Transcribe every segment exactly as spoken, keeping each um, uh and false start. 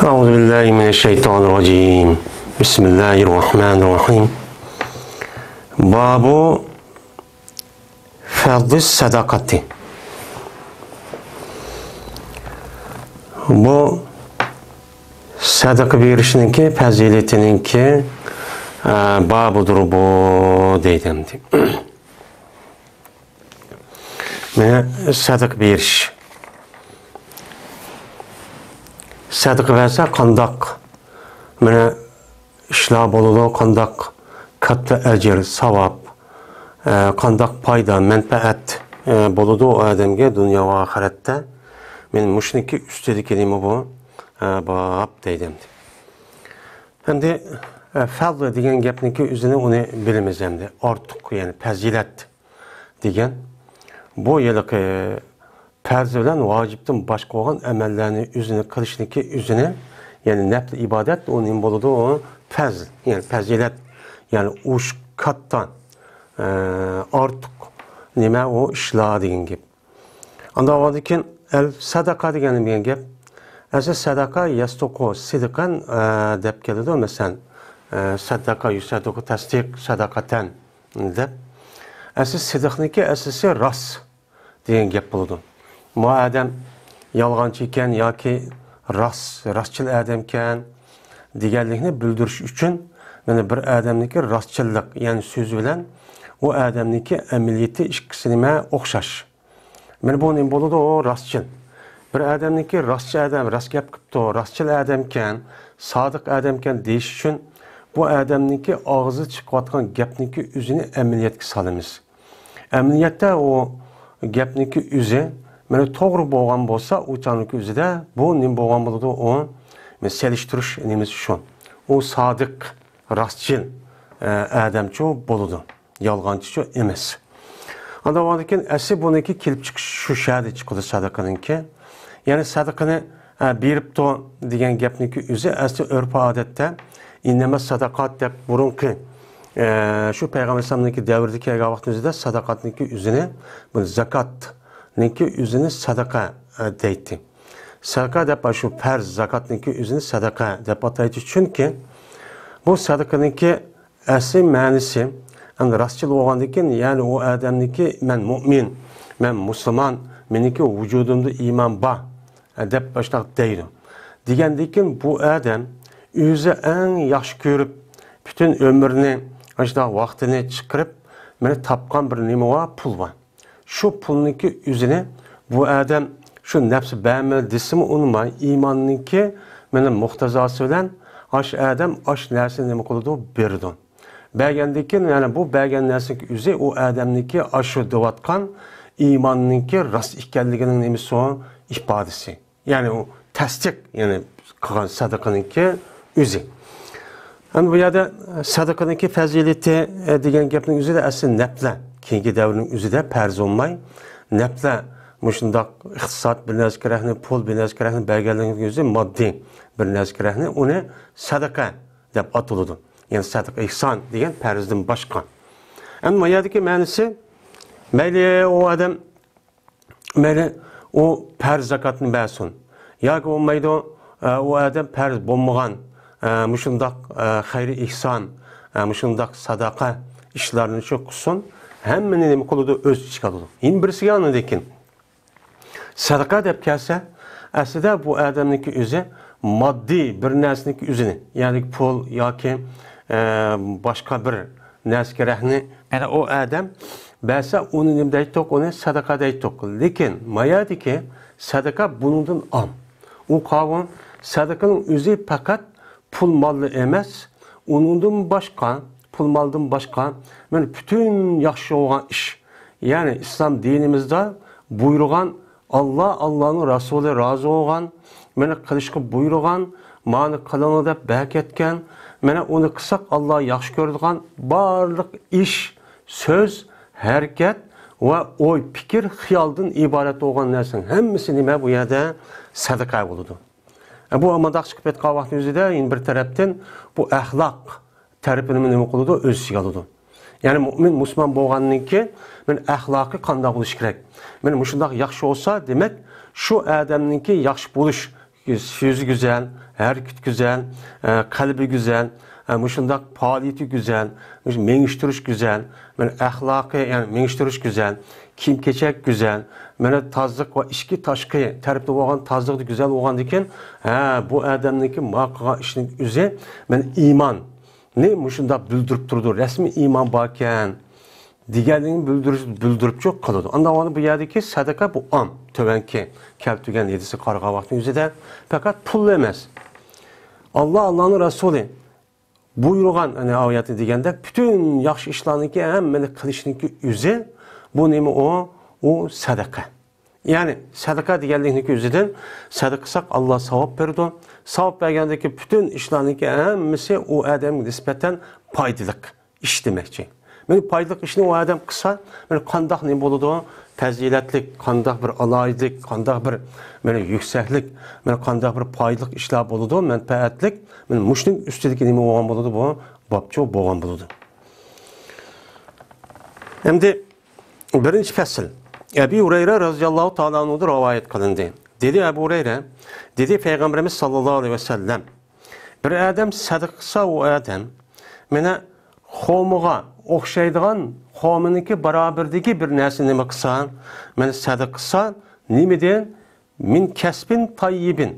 أعوذ بالله من الشيطان الرجيم. بسم الله الرحمن الرحيم. باب فرض الصدقة. بۇ سەدىقە بېرىشنىڭكى پەزىلىتىنىڭكى، ئە، بابىدۇر بۇ دەيدۇ ئەمدى. مانا سەدىقە بېرىش. سەدىقە بەرسە قانداق، مانا، ئىشلار بولىدۇ، قانداق كاتتا ئەجىر، ساۋاب، ئە، قانداق پايدا، مەنپەئەت، ئە، بولىدۇ ئۇ ئادەمگە دۇنيا ۋە ئاخىرەتتە. مانا مۇشۇنىڭكى ئۈستىدىكى نېمە بۇ؟ ئە، باب دەيدۇ ئەمدى. ئەمدى، ئە، فەزل دېگەن گەپنىڭكى ئۆزىنى ئۇنى بىلىمىز ئەمدى. ئارتۇق، يەنى پەزىلەت دېگەن. بۇ ھېلىقى پەرز بىلەن ۋاجىپتىن باشقا بولغان ئەمەللەرنى ئۆزىنى قىلىشنىڭكى ئۆزىنى، يەنى نەپلى ئىبادەت، ئۇ نېمە بولىدۇ؟ ئۇ پەزل، يەنى پەزىلەت، يەنى ئۇش كاتتا، ئە، ئارتۇق نېمە ئۇ ئىشلار دېگەن گەپ. ئاندىن كېيىن ئەل سەدەقە دېگەن نېمە دېگەن گەپ؟ ئەسلى سەدەقە يەسدۇقۇ سىدقەن، ئە، دەپ كېلىدۇ. مەسىلەن، ئە، سەدەقە يۇسەددىقۇ تەسدىق سەدەقەتەن دەپ. ئەسلى سىدىقنىڭكى ئەسلىسى راست دېگەن گەپ بولىدۇ. ما ئادەم يالغانچى ئىكەن ياكى راست، راستچىل ئادەمكەن دېگەنلىكنى بىلدۈرۈش ئۈچۈن، مانا بىر ئادەمنىڭكى راستچىللىق، يەنى سۆزى بىلەن ئۇ ئادەمنىڭكى ئەمەلىيىتى ئىككىسى نېمە ئوخشاش. مانا بۇ نېمە بولىدۇ؟ ئۇ راستچىل. بىر ئادەمنىڭكى راستچى ئادەم، راست گەپ قىپتۇ، راستچىل ئادەمكەن، سادىق ئادەمكەن دېيىش ئۈچۈن بۇ ئادەمنىڭكى ئاغزى چىقىۋاتقان گەپنىڭكى ئۆزىنى ئەمەلىيەتكە سالىمىز. ئەمەلىيەتتە ئۇ گەپنىڭكى ئۆزى، مانا، توغرا بولغان بولسا، ئۇ چاغنىڭكى ئۆزىدە بۇ نېمە بولغان بولىدۇ؟ ئۇ سېلىشتۇرۇش نېمىسى شۇ. ئۇ سادىق، راستچىل، ئە، ئادەمچۇ بولىدۇ. يالغانچىچۇ ئەمەس. ئاندىن كېيىن ئەسلى بۇنىڭكى كېلىپ چىقىشى شۇ شەدە چىقىدۇ سەدىقىنىڭكى. يەنى سەدىقىنى، ئە، بېرىپتۇ دېگەن گەپنىڭكى ئۆزى ئەسلى ئۆرپ-ئادەتتە ئىننەمەس سەدەقات دەپ بۇرۇنقى، ئە، شۇ پەيغەمبەر ئەلەيھىسسالامنىڭكى دەۋرىدە كەلگەن ۋاقىتنىڭ ئۆزىدە سەدەقاتنىڭكى ئۆزىنى، بۇ زاكاتنىڭكى ئۆزىنى سەدىقە، ئە، دەيتتى. سەدىقە دەپ شۇ پەرز زاكاتنىڭكى ئۆزىنى سەدىقە دەپ ئاتايتتى. چۈنكى بۇ سەدىقىنىڭكى ئەسلى مەنىسى، ئەمدى راستچىل بولغاندىن كېيىن، يەنى ئۇ ئادەمنىڭكى، مەن مۇئمىن، مەن مۇسۇلمان، مېنىڭكى ۋۇجۇدۇمدا ئىمان بار، دەپ ئاشۇنداق دەيدۇ. دېگەندىن كېيىن بۇ ئادەم ئۆزى ئەڭ ياخشى كۆرۈپ، پۈتۈن ئۆمرىنى ئاشۇنداق ۋاقتىنى چىقىرىپ، مانا تاپقان بىر نېمە بار، پۇل بار. شۇ پۇلنىڭكى ئۆزىنى بۇ ئادەم شۇ نەپسى بەرمىدى دېسىمۇ ئۇنىماي، ئىماننىڭكى مانا مۇقتەزاسى بىلەن ئاش ئادەم ئاش نەرسىنى نېمە قىلىدۇ؟ بېرىدۇ. بەرگەندىن كېيىن، يەنى بۇ بەرگەن نەرسىنىڭكى ئۆزى ئۇ ئادەمنىڭكى ئاشۇ دەۋاتقان ئىماننىڭكى راست ئىكەنلىكىنىڭ نېمىسى ئۇ؟ ئىپادىسى. يەنى ئۇ تەستىق، يەنى قىلغان سەدىقىنىڭكى ئۆزى. ئەمدى بۇ يەردە سەدىقىنىڭكى پەزىلىتى، ئە، دېگەن گەپنىڭ ئۆزىدە ئەسلى نەپلە، كېيىنكى دەۋرنىڭ ئۆزىدە پەرز بولماي، نەپلە مۇشۇنداق ئىقتىساد بىر نەرسە كېرەكنى، پۇل بىر نەرسە كېرەكنى بەرگەنلىكىنىڭ ئۆزى ماددىي بىر نەرسە كېرەكنى، ئۇنى سەدىقە دەپ ئاتىلىدۇ. يەنى سەدىقە ئېھسان دېگەن پەرزدىن باشقا. ئەمدى ما يەردىكى مەنىسى، مەيلى ئۇ ئادەم مەيلى ئۇ پەرز زاكاتنى بەرسۇن ياكى بولمايدۇ، ئە، ئۇ ئادەم پەرز بولمىغان، ئە، مۇشۇنداق، ئە، خەير ئېھسان، ئە، مۇشۇنداق ساداقە ئىشلارنى شۇ قىلسۇن، ھەممىنى نېمە قىلىدۇ؟ ئۆز ئىچىگە ئالىدۇ. يەنە بىرسىگە ئاندىن كېيىن سەدىقە دەپ كەلسە، ئەسلىدە بۇ ئادەمنىڭكى ئۆزى ماددىي بىر نەرسىنىڭكى ئۆزىنى، يەنى پۇل ياكى، ئە، باشقا بىر نەرسە كېرەكنى، يەنى ئۇ ئادەم بەرسە، ئۇنى نېمە دەيتتۇق؟ ئۇنى سەدىقە دەيتتۇق. لېكىن ما يەردىكى سەدىقە بۇنىڭدىن ئام. ئۇ قاۋۇل سەدىقىنىڭ ئۆزى پەقەت پۇل ماللا ئەمەس، ئۇنىڭدىن باشقا، پۇل مالدىن باشقا، مانا پۈتۈن ياخشى بولغان ئىش. يەنى ئىسلام دىنىمىزدا بۇيرۇغان، ئاللا، ئاللانىڭ رەسۇلى رازى بولغان، مانا قىلىشقا بۇيرۇغان، مانى قىلىڭلار دەپ بەكەتكەن، مانا ئۇنى قىلساق ئاللا ياخشى كۆرىدىغان بارلىق ئىش، سۆز، ھەرىكەت ۋە ئوي، پىكىر، خىيالدىن ئىبارەت بولغان نەرسىنىڭ ھەممىسى نېمە بۇ يەردە؟ سەدىقە بولىدۇ. ئە، بۇ مۇنداق چىقىپ كەتكەن ۋاقىتنىڭ ئۆزىدە يەنە بىر تەرەپتىن بۇ ئەخلاق تەرىپىنىمۇ نېمە قىلىدۇ؟ ئۆز ئىچىگە ئالىدۇ. يەنى مۇئمىن، مۇسۇلمان بولغاندىن كېيىن مانا ئەخلاقى قانداق بولۇشى كېرەك؟ مانا مۇشۇنداق ياخشى بولسا، دېمەك، شۇ ئادەمنىڭكى ياخشى بولۇش سۆزى گۈزەل، ھەرىكىتى گۈزەل، ئە، قەلبى گۈزەل، ئە، مۇشۇنداق پائالىيىتى گۈزەل، مۇشۇ مېڭىشتۈرۈش گۈزەل، مانا ئەخلاقى، يەنى مېڭىشتۈرۈش گۈزەل، كىيىم-كېچەك گۈزەل، مانا تازىلىق ۋە ئىچكى تاشقى تەرەپتە بولغان تازىلىقى گۈزەل بولغاندىكىن، ھە، بۇ ئادەمنىڭكى ما قىلغان ئىشىنىڭ ئۆزى مانا ئىماننى مۇشۇنداق بىلدۈرۈپ تۇرىدۇ، رەسمىي ئىمان باركەن دېگەنلىكنى بىلدۈرۈش، بىلدۈرۈپچۇ قىلىدۇ. ئاندىن بۇ يەردىكى سەدىقە بۇ ئام، تۆۋەنكى كەلتۈرگەن ھەدىسكە قارىغان ۋاقىتنىڭ ئۆزىدە پەقەت پۇل ئەمەس. ئاللا، ئاللانىڭ رەسۇلى بۇيرۇغان، يەنى ئايەتتە دېگەندەك، پۈتۈن ياخشى ئىشلارنىڭكى ھەممىنى قىلىشنىڭكى ئۆزى، بۇ نېمە ئۇ؟ ئۇ سەدىقە. يەنى سەدىقە دېگەنلىكنىڭكى ئۆزىدىن، سەدىقە قىلساق، ئاللا ساۋاب بېرىدۇ. ساۋاب بەرگەندىكى پۈتۈن ئىشلارنىڭكى ھەممىسى ئۇ ئادەمگە نىسبەتەن پايدىلىق ئىش دېمەكچى. مانا پايدىلىق ئىشنى ئۇ ئادەم قىلسا، مانا قانداق نېمە بولىدۇ؟ پەزىلەتلىك، قانداق بىر ئالاھىدىلىك، قانداق بىر مانا يۈكسەكلىك، مانا قانداق بىر پايدىلىق ئىشلار بولىدۇ، مەنپەئەتلىك، مانا مۇشۇنىڭ ئۈستىدىكى نېمە بولغان بولىدۇ؟ بۇ بابچۇ بولغان بولىدۇ. ئەمدى بىرىنچى پەسىل. ئەبى ھۇرەيرە رەزىياللاھۇ تائالا ئەنھۇدىن رىۋايەت قىلىندى. دېدى ئەبۇ ھۇرەيرە، دېدى پەيغەمبىرىمىز ساللاللاھۇ ئەلەيھى ۋەسەللەم، بىر ئادەم سەدىقە قىلسا، ئۇ ئادەم مانا خورمىغا ئوخشايدىغان، خورمىنىڭكى بارابىرىدىكى بىر نەرسە نېمە قىلسا، مانا سەدىقە قىلسا، نېمىدىن؟ مىن كەسبىن تاييىبىن.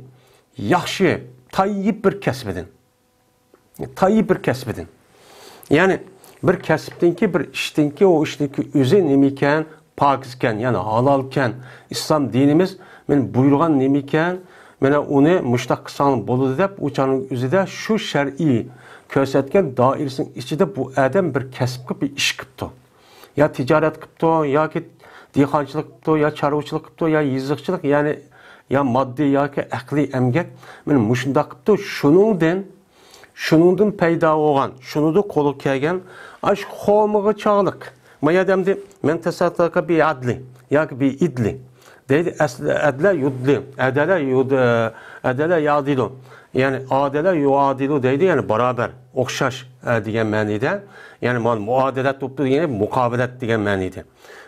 ياخشى، تاييىب بىر كەسبىدىن. تاييىب بىر كەسبىدىن. يەنى بىر كەسىپتىنكى، بىر ئىشتىنكى، ئۇ ئىشنىڭكى ئۆزى نېمە ئىكەن؟ پاكىز ئىكەن، يەنى ھالال ئىكەن. ئىسلام دىنىمىز مانا بۇيرۇغان نېمە ئىكەن؟ مانا ئۇنى مۇشۇنداق قىلساڭ بولىدۇ دەپ، ئۇ چاغنىڭ ئۆزىدە شۇ شەرئىي كۆرسەتكەن دائىرىسىنىڭ ئىچىدە بۇ ئادەم بىر كەسىپ قىلىپ، بىر ئىش قىپتۇ. يا تىجارەت قىپتۇ، ياكى دېھقانچىلىق قىپتۇ، يا چارۋىچىلىق قىپتۇ، يا يېزىقچىلىق، يەنى يا ماددىي ياكى ئەقلىي ئەمگەك، مانا مۇشۇنداق قىپتۇ. شۇنىڭدىن، شۇنىڭدىن پەيدا بولغان، شۇنىڭدىن قولغا كەلگەن ئاشۇ خورمىغا چاغلىق. ما يەردە ئەمدى، مەن تەسەددەقە بى ئەدلى ياكى بى ئىدلى دەيدۇ. ئەسلى ئەدلە يۇدلى، ئەدەلە يۇد-، ئەدەلە يادىلۇ. يەنى ئادەلە يۇئادىلۇ دەيدۇ، يەنى بارابەر، ئوخشاش، ئە، دېگەن مەنىدە. يەنى مانا مۇئادىلەت بوپتۇ دېگەن، مۇقابىلەت دېگەن مەنىدە.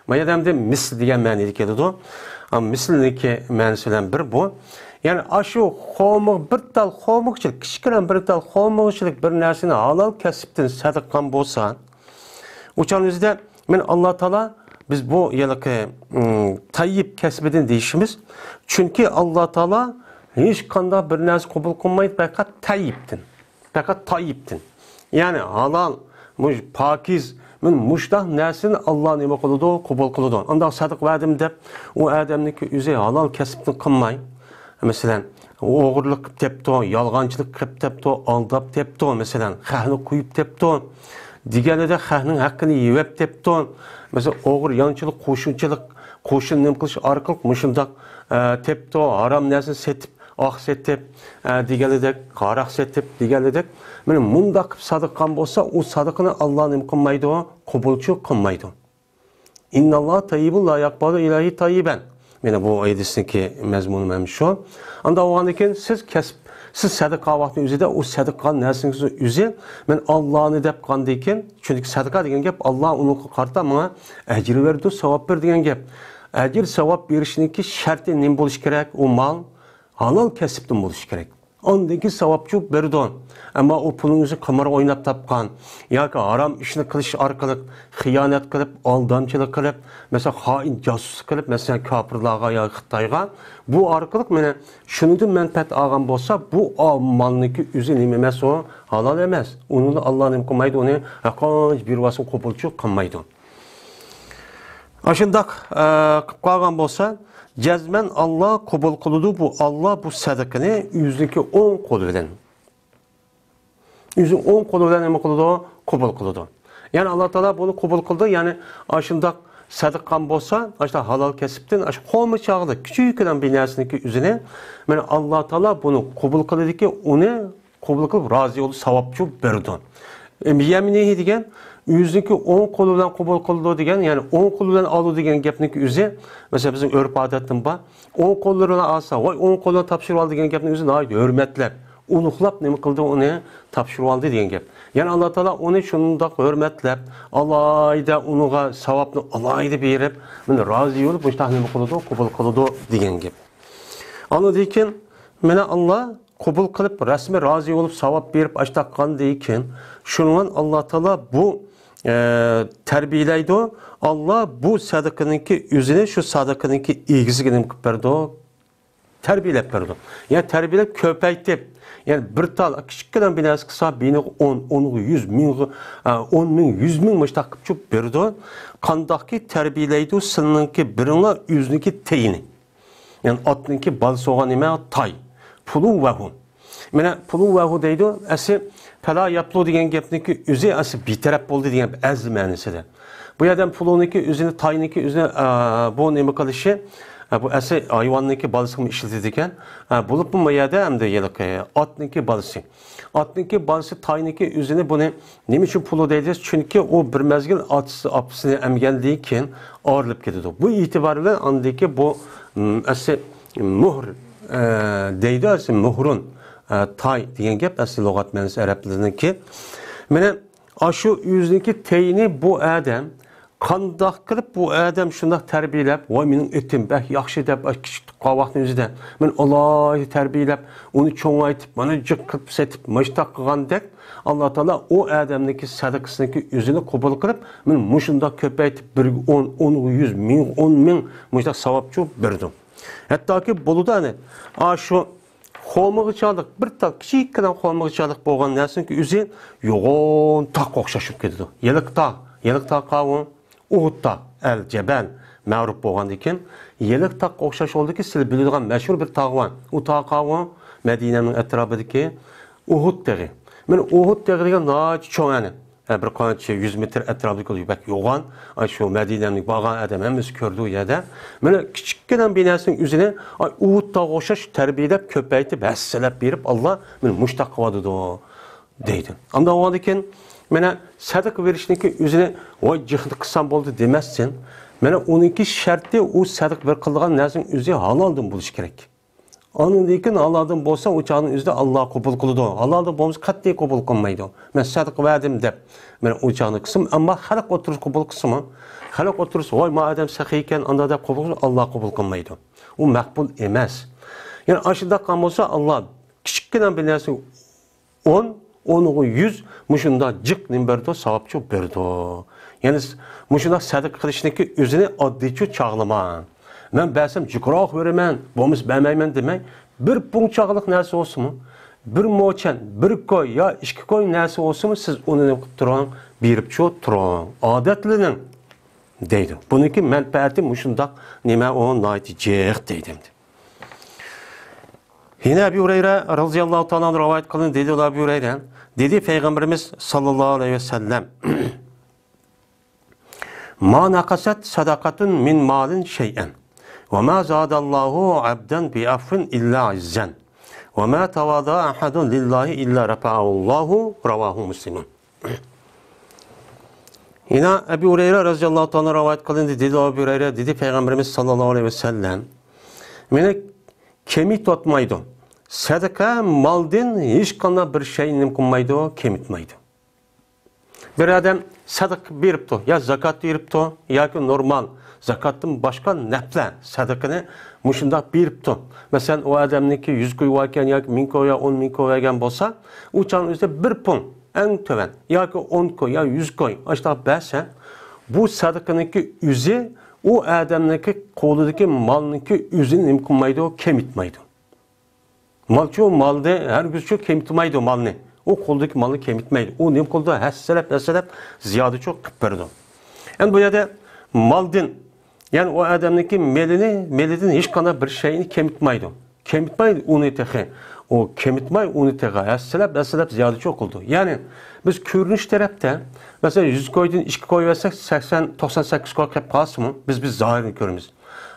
ما يەردە ئەمدى مىسل دېگەن مەنىدە كېلىدۇ. ئا، مىسلنىڭكى مەنىسى بىلەن بىر بۇ. يەنى ئاشۇ خورمىغا، بىر تال خورمىغىچىلىك، كىچىككىنە بىر تال خورمىغىچىلىك بىر نەرسىنى ھالال كەسىپتىن سەدىقە قىلغان بولسا، ئۇ چاغنىڭ ئۆزىدە مانا ئاللا تائالا، بىز بۇ ھېلىقى، ئىم، تەييىب كەسبىدىن دېيىشىمىز. چۈنكى ئاللا تائالا ھېچقانداق بىر نەرسە قوبۇل قىلمايدۇ، پەقەت تەييىبتىن. پەقەت تەييىبتىن. يەنى ھالال، مۇش-، پاكىز، مانا مۇشۇنداق نەرسىنى ئاللا نېمە قىلىدۇ؟ قوبۇل قىلىدۇ. ئانداق سەدىقە بەردىم دەپ، ئۇ ئادەمنىڭكى ئۆزى ھالال كەسىپتىن قىلماي، مەسىلەن، ئوغرىلىق قىلىپ تېپىپتۇ، يالغانچىلىق قىلىپ تېپىپتۇ، ئالداپ تېپىپتۇ، مەسىلەن، خەقنى قويۇپ تېپىپتۇ، دېگەندەك خەقنىڭ ھەققىنى يەۋەپ تېپىپتۇ. مەسىلەن، ئوغرى يانچىلىق، قوشۇنچىلىق، قوشۇن نېمە قىلىش ئارقىلىق مۇشۇنداق، ئە، تېپىپتۇ، ھارام نەرسىنى سېتىپ، ئاق سېتىپ، ئە، دېگەنلىدەك، ھاراق سېتىپ دېگەنلىدەك، مانا مۇنداق قىلىپ سەدىقە قىلغان بولسا، ئۇ سەدىقىنى ئاللا نېمە قىلمايدۇ؟ قوبۇلچۇ قىلمايدۇ. ئىنناللاھا تەييىبۇن لا يەقبەلۇ ئىللا تەييىبەن. مانا بۇ ھەدىسنىڭكى مەزمۇنى مانا شۇ. ئانداق بولغاندىن كېيىن سىز كەسىپ، سىز سەدىقە قىلغان ۋاقىتنىڭ ئۆزىدە ئۇ سەدىقە قىلغان نەرسىڭىزنىڭ ئۆزى، مانا ئاللانى دەپ قىلغاندىن كېيىن، چۈنكى سەدىقە دېگەن گەپ ئاللا ئۇنىڭغا قارىتا ماڭا ئەجىر بېرىدۇ، ساۋاب بېرىدۇ دېگەن گەپ. ئەجىر، ساۋاب بېرىشنىڭكى شەرتى نېمە بولۇشى كېرەك؟ ئۇ مال ھالال كەسىپتىن بولۇشى كېرەك. ئاندىن كېيىن ساۋابچۇ بېرىدۇ. ئەمما ئۇ پۇلنىڭ ئۆزى قىمار ئويناپ تاپقان ياكى ھارام ئىشنى قىلىش ئارقىلىق خىيانەت قىلىپ، ئالدامچىلىق قىلىپ، مەسىلەن، خائىن جاسۇسلۇق قىلىپ، مەسىلەن، كاپىرلارغا ياكى خىتايغا، بۇ ئارقىلىق مانا شۇنىڭدىن مەنپەئەت ئالغان بولسا، بۇ ئا-، مالنىڭكى ئۆزى نېمە ئەمەس ئۇ؟ ھالال ئەمەس. ئۇنىڭدا ئاللا نېمە قىلمايدۇ؟ ئۇنى ھەرقانچە بېرىۋالسۇن، قوبۇلچۇ قىلمايدۇ. ئاشۇنداق، ئە، قىلىپ قالغان بولسا، جەزمەن ئاللا قوبۇل قىلىدۇ، بۇ ئاللا بۇ سەدىقىنى ئۆزىنىڭكى ئوڭ قولى بىلەن. ئۆزىنىڭ ئوڭ قولى بىلەن نېمە قىلىدۇ؟ قوبۇل قىلىدۇ. يەنى ئاللا تائالا بۇنى قوبۇل قىلدى، يەنى ئاشۇنداق سەدىقە قىلغان بولسا، ئاشۇنداق ھالال كەسىپتىن، ئاشۇ قولما چاغلىق كىچىككىنە بىر نەرسىنىڭكى ئۆزىنى، مانا ئاللا تائالا بۇنى قوبۇل قىلىدىكى، ئۇنى قوبۇل قىلىپ، رازى بولۇپ، ساۋابچۇ بېرىدۇ. ئە، بىيەمىنىھى دېگەن، ئۆزىنىڭكى ئوڭ قولى بىلەن قوبۇل قىلىدۇ دېگەن، يەنى ئوڭ قولى بىلەن ئالىدۇ دېگەن گەپنىڭكى ئۆزى، مەسىلەن، بىزنىڭ ئۆرپ-ئادەتتىن بار. ئوڭ قوللىرى بىلەن ئالسا، ۋاي، ئوڭ قولى بىلەن تاپشۇرۇۋالدى دېگەن گەپنىڭ ئۆزى ناھايىتى ھۆرمەتلەپ، ئۇلۇغلاپ نېمە قىلدى، ئۇنى تاپشۇرۇۋالدى دېگەن گەپ. يەنى ئاللا تائالا ئۇنى شۇنداق ھۆرمەتلەپ، ئالاھىدە ئۇنىڭغا ساۋابنى ئالاھىدە بېرىپ، مانا رازى بولۇپ، مۇشۇنداق نېمە قىلىدۇ، قوبۇل قىلىدۇ دېگەن گەپ. ئاندىن كېيىن مانا ئاللا قوبۇل قىلىپ، رەسمىي رازى بولۇپ، ساۋاب بېرىپ، ئاشتاق قىلغاندىن كېيىن، شۇنىڭ بىلەن ئاللا تائالا بۇ، ئە، تەربىيەلەيدۇ. ئاللا بۇ سەدىقىنىڭكى ئۆزىنى شۇ سەدىقىنىڭكى ئىگىسىگە نېمە قىلىپ بەردى؟ تەربىيەلەپ بەردى. يەنى تەربىيەلەپ كۆپەيتىپ، يەنى بىر تال كىچىككىنە بىر نەرسە قىلسا، بىنىغا ئون، ئونغا يۈز، مىڭغا، ئە، ئون مىڭ، يۈز مىڭ مۇشتاق قىلىپ چوپ بېرىدۇ. قانداقكى تەربىيەلەيدۇ سىلىنىڭكى بىرىڭلار ئۆزىنىڭكى تېيىنى. يەنى ئاتنىڭكى بالىسى بولغان نېمە؟ تاي. پۇلۇ ۋەھۇ. مانا پۇلۇ ۋەھۇ دەيدۇ. ئەسلى پەلا ياپلۇ دېگەن گەپنىڭكى ئۆزى ئەسلى بىتەرەپ بولدى دېگەن ئەزلى مەنىسىدە. بۇ يەردە پۇلۇنىڭكى ئۆزىنى، تاينىڭكى ئۆزىنى، ئا، بۇ نېمە قىلىشى، ئا، بۇ ئەسلى ھايۋاننىڭكى بالىسىغىمۇ ئىشلىتىدىكەن. ئا، بولۇپمۇ بۇ يەردە ئەمدى ھېلىقى ئاتنىڭكى بالىسى. ئاتنىڭكى بالىسى، تاينىڭكى ئۆزىنى بۇنى نېمە ئۈچۈن پۇلۇ دەيدۇ؟ چۈنكى ئۇ بىر مەزگىل ئاتىسى، ئاپىسىنى ئەمگەندىن كېيىن ئايرىلىپ كېتىدۇ. بۇ ئېتىبار بىلەن ئاندىكى بۇ، م، ئەسلى مۆھۈر، ئە، دەيدۇ، ئەسلى مۆھرۇن، ئە، تاي دېگەن گەپ ئەسلى لۇغەت مەنىسى ئەرەبلەرنىڭكى. مانا ئاشۇ ئۆزىنىڭكى تېيىنى بۇ ئادەم قانداق قىلىپ بۇ ئادەم شۇنداق تەربىيەلەپ، ۋاي، مېنىڭ ئېتىم بەك ياخشى دەپ، ئاش كىچىك تۇغقان ۋاقتىنىڭ ئۆزىدە مېنى ئالاھىدە تەربىيەلەپ، ئۇنى چوڭايتىپ، مانا جىق قىلىپ سېتىپ، مۇشتاق قىلغاندەك، ئاللا تائالا ئۇ ئادەمنىڭكى سەدىقىسىنىڭكى ئۆزىنى قوبۇل قىلىپ، مېنى مۇشۇنداق كۆپەيتىپ، بىرگە ئون، ئونغا يۈز، مىڭغا ئون مىڭ مۇشۇنداق ساۋابچۇ بېرىدۇ. ھەتتاكى بولىدۇ، ئەنە، ئاشۇ خورمىغا چالىق، بىر تال كىچىككىنە خورمىغا چالىق بولغان نەرسىنىڭكى ئۆزى يوغان تاغقا ئوخشاش بولۇپ كېتىدۇ. يېلىق تاغ، يېلىق تاغ قاۋۇ، ئۇھۇد تاغ، ئەل جەبەل، مەرۇپ بولغاندىكىن، يېلىق تاغقا ئوخشاش بولدىكى، سىلەر بىلىدىغان مەشھۇر بىر تاغ بار. ئۇ تاغ قاۋۇ، مەدىنەنىڭ ئەتراپىدىكى ئۇھۇد تېغى. مانا ئۇھۇد تېغى دېگەن ناھايىتى چوڭ، ئەنە. ھە، بىر قانچە يۈز مېتىر ئەتراپىدىكى بەك يوغان. ئاي، شۇ مەدىنەمگە بارغان ئادەم ھەممىسى كۆردى ئۇ يەردە. مانا كىچىككىنە بىر نەرسىنىڭ ئۆزىنى، ئاي، ئۇھۇد تاغقا ئوخشاش تەربىيەلەپ، كۆپەيتىپ، ھەسسىلەپ بېرىپ، ئاللا مېنى مۇشتاق قىلىۋاتىدۇ، دەيدۇ. ئانداق بولغاندىكىن، مانا سەدىقە بېرىشنىڭكى ئۆزىنى، ۋاي، جىقنى قىلسام بولدى دېمەستىن، مانا ئۇنىڭكى شەرتى، ئۇ سەدىقە بېرىپ قىلىدىغان نەرسىنىڭ ئۆزى ھالالدىن بولۇشى كېرەك. ئاندىن كېيىن ھالالدىن بولسا، ئۇ چاغنىڭ ئۆزىدە ئاللا قوبۇل قىلىدۇ. ھالالدىن بولمىسا، قەتئىي قوبۇل قىلمايدۇ. مەن سەدىقە بەردىم دەپ، مەن ئۇ چاغنى قىلسىمۇ، ئەمما خەلق ئوتتۇرىسىدا قوبۇل قىلسىمۇ، خەلق ئوتتۇرىسىدا، ۋاي، ما ئادەم سېخىي ئىكەن، ئاندا دەپ قوبۇل قىلسا، ئاللا قوبۇل قىلمايدۇ. ئۇ مەقبۇل ئەمەس. يەنى ئاشۇنداق قىلغان بولسا، ئاللا كىچىككىنە بىر نەرسە ئون، ئونغا يۈز، مۇشۇنداق جىق نېمە بېرىدۇ، ساۋابچۇ بېرىدۇ. يەنى س-، مۇشۇنداق سەدىقە قىلىشنىڭكى ئۆزىنى ئاددىيچۇ چاغلىما. مەن بەرسەم جىقراق بېرىمەن، بولمىسا بەرمەيمەن دېمەي، بىر پۇڭ چاغلىق نەرسە بولسىمۇ، بىر موچەن، بىر كوي يا ئىككى كوي نەرسە بولسىمۇ، سىز ئۇنى نېمە قىلىپ تۇرۇڭ، بېرىپچۇ تۇرۇڭ، ئادەتلىنىڭ، دەيدۇ. بۇنىڭكى مەنپەئەتى مۇشۇنداق نېمە، ئۇ ناھايىتى جىق، دەيدۇ ئەمدى. يەنە ئەبۇ ھۇرەيرە رەزىياللاھۇ تائالا ئەنھۇ رىۋايەت قىلىندى، دېدى ئۇلار، ئەبۇ ھۇرەيرە، دېدى پەيغەمبىرىمىز ساللاللاھۇ ئەلەيھى ۋەسەللەم، ما نەقەسەت سەدەقەتۇن مىن مالىن شەيئەن، ۋە ما زاداللاھۇ ئەبدەن بىئەفۋىن ئىللا ئىززەن، ۋە ما تەۋادەئە ئەھەدۇن لىللاھى ئىللا رەفەئەھۇللاھۇ، رەۋاھۇ مۇسلىمۇن. يەنە ئەبۇ ھۇرەيرە رەزىياللاھۇ تائالا رىۋايەت قىلىندى، دېدى ئەبۇ ھۇرەيرە، دېدى پەيغەمبىرىمىز ساللاللاھۇ ئەلەيھى ۋەسەللەم، مېنى كېمىتىۋاتمايدۇ. سەدىقە مالدىن ھېچقانداق بىر شەينى نېمە قىلمايدۇ، كېمىتمەيدۇ. بىر ئادەم سەدىقە بېرىپتۇ، يا زاكات بېرىپتۇ، ياكى نورمال زاكاتتىن باشقا نەپلە سەدىقىنى مۇشۇنداق بېرىپتۇ. مەسىلەن، ئۇ ئادەمنىڭكى يۈز كوي باركەن ياكى مىڭ كوي يا ئون مىڭ كوي بەرگەن بولسا، ئۇ چاغنىڭ ئۆزىدە بىر پۇڭ، ئەڭ تۆۋەن، ياكى ئون كوي يا يۈز كوي ئاشۇنداق بەرسە، بۇ سەدىقىنىڭكى ئۆزى ئۇ ئادەمنىڭكى قولىدىكى مالنىڭكى ئۆزىنى نېمە قىلمايدۇ، كېمىتمەيدۇ. مالچۇ مالنى ھەرگىزچۇ كېمىتمەيدۇ مالنى. ئۇ قولىدىكى مالنى كېمىتمەيدۇ. ئۇ نېمە قىلىدۇ؟ ھەسسىلەپ، ھەسسىلەپ زىيادىچۇ قىلىپ بېرىدۇ. ئەمدى بۇ يەردە مالدىن، يەنى ئۇ ئادەمنىڭكى مېلىنى، مېلىدىن ھېچقانداق بىر شەينى كېمىتمەيدۇ. كېمىتمەي ئۇنى تېخى. ئۇ كېمىتمەي ئۇنى تېخى ھەسسىلەپ، ھەسسىلەپ زىيادىچۇ قىلىدۇ. يەنى بىز كۆرۈنۈش تەرەپتە، مەسىلەن، يۈز كويدىن ئىككى كوي بەرسەك، سەكسەن، توقسان سەككىز كوي قېلىپ قالسىمۇ، بىز، بىز زاھىرىنى كۆرىمىز.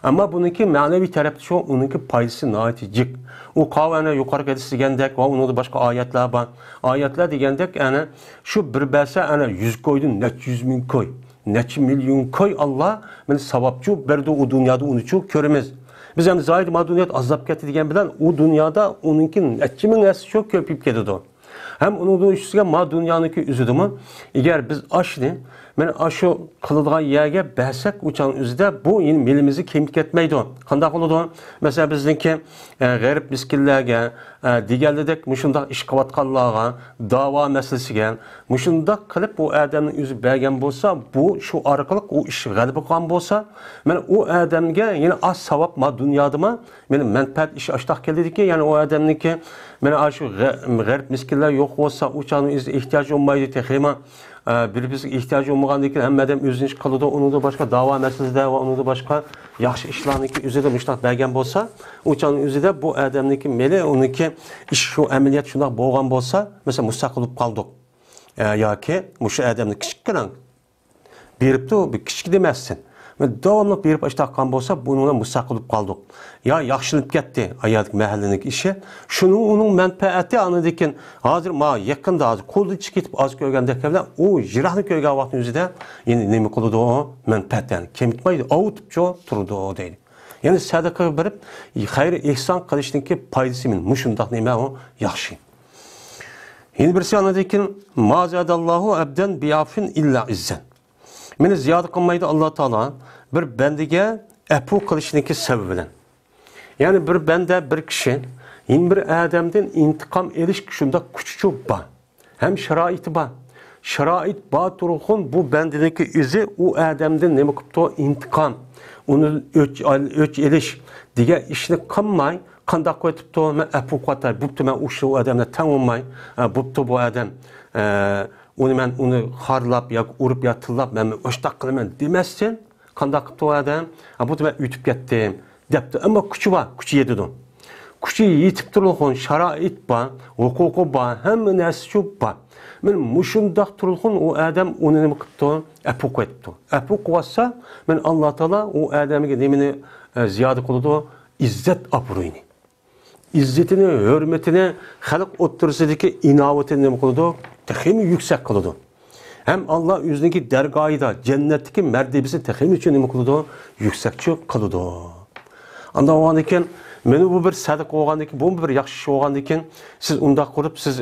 ئەمما بۇنىڭكى مەنىۋى تەرەپتە شۇ، ئۇنىڭكى پايدىسى ناھايىتى جىق. ئۇ قاۋۇ ئەنە يۇقىرىقى ھەدىس دېگەندەك ۋە ئۇنىڭدا باشقا ئايەتلەر بار. ئايەتلەر دېگەندەك ئەنە شۇ بىر بەرسە ئەنە يۈز كويدىن نەچچە يۈز مىڭ كوي، نەچچە مىليون كوي ئاللا مېنى ساۋابچۇ بەردى ئۇ دۇنيادا ئۇنىچۇ كۆرىمىز. بىز ئەمدى زاھىردا ما دۇنيادا ئازلاپ كەتتى دېگەن بىلەن ئۇ دۇنيادا ئۇنىڭكى نەچچە مىڭ ھەسسە شۇ كۆپىيىپ كېتىدۇ. ھەم ئۇنىڭدىن ئۈستىگە ما دۇنيانىڭكى ئۆزىدىمۇ، ئەگەر بىز ئاشنى مانا ئاشۇ قىلىدىغان يەرگە بەرسەك، ئۇ چاغنىڭ ئۆزىدە بۇ يەنە مېلىمىزنى كېمىتىپ كەتمەيدۇ. قانداق بولىدۇ؟ مەسىلەن، بىزنىڭكى، ئە، غېرىب مىسكىنلەرگە، ئە، دېگەنلىدەك مۇشۇنداق ئىش قىلىۋاتقانلارغا، داۋا مەسىلىسىگە مۇشۇنداق قىلىپ ئۇ ئادەمنىڭ ئۆزى بەرگەن بولسا، بۇ شۇ ئارقىلىق ئۇ ئىش غەلىبە قىلغان بولسا، مانا ئۇ ئادەمگە يەنە ئاز ساۋاب ما دۇنيادىمۇ، مانا مەنپەئەت ئىش ئاشتاق كېلىدىكى، يەنى ئۇ ئادەمنىڭكى، مانا ئاشۇ غە-، غېرىب مىسكىنلەر يوق بولسا، ئۇ چاغنىڭ ئۆزىدە ئېھتىياجى بولمايدۇ تېخىمۇ. ئە، بىر-بىرىگە ئېھتىياجى بولمىغاندىن كېيىن ھەممە ئادەم ئۆزىنى ئىش قىلىدۇ، ئۇنىڭدا باشقا داۋا مەسىلىسىدە ۋە ئۇنىڭدا باشقا ياخشى ئىشلارنىڭكى ئۆزىدە مۇشۇنداق بەرگەن بولسا، ئۇ چاغنىڭ ئۆزىدە بۇ ئادەمنىڭكى مېلى، ئۇنىڭكى ئىش شۇ ئەمەلىيەت شۇنداق بولغان بولسا، مەسىلەن، مۇستەقىل بولۇپ قالدۇق. ئە، ياكى مۇشۇ ئادەمنى كىچىككىنە بېرىپتۇ، بىر كىچىككىنە ئەمەسسەن. داۋاملىق بېرىپ ئاشتاق قىلغان بولسا، بۇنىڭ بىلەن مۇستەقىل بولۇپ قالدۇق. يا ياخشىلىنىپ كەتتى ئايالدىكى مەھەللىنىڭ ئىشى. شۇنىڭ، ئۇنىڭ مەنپەئەتى ئاندىن كېيىن ھازىر ما يېقىندا ھازىر قولدىن چىقىپ كېتىپ ئاز كۆرگەندەك بىلەن ئۇ يىراقنى كۆرگەن ۋاقىتنىڭ ئۆزىدە يەنە نېمە قىلىدۇ ئۇ؟ مەنپەئەت، يەنى كېمىتمەيدۇ، ئاۋۇتۇپچۇ تۇرىدۇ دەيدۇ. يەنى سەدىقىگە بېرىپ، خەير ئېھسان قىلىشنىڭكى پايدىسى مانا مۇشۇنداق نېمە ئۇ ياخشى. يەنە بىرسى ئاندىن كېيىن، ما زاداللاھۇ ئەبدەن بىئەفۋىن ئىللا ئىززەن. مېنى زىيادە قىلمايدۇ ئاللا تائالا بىر بەندىگە ئەپۇ قىلىشنىڭكى سەۋەبى بىلەن. يەنى بىر بەندە، بىر كىشى يەنە بىر ئادەمدىن ئىنتىقام ئېلىش شۇنداق كۈچى بار. ھەم شارائىتى بار. شارائىت بار تۇرغۇن بۇ بەندىنىڭكى ئۆزى ئۇ ئادەمدىن نېمە قىپتۇ؟ ئىنتىقام، ئۇنى ئۆچ، ئۆچ ئېلىش دېگەن ئىشنى قىلماي، قانداق قىلىۋېتىپتۇ؟ مەن ئەپۇ قىلىۋاتاي، بوپتۇ، مەن ئۇ ئىشتا ئۇ ئادەم بىلەن تەڭ بولماي، ئە، بوپتۇ، بۇ ئادەم، ئە، ئۇنى مەن ئۇنى خارلاپ ياكى ئۇرۇپ يا تىللاپ، مەن ئاشتاق قىلىمەن دېمەستىن، قانداق قىپتۇ ئۇ ئادەم؟ ھە، بۇ مەن ئۆتۈپ كەتتىم دەپتۇ. ئەمما كۈچى بار، كۈچى يېتىدۇ. كۈچى يېتىپ تۇرۇلغان شارائىت بار، ھوقۇقى بار، ھەممە نەرسىسى بار. مانا مۇشۇنداق تۇرۇلغان ئۇ ئادەم ئۇنى نېمە قىپتۇ؟ ئەپۇ قىلىپتۇ. ئەپۇ قىلىۋاتسا، مانا ئاللا تائالا ئۇ ئادەمگە نېمىنى، ئە، زىيادە قىلىدۇ؟ ئىززەت ئابرۇينى. ئىززىتىنى، ھۆرمىتىنى خەلق ئوتتۇرىسىدىكى ئىناۋىتىنى نېمە قىلىدۇ؟ تېخىمۇ يۈكسەك قىلىدۇ. ھەم ئاللا ئۆزىنىڭكى دەرگاھىدا، جەننەتتىكى مەرتىبىسىنى تېخىمۇ نېمە قىلىدۇ؟ يۈكسەكچە قىلىدۇ. ئانداق بولغاندىن كېيىن، مانا بۇ بىر سەدىقە بولغاندىن كېيىن، بۇ بىر ياخشى ئىش بولغاندىن كېيىن، سىز ئۇنداق قىلىپ، سىز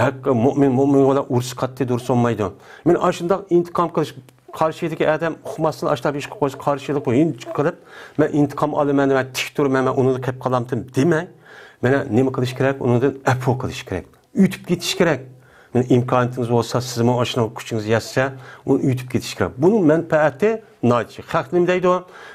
ھەق مۇئمىن مۇئمىن بىلەن ئۇرۇشقا قاتتى دۇرۇس بولمايدۇ. مانا ئاشۇنداق ئىنتىقام قىلىش قارشىدىكى ئادەم ئۇقماستىن ئاشتاق بىر ئىش قىلىپ قويسا، قارشىلىق بويىچە قىلىپ، مەن ئىنتىقام ئالىمەن، مەن تىك تۇرىمەن، مەن ئۇنى قىلىپ قالامتىم دېمەي، مانا نېمە قىلىش كېرەك؟ ئۇنىڭدىن ئەپۇ قىلىش كېرەك، ئۆتۈپ كېتىش كېرەك. مانا ئىمكانىيىتىڭىز بولسا، سىزمۇ ئاشۇنىڭ كۈچىڭىز يەتسە، ئۇنى ئۆتۈپ كېتىش كېرەك. بۇنىڭ مەنپەئەتى ناھايىتى. خەق نېمە دەيدۇ؟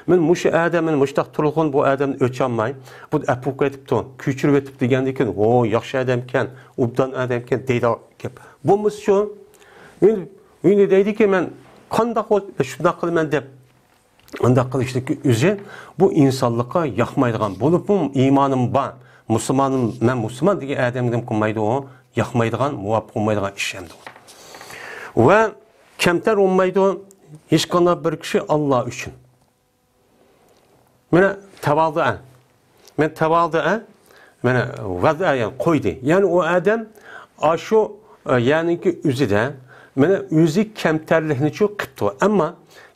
مانا مۇشۇ ئادەم، مانا مۇشۇنداق تۇرغۇن، بۇ ئادەمنى ئۆچالماي، بۇ ئەپۇ قىلىۋېتىپتۇ، كۆچۈرۈۋېتىپتۇ دېگەندىن كېيىن، ھو، ياخشى ئادەمكەن، ئوبدان ئادەمكەن دەيدىغان گەپ. بولمىسىچۇ؟ ئەمدى دەيدىكى، مەن قانداق بول-، شۇنداق قىلىمەن دەپ، ئانداق قىلىشنىڭكى ئۆزى بۇ ئىنسانلىققا ياقمايدىغان، بولۇپمۇ ئىمانىم بار، مۇسۇلمانىم، مەن مۇسۇلمان دېگەن ئادەمگە نېمە قىلمايدۇ؟ ياقمايدىغان، مۇۋاپىق بولمايدىغان ئىش ئەمدى. ۋە كەمتەر بولمايدۇ ھېچقانداق بىر كىشى ئاللا ئۈچۈن. مانا تەۋازۇئەن. مانا تەۋازۇئەن. مانا ۋەزئە، يەنى قويدى. يەنى ئۇ ئادەم ئاشۇ، ئە، يەنىكى ئۆزىدە، مانا ئۆزى كەمتەرلىكنىچۇ قىپتۇ. ئەمما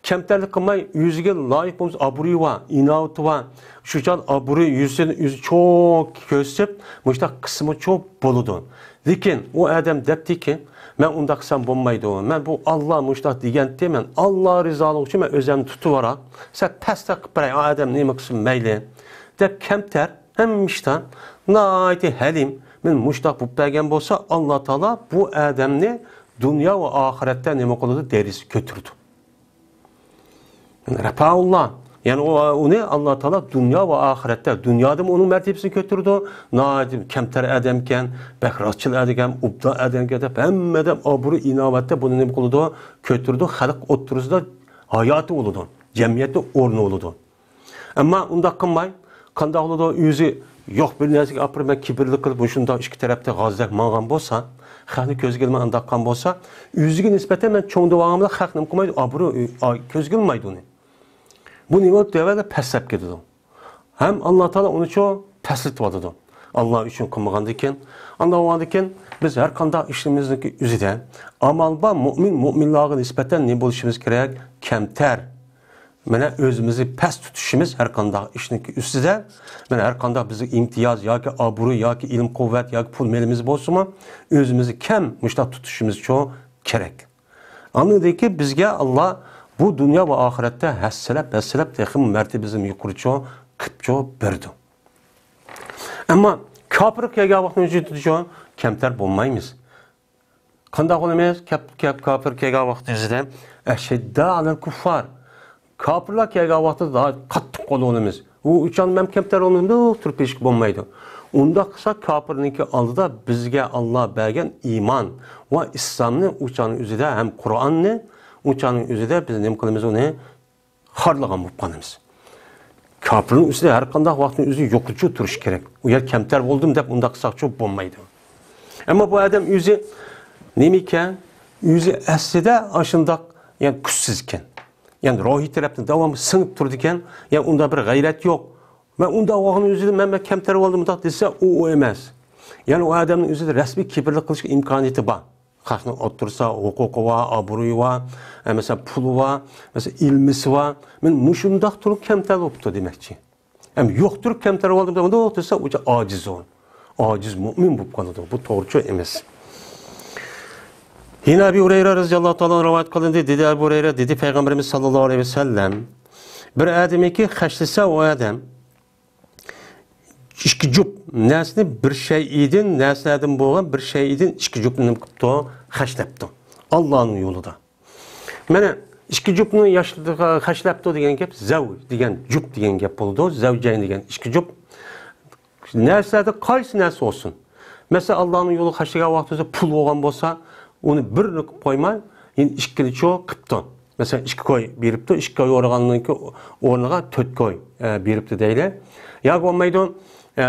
كەمتەرلىك قىلماي، ئۆزىگە لايىق بولمىسا، ئابرۇيى بار، ئىناۋىتى بار. شۇ چاغ ئابرۇي يۈزىنى ئۆزى چوڭ كۆرسىتىپ، مۇشۇنداق قىلسىمۇچۇ بولىدۇ. لېكىن ئۇ ئادەم دەپتىكى، مەن ئۇنداق قىلسام بولمايدۇ. مەن بۇ ئاللا مۇشۇنداق دېگەنتى، مەن ئاللا رىزالىقى ئۈچۈن مەن ئۆزۈمنى تۇتۇۋاراي. سەل پەستەك قىلىپ بېرەي، ئۇ ئادەم نېمە قىلسۇن مەيلى، دەپ كەمتەر، ھەممە ئىشتا ناھايىتى ھەلىم، مەن مۇشۇنداق بولۇپ بەرگەن بولسا، ئاللا تائالا بۇ ئادەمنى دۇنيا ۋە ئاخىرەتتە نېمە قىلىدۇ؟ دەرىجىسى كۆتۈرىدۇ. رەپەئۇللا. يەنى ئۇ، ئۇنى ئاللا تائالا دۇنيا ۋە ئاخىرەتتە، دۇنيادىمۇ ئۇنىڭ مەرتىۋىسىنى كۆتۈرىدۇ. ناھايىتى كەمتەر ئادەمكەن، بەك راستچىل ئادەمكەن، ئوبدان ئادەمكەن دەپ ھەممە ئادەم ئابرۇي ئىناۋەتتە بۇنى نېمە قىلىدۇ؟ كۆتۈرىدۇ. خەلق ئوتتۇرىسىدا ھاياتى بولىدۇ. جەمئىيەتتە ئورنى بولىدۇ. ئەمما ئۇنداق قىلماي، قانداق بولىدۇ؟ ئۆزى يوق بىر نەرسىگە ئاپىرىپ، مەن كىبىرلىك قىلىپ، مۇشۇنداق ئىككى تەرەپتە غازدەك ماڭغان بولسا، خەقنى كۆزگە ئىلماي ئانداق قىلغان بولسا، ئۆزىگە نىسبەتەن مەن چوڭ دەۋالغان بىلەن خەق نېمە قىلمايدۇ؟ ئابرۇي، ئا، كۆزگە ئىلمايدۇ ئۇنى. بۇ نېمە بولۇپ دەۋەدە پەسلەپ كېتىدۇ. ھەم ئاللا تائالا ئۇنى چوڭ پەسلىتىۋاتىدۇ. ئاللا ئۈچۈن قىلمىغاندىكىن، ئانداق بولغاندىكىن، بىز ھەر قانداق ئىشىمىزنىڭكى ئۆزىدە ئامال بار، مۆمىن، مۆمىنلارغا نىسبەتەن نېمە بولۇشىمىز كېرەك؟ كەمتەر. مانا ئۆزىمىزنى پەس تۇتۇشىمىز ھەر قانداق ئىشنىڭكى ئۈستىدە. مانا ھەر قانداق بىزگە ئىمتىياز ياكى ئابرۇي ياكى ئىلىم قۇۋۋەت ياكى پۇل مېلىمىز بولسىمۇ، ئۆزىمىزنى كەم مۇشۇنداق تۇتۇشىمىز چوڭ كېرەك. ئاندىن كېيىن بىزگە ئاللا بۇ دۇنيا ۋە ئاخىرەتتە ھەسسىلەپ، ھەسسىلەپ تېخىمۇ مەرتىبىمىزنى يۇقىرىچۇ قىپچۇ بېرىدۇ. ئەمما كاپىرغا كەلگەن ۋاقىتنىڭ ئۆزىدىچۇ كەمتەر بولمايمىز. قانداق بولىمىز؟ كاپ-، كاپ-، كاپىر كەلگەن ۋاقىت ئۆزىدە ئەشەددە ئەلەل كۇففار. كاپىرلار كەلگەن ۋاقىتتا قاتتىق قول بولىمىز. ئۇ ئۇچان مەن كەمتەر بولمىدىم، تۇرۇپ بېرىشكە بولمايدۇ. ئۇنداق قىلسا كاپىرنىڭكى ئالدىدا بىزگە ئاللا بەرگەن ئىمان ۋە ئىسلامنى ئۇچان ئۆزىدە ھەم قۇرئاننى ئۇچان ئۆزىدە بىز نېمە قىلىمىز ئۇنى؟ خارلىغان بولۇپ قالىمىز. كاپىرنىڭ ئۈستىدە ھەر قانداق ۋاقىتنىڭ ئۆزى يۇقىرىچۇ تۇرۇش كېرەك. ئۇ يەر كەمتەر بولدۇم دەپ ئۇنداق قىلساقچۇ بولمايدۇ. ئەمما بۇ ئادەم ئۆزى نېمىكەن؟ ئۆزى ئەسلىدە ئاشۇنداق، يەنى كۈچسىزكەن. يەنى روھىي تەرەپتىن داۋاملىق سىڭىپ تۇرىدىكەن. يەنى ئۇندا بىر غەيرەت يوق. مەن ئۇنداق بولغان ئۆزىدە مەن، مەن كەمتەر بولدۇم مۇنداق دېسە، ئۇ، ئۇ ئەمەس. يەنى ئۇ ئادەمنىڭ ئۆزىدە رەسمىي كىبىرلىك قىلىشقا ئىمكانىيىتى بار. خەقنىڭ ئوتتۇرىسىدا ھوقۇقى بار، ئابرۇيى بار، ئە، مەسىلەن، پۇلى بار، مەسىلەن، ئىلمىسى بار. مەن مۇشۇنداق تۇرۇپ كەمتەر بوپتۇ دېمەكچى. ئەم، يوق تۇرۇپ كەمتەر بولدۇم دېمەيدۇ، دېسە، ئۇ ئاجىز ئۇ. ئاجىز مۇئمىن بولۇپ قالىدۇ. بۇ توغرىچۇ ئەمەس. يەنە ئەبۇ ھۇرەيرە رەزىياللاھۇ تائالا رىۋايەت قىلىندى. دېدى ئەبۇ ھۇرەيرە، دېدى پەيغەمبىرىمىز ساللاللاھۇ ئەلەيھى ۋەسەللەم، بىر ئادەمكى خەجلىسە ئۇ ئادەم ئىككى جۈپ نەرسىنى بىر شەيئىدىن، نەرسىلەردىن بولغان بىر شەيئىدىن ئىككى جۈپنى نېمە قىپتۇ؟ خەجلەپتۇ. ئاللانىڭ يولىدا. مانا ئىككى جۈپنى ياش-، خەجلەپتۇ دېگەن گەپ زەۋج دېگەن، جۈپ دېگەن گەپ بولىدۇ. زەۋجەين دېگەن ئىككى جۈپ. نەرسىلەردە قايسى نەرسە بولسۇن. مەسىلەن، ئاللانىڭ يولىغا خەجلىگەن ۋاقتىمىزدا پۇل بولغان بولسا، ئۇنى بىرنى قىلىپ قويماي، يەنە ئىككىنى چۇ قىپتۇ. مەسىلەن، ئىككى كوي بېرىپتۇ، ئىككى كوي بولغاندىن كېيىن ئورنىغا تۆت كوي، ئە، بېرىپتۇ دەيلى. ياكى بولمايدۇ، ئە،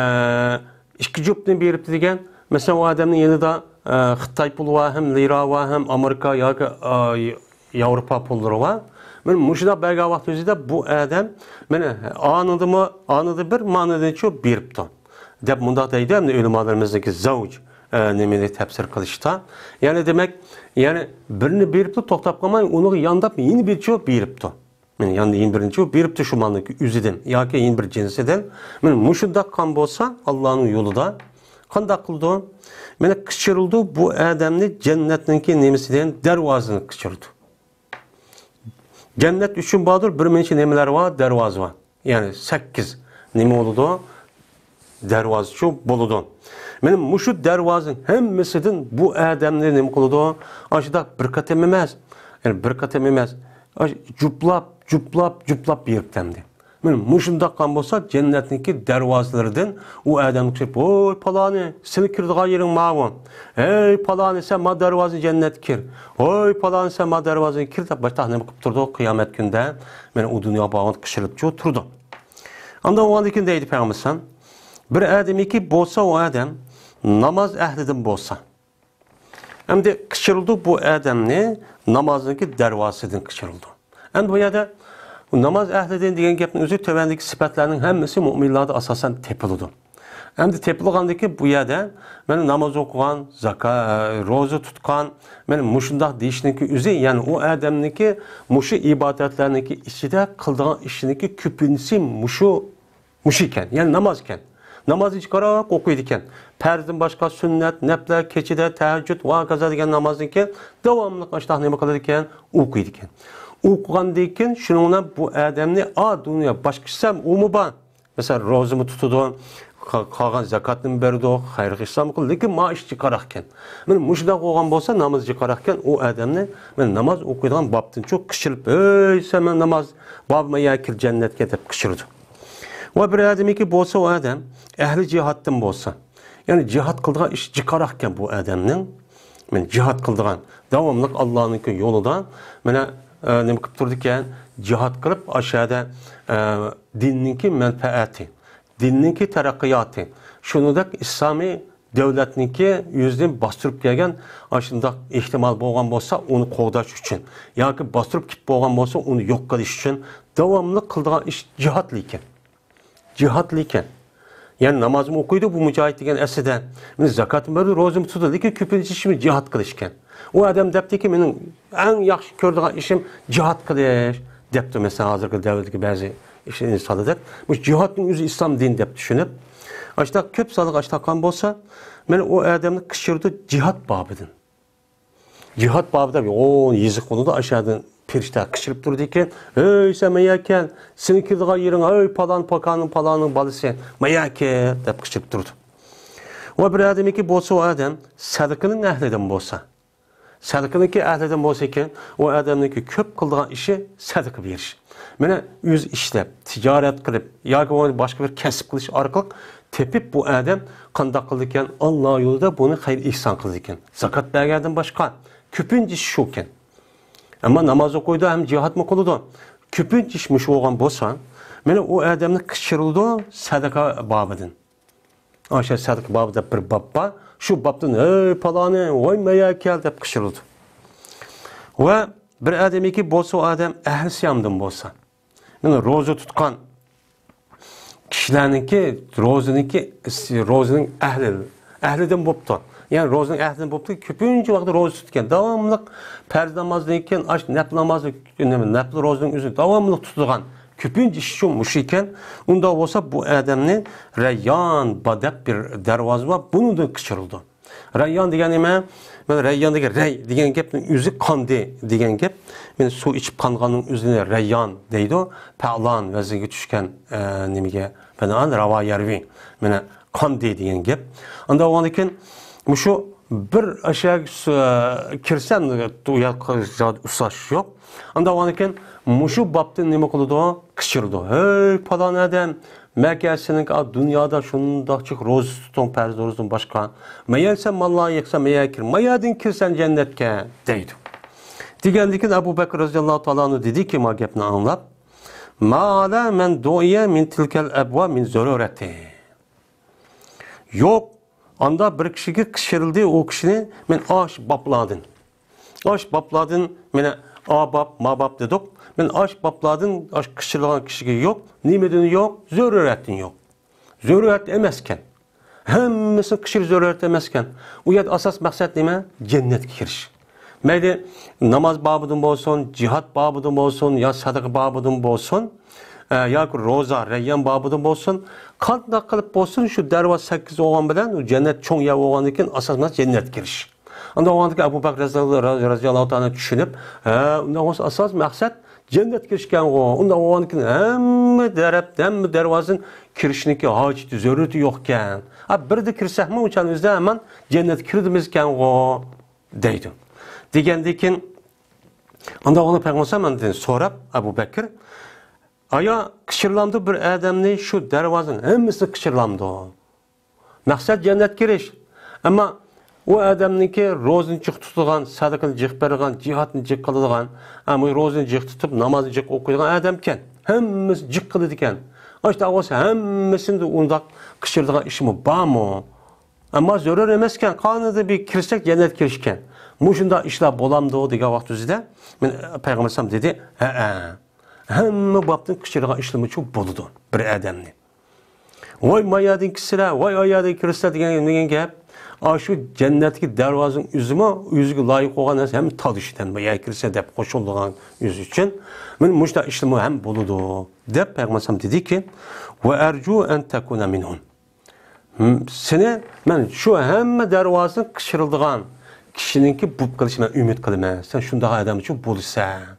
ئىككى جۈپنى بېرىپتۇ دېگەن، مەسىلەن، ئۇ ئادەمنىڭ يېنىدا، ئە، خىتاي پۇلى بار، ھەم لىرا بار، ھەم ئامېرىكا ياكى، ئە، ياۋروپا پۇللىرى بار. مانا مۇشۇنداق بەرگەن ۋاقتى ئۆزىدە بۇ ئادەم، مانا، ئانىدىمۇ، ئانىدا بىر، مانىدىچۇ بېرىپتۇ. دەپ مۇنداق دەيدۇ، ئەمدى ئۆلىمالىرىمىزنىڭكى زەۋج، ئە، نېمىنى تەپسىر قىلىشتا. يەنى دېمەك، يەنى بىرنى بېرىپتۇ، توختاپ قالماي، ئۇنىڭغا يانداپ يەنە بىرچۇ بېرىپتۇ. يەنى يەنە بىرنى چۇ بېرىپتۇ شۇ مالنىڭ ئۆزىدىن ياكى يەنە بىر جىنسىدىن. مانا مۇشۇنداق قىلغان بولسا، ئاللانىڭ يولىدا قانداق قىلىدۇ؟ مانا قىچۇرىدۇ بۇ ئادەمنى جەننەتنىڭكى نېمىسىدىن، دەرۋازىدىن قىچۇرىدۇ. جەننەت ئۈچۈن باردۇر، بىر مۇنچە نېمىلەر بار، دەرۋازا بار. يەنى سەككىز نېمە بولىدۇ؟ دەرۋازىچۇ بولىدۇ. مانا مۇشۇ دەرۋازىنىڭ ھەممىسىدىن بۇ ئادەمنى نېمە قىلىدۇ؟ ئاشۇنداق بىر قېتىم ئەمەس، يەنى بىر قېتىم ئەمەس، ئاشۇ جۈپلاپ، جۈپلاپ، جۈپلاپ بېرىپتۇ ئەمدى. مانا مۇشۇنداق قىلغان بولسا، جەننەتنىڭكى دەرۋازىلىرىدىن ئۇ ئادەمگە كىرىپ، ۋوي پالانى، سېنىڭ كىرىدىغان يېرىڭ ماۋۇ. ھەي پالانى، سەن ما دەرۋازىدىن جەننەتكە كىر. ۋوي پالانى، سەن ما دەرۋازىدىن كىر دەپ باشتا نېمە قىلىپ تۇرىدۇ؟ قىيامەت كۈنىدە مانا ئۇ دۇنيا باغىدا قىچۇرۇپچۇ تۇرىدۇ. ئاندىن ئۇنىڭدىن كېيىن دەيدۇ پەيغەمبەر، بىر ئادەمكى بولسا ئۇ ئادەم ناماز ئەھلىدىن بولسا. ئەمدى قىچۇرىدۇ بۇ ئادەمنى نامازنىڭكى دەرۋازىسىدىن قىچۇرىدۇ. ئەمدى بۇ يەردە ناماز ئەھلىدىن دېگەن گەپنىڭ ئۆزى تۆۋەندىكى سۈپەتلەرنىڭ ھەممىسى مۆمىنلاردا ئاساسەن تېپىلىدۇ. ئەمدى تېپىلغاندىكى بۇ يەردە مانا ناماز ئوقۇغان، زاكا-، روزا تۇتقان، مانا مۇشۇنداق دېيىشنىڭكى ئۆزى، يەنى ئۇ ئادەمنىڭكى مۇشۇ ئىبادەتلەرنىڭكى ئىچىدە قىلىدىغان ئىشىنىڭكى كۆپىنچىسى مۇشۇ مۇشۇ ئىكەن، يەنى ناماز ئىكەن. نامازنى جىقراق ئوقۇيدىكەن. پەرزدىن باشقا سۈننەت، نەپلەر، كېچىدە تەھەججۇد ۋە ھاكازا دېگەن نامازنىكەن، داۋاملىق ئاشۇنداق نېمە قىلىدىكەن؟ ئوقۇيدىكەن. ئوقۇغاندىن كېيىن شۇنىڭ بىلەن بۇ ئادەمنى، ئا، دۇنيا باشقا ئىشلار ئۇمۇ بار. مەسىلەن، روزىمۇ تۇتىدۇ، قا-، قالغان زاكاتنىمۇ بېرىدۇ، خەير ئىشلارمۇ قىلىدۇ. لېكىن ما ئىش جىقراقكەن. مانا مۇشۇنداق بولغان بولسا، ناماز جىقراقكەن، ئۇ ئادەمنى مانا ناماز ئوقۇيدىغان بابتىنچۇ قىچىرىپ، ھەي، سەن مانا ناماز بابىما يا كىر جەننەتكە دەپ قىچۇرىدۇ. ۋە بىر ئادەمكى بولسا، ئۇ ئادەم ئەھلى جىھادتىن بولسا، يەنى جىھاد قىلىدىغان ئىش جىقراقكەن بۇ ئادەمنىڭ. مانا جىھاد قىلىدىغان، داۋاملىق ئاللانىڭكى يولىدا، مانا، ئە، نېمە قىلىپ تۇرىدىكەن، جىھاد قىلىپ، ئاشۇ يەردە، ئە، دىننىڭكى مەنپەئەتى، دىننىڭكى تەرەققىياتى، شۇنىڭدەك ئىسلامىي دۆلەتنىڭكى يۈزىنى باستۇرۇپ كەلگەن ئاشۇنداق ئېھتىمال بولغان بولسا، ئۇنى قوغداش ئۈچۈن ياكى باستۇرۇپ كېلىپ بولغان بولسا، ئۇنى يوق قىلىش ئۈچۈن داۋاملىق قىلىدىغان ئىش جىھاد لېكىن. جىھاد لېكىن. يەنى نامازمۇ ئوقۇيدۇ بۇ مۇجاھىد دېگەن ئەسلىدە. مانا زاكاتمۇ بېرىدۇ، روزىمۇ تۇتىدۇ، لېكىن كۆپىنچە ئىشىمىز جىھاد قىلىش ئىكەن. ئۇ ئادەم دەپتىكى، مېنىڭ ئەڭ ياخشى كۆرىدىغان ئىشىم جىھاد قىلىش، دەپتۇ. مەسىلەن، ھازىرقى دەۋردىكى بەزى ئىش-، ئىنسانلاردەك. مۇشۇ جىھادنىڭ ئۆزى ئىسلام دىنى دەپ چۈشىنىپ، ئاشۇنداق كۆپ سانلىق ئاشۇنداق قىلغان بولسا، مانا ئۇ ئادەمنى قىچۇرىدۇ جىھاد بابىدىن. جىھاد بابىدا يوغان يېزىق بولىدۇ، ئاشۇ يەردىن پېرىشتە قىچقىرىپ تۇرىدىكەن، «ھەي، سەن مايا كەل، سېنىڭ كېلىدىغان يېرىڭ، ھەي، پالان پاكاننىڭ، پالاننىڭ بالىسى، مايا كەل» دەپ قىچقىرىپ تۇرىدۇ. ۋە بىر ئادەمكى بولسا، ئۇ ئادەم سەدىقىنىڭ ئەھلىدىن بولسا، سەدىقىنىڭكى ئەھلىدىن بولسا ئىكەن، ئۇ ئادەمنىڭكى كۆپ قىلىدىغان ئىشى سەدىقە بېرىش. مانا، ئۆزى ئىشلەپ، تىجارەت قىلىپ ياكى بولمىسا باشقا بىر كەسىپ قىلىش ئارقىلىق تېپىپ، بۇ ئادەم قانداق قىلىدىكەن؟ ئاللا يولىدا بۇنى خەير ئېھسان قىلىدىكەن. زاكات بەرگەندىن باشقا كۆپىنچە ئىش شۇكەن. ئەمما ناماز ئوقۇيدۇ ھەم جىھادمۇ قىلىدۇ. كۆپىنچە ئىش مۇشۇ بولغان بولسا، مانا، ئۇ ئادەمنى قىچقىرىدۇ سەدىقە بابىدىن. ئاشۇ سەدىقە بابى دەپ بىر باب بار. شۇ بابتىن، «ھەي، پالانى، ۋاي، مايا كەل» دەپ قىچقىرىدۇ. ۋە بىر ئادەمكى بولسا، ئۇ ئادەم ئەھلى سىيامدىن بولسا. مانا، روزا تۇتقان كىشىلەرنىڭكى، روزىنىڭكى، روزىنىڭ ئەھلى، ئەھلىدىن بوپتۇ. يەنى روزىنىڭ ئەھلىدىن بوپتۇ، كۆپىنچە ۋاقىت روزا تۇتقان، داۋاملىق پەرز نامازدىن كېيىن، ئاش نەپلى نامازنى، نېمە، نەپلى روزىنىڭ ئۆزىنى داۋاملىق تۇتىدىغان، كۆپىنچە ئىشى شۇ، مۇشۇ ئىكەن. ئۇنداق بولسا، بۇ ئادەمنى رەييان با دەپ بىر دەرۋازا بار، بۇنىڭدىن قىچقىرىلىدۇ. رەييان دېگەن نېمە؟ مانا، رەييان دېگەن رەي دېگەن گەپنىڭ ئۆزى قاندى دېگەن گەپ. مانا، سۇ ئىچىپ قانغاننىڭ ئۆزىنى رەييان دەيدۇ. پەئلان ۋەزنىگە چۈشكەن، ئە، نېمىگە بىنائەن راۋا يەرۋى. مانا، قاندى دېگەن گەپ. ئاندىن ئۇنىڭدىن كېيىن مۇشۇ بىر ئاشۇ كىرسەم، ئۇ ياققا زادى ئۇسساش يوق. ئاندىن ئۇنىڭدىن كېيىن مۇشۇ بابتىن نېمە قىلىدۇ؟ قىچقىرىدۇ. «ھەي، پالان ئادەم، مەكە سېنىڭكى دۇنيادا شۇنداق جىق روزا تۇتتۇڭ، پەرز روزىدىن باشقا. مايان سەن ماللارنى يىغسان، مايا كىر، مايادىن كىرسەن جەننەتكە» دەيدۇ. دېگەندىن كېيىن ئەبۇ بەكرى رەزىياللاھۇ تائالا ئەنھۇ دېدىكى، ما گەپنى ئاڭلاپ، «ما ئەلە مەن دۇئىيە مىن تىلكەل ئەبۋا مىن زۆرۈرەتى.» يوق، ئاندا بىر كىشىگە قىچقىرىلدى، ئۇ كىشىنى مەن ئاش بابلاردىن. ئاش بابلاردىن، مانا، ئا باب، ما باب دېدۇق. مەن ئاش بابلاردىن ئاش قىچقىرىلغان كىشىگە يوق. نېمىدىن يوق؟ زۆرۈرەتتىن يوق. زۆرۈرەت ئەمەسكەن. ھەممىسىنى قىچقىرىش زۆرۈرەت ئەمەسكەن. ئۇ يەردە ئاساس مەقسەت نېمە؟ جەننەتكە كىرىش. مەيلى ناماز بابىدىن بولسۇن، جىھاد بابىدىن بولسۇن، يا سەدىقە بابىدىن بولسۇن، ئە، ياكى روزا، رەييان بابىدىن بولسۇن، قانداق قىلىپ بولسۇن، شۇ دەرۋازا سەككىز بولغان بىلەن، ئۇ جەننەت چوڭ يەر بولغاندىن كېيىن، ئاساس مەقسەت جەننەتكە كىرىش. ئاندىن ئۇنىڭدىن كېيىن ئەبۇ بەكرى رەزىياللاھۇ، رەزىياللاھۇ تائالا چۈشىنىپ، ھە، ئۇنداق بولسا ئاساس مەقسەت جەننەتكە كىرىشكەنغۇ. ئۇنداق بولغاندىن كېيىن ھەممە تەرەپ، ھەممە دەرۋازىدىن كىرىشنىڭكى ھاجىتى، زۆرۈرىتى يوقكەن. ھە، بىردە كىرسەكمۇ ئۇنچانى ئۆزىدە ھامان جەننەتكە كىردىمىزكەنغۇ دەيدۇ. دېگەندىن كېيىن، ئاندىن ئۇنى پەيغەمبەر ئەلەيھىسسالام ئاندىن سوراپ، ئەبۇ بەكرى، ئايا قىچىرلامدۇ بىر ئادەمنى شۇ دەرۋازىنىڭ ھەممىسىنى قىچىرلامدۇ؟ مەقسەت جەننەتكە كىرىش. ئەمما ئۇ ئادەمنىڭكى روزىنى جىق تۇتىدىغان، سەدىقىنى جىق بېرىدىغان، جىھادنى جىق قىلىدىغان، ئەمما روزىنى جىق تۇتۇپ، نامازنى جىق ئوقۇيدىغان ئادەمكەن. ھەممىسى جىق قىلىدىكەن. ئاشۇنداق بولسا ھەممىسىنى ئۇنداق قىچىرىدىغان ئىشمۇ بارمۇ؟ ئەمما زۆرۈر ئەمەسكەن، قانۇندا بىر كىرسەك جەننەتكە كىرىشكەن. مۇشۇنداق ئىشلار بولامدۇ دېگەن ۋاقتىمىزدا، مەن، پەيغەمبەر ئەلەيھىسسالام دېدى، ھەئە. ھەممە بابتىن قىچىرىدىغان ئىشلىرىمۇچۇ بولىدۇ بىر ئادەمنى. ۋاي مايادىن كىرسىلە، ۋاي ئايادىن كىرسىلە دېگەن، دېگەن گەپ. ئاشۇ جەننەتتىكى دەرۋازىنىڭ ئۆزىمۇ ئۆزىگە لايىق بولغان نەرسە ھەم تالىشىدىن، ۋاي كىرسە دەپ قوشۇلىدىغان ئۆزى ئۈچۈن. مەن مۇشۇنداق ئىشلىرىمۇ ھەم بولىدۇ دەپ پەيغەمبەر ئەلەيھىسسالام دېدىكى، ۋە ئەرجۇ ئەن تەكۇنە مىنھۇم. ھىم، سېنى مەن شۇ ھەممە دەرۋازىدىن قىچىرىلىدىغان كىشىنىڭكى بولۇپ قېلىشىنى مەن ئۈمىد قىلىمەن. سەن شۇنداق ئادەم ئۈچۈن بولىسەن،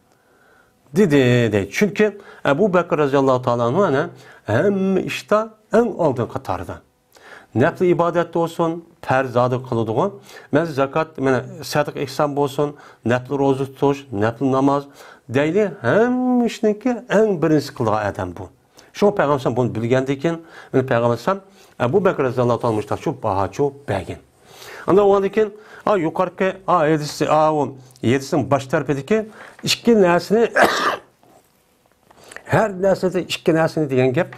دېدى، دەيدۇ. چۈنكى ئەبۇ بەكرى رەزىياللاھۇ تائالا ئەنھۇ ئەنە ھەممە ئىشتا ئەڭ ئالدىن قاتاردا. نەپلى ئىبادەتتە بولسۇن، پەرز زادى قىلىدىغۇ. مەن زاكات، مانا سەدىقە ئېھسان بولسۇن، نەپلى روزا تۇتۇش، نەپلى ناماز، دەيلى ھەممە ئىشنىڭكى ئەڭ بىرىنچىسى قىلىدىغان ئادەم بۇ. شۇڭا پەيغەمبەر بۇنى بىلگەندىن كېيىن، مانا پەيغەمبەر ئەبۇ بەكرى رەزىياللاھۇ تائالا مۇشۇنداقچۇ باھاچۇ بەرگەن. ئاندىن ئۇنىڭدىن كېيىن، ئا، يۇقىرىقى، ئا، ھەدىس، ئا، ئۇ ھەدىسنىڭ باش تەرىپىدىكى ئىككى نەرسىنى، ھەر نەرسىدە ئىككى نەرسىنى دېگەن گەپ.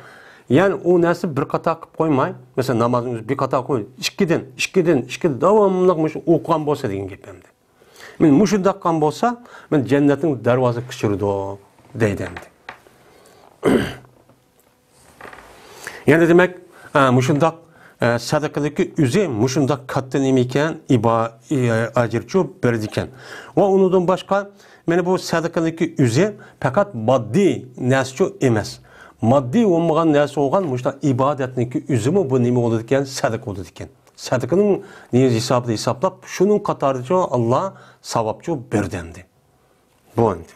يەنى ئۇ نەرسە بىر قاتار قىلىپ قويماي، مەسىلەن، نامازنى بىر قاتار قويماي، ئىككىدىن، ئىككىدىن، ئىككىدىن داۋاملىق مۇشۇ ئوقۇغان بولسا دېگەن گەپ ئەمدى. مانا مۇشۇنداق قىلغان بولسا، مانا جەننەتنىڭ دەرۋازىسى قىچىرىدۇ دەيدۇ ئەمدى. يەنى دېمەك، ئە، مۇشۇنداق، ئە، سەدىقىنىڭكى ئۆزى مۇشۇنداق كاتتا نېمە ئىكەن، ئىبا-، ئى، ئەجىرچۇ بېرىدىكەن. ۋە ئۇنىڭدىن باشقا، مانا بۇ سەدىقىنىڭكى ئۆزى پەقەت ماددىي نەرسىچۇ ئەمەس. ماددىي بولمىغان نەرسە بولغان مۇشۇنداق ئىبادەتنىڭكى ئۆزىمۇ بۇ نېمە بولىدىكەن، سەدىقە بولىدىكەن. سەدىقىنىڭ نىيەت ھېسابىدا ھېسابلاپ، شۇنىڭ قاتارىدىچۇ ئاللا ساۋابچۇ بېرىدۇ ئەمدى. بۇ ئەمدى.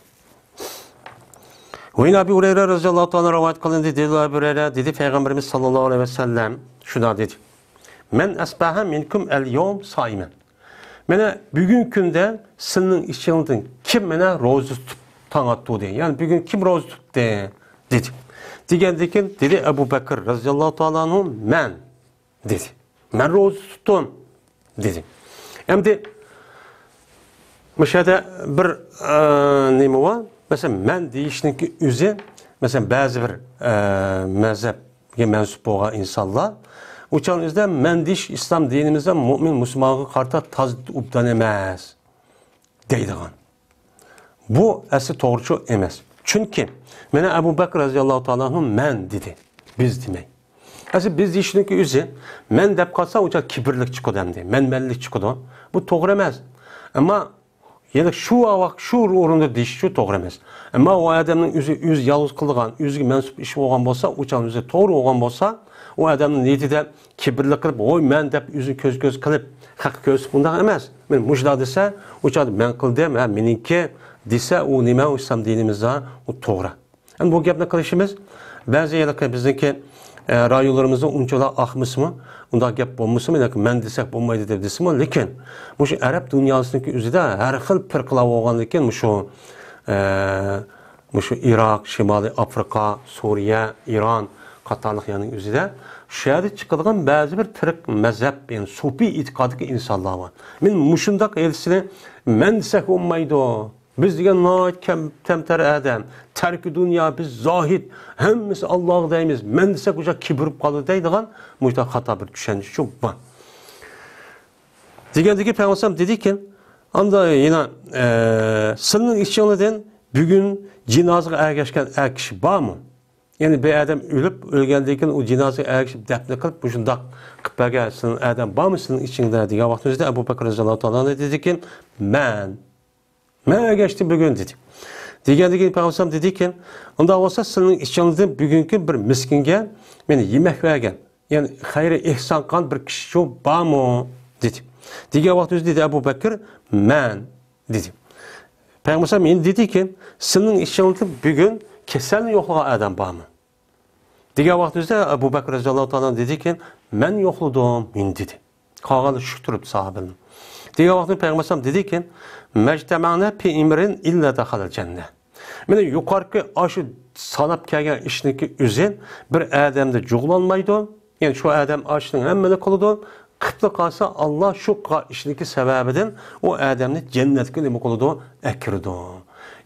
ۋە ئەن ئەبى ھۇرەيرە رەزىيەللاھۇ تائالا رىۋايەت قىلىندى، دېدى ئەبۇ ھۇرەيرە، دېدى پەيغەمبىرىمىز ساللاللاھۇ ئەلەيھى ۋەسەللەم شۇنداق دېدى: مەن ئەسبەھە مىنكۇم ئەل يەۋم سائىمەن. مانا بۈگۈنكى كۈندە سىلىنىڭ ئىچىڭدىن كىم مانا روزا تۇتۇپ تاڭ ئاتتۇردى؟ يەنى بۈگۈن كىم روزا تۇتتى؟ دېدى. دېگەندىن كېيىن دېدى ئەبۇ بەكىر رەزىيەللاھۇ تائالا ئەنھۇ، مەن. دېدى. مەن روزا تۇتتۇم، دېدى. ئەمدى مۇشۇ يەردە بىر، ئە، نېمە بار؟ مەسىلەن، مەن دېيىشنىڭكى ئۆزى، مەسىلەن، بەزى بىر، ئە، مەزھەپكە مەنسۇپ بولغان ئىنسانلار ئۇ چاغنىڭ ئۆزىدە مەن دېيىش ئىسلام دىنىمىزدا مۆمىن مۇسۇلمانغا قارىتا تازا ئوبدان ئەمەس دەيدىغان. بۇ ئەسلى توغرىچۇ ئەمەس. چۈنكى مانا ئەبۇ بەكىر رەزىياللاھۇ تائالا ئەنھۇ مەن دېدى. بىز دېمەي. ئەسلى بىز دېيىشنىڭكى ئۆزى مەن دەپ قالسا ئۇ چاغ كىبىرلىك چىقىدۇ ئەمدى. مەنمەنلىك چىقىدۇ. بۇ توغرا ئەمەس. ئەمما يەنى شۇ ۋاق-، شۇ ئورۇندا دېيىشچۇ توغرا ئەمەس. ئەمما ئۇ ئادەمنىڭ ئۆزى، ئۆزى يالغۇز قىلىدىغان، ئۆزىگە مەنسۇپ ئىش بولغان بولسا، ئۇ چاغ ئۆزى توغرا بولغان بولسا، ئۇ ئادەمنىڭ نىيىتىدە كىبىرلىك قىلىپ، ۋوي مەن دەپ ئۆزىنى كۆز-كۆز قىلىپ، خەققە كۆرسىتىپ ئۇنداق ئەمەس. مانا مۇشۇنداق دېسە، ئۇ چاغدا مەن قىلدىم، ھە، مېنىڭكى دېسە، ئۇ نېمە، ئۇ ئىسلام دىنىمىزدا ئۇ توغرا. ئەمدى بۇ گەپنى قىلىشىمىز بەزى ھېلىقى بىزنىڭكى، ئە، رايونلىرىمىزدا ئۇنچىۋالا ئاقمىسىمۇ، ئۇنداق گەپ بولمىسىمۇ، ياكى مەن دېسەك بولمايدۇ دەپ دېسىمۇ، لېكىن مۇشۇ ئەرەب دۇنياسىنىڭكى ئۆزىدە ھەر خىل پىرقىلار بولغاندىكىن مۇشۇ، ئە، مۇشۇ ئىراق، شىمالىي ئافرىقا، سۈرىيە، ئىران قاتارلىق يەرنىڭ ئۆزىدە شۇ يەردە چىقىدىغان بەزى بىر پىرق مەزھەپ، يەنى سۇپىي ئېتىقادتىكى ئىنسانلار بار. مەن مۇشۇنداق ھېلىسىنى مەن دېسەك بولمايدۇ. بىز دېگەن ناھايىتى كەم-، كەمتەر ئادەم، تەركى دۇنيا، بىز زاھىد، ھەممىسى ئاللاغا دەيمىز، مەن دېسەك ئۇ كىبىر بولۇپ قالىدۇ دەيدىغان مۇشۇنداق خاتا بىر چۈشەنچە بار. دېگەندىكى پەيغەمبەر دېدىكەن، ئاندا يەنە، ئە، سىلىنىڭ ئىچىڭلاردىن بۈگۈن جىنازىغا ئەگەشكەن ئەر كىشى بارمۇ؟ يەنى بىر ئادەم ئۆلۈپ، ئۆلگەندىن كېيىن ئۇ جىنازىغا ئەگىشىپ دەپنە قىلىپ، مۇشۇنداق قىلىپ بەرگەن سىلىنىڭ ئادەم بارمۇ سىلىنىڭ ئىچىڭدە؟ دېگەن ۋاقتىمىزدا ئەبۇ بەكىر رەزىياللاھۇ تائالا ئەنھۇ دېدىكى، مەن. مەن ئەگەشتىم بۈگۈن، دېدى. دېگەندىن كېيىن پەيغەمبەر دېدىكى، ئۇنداق بولسا سىلىنىڭ ئىچىڭىزدىن بۈگۈنكى بىر مىسكىنگە مېنى يېمەك بەرگەن، يەنى خەيرى ئېھسان قىلغان بىر كىشى بارمۇ؟ دېدى. دېگەن ۋاقتىمىزدا دېدى ئەبۇ بەكىر، مەن، دېدى. پەيغەمبەر يەنە دېدىكى، سىلىنىڭ ئىچىڭىزدە بۈگۈن كېسەلنى يوقلىغان ئادەم بارمۇ؟ دېگەن ۋاقتىمىزدا ئەبۇ بەكىر رەزىياللاھۇ تائالا ئەنھۇ دېدىكى، مەن يوقلىدىم، مېنى دېدى. قالغانلار شۈك تۇرۇپتۇ ساھابىلەر. دېگەن ۋاقتىدا پەيغەمبەر ئەلەيھىسسالام دېدىكى، مەجتەمەنە پى ئىمرىن ئىللا دەخەلەل جەننە. مانا يۇقىرىقى ئاشۇ ساناپ كەلگەن ئىشنىڭكى ئۆزى بىر ئادەمدە جۇغلانمايدۇ. يەنى شۇ ئادەم ئاشۇنىڭ ھەممىنى قىلىدۇ. قىپلا قالسا، ئاللا شۇ قىلغان ئىشنىڭكى سەۋەبىدىن ئۇ ئادەمنى جەننەتكە نېمە قىلىدۇ؟ ئەكىرىدۇ.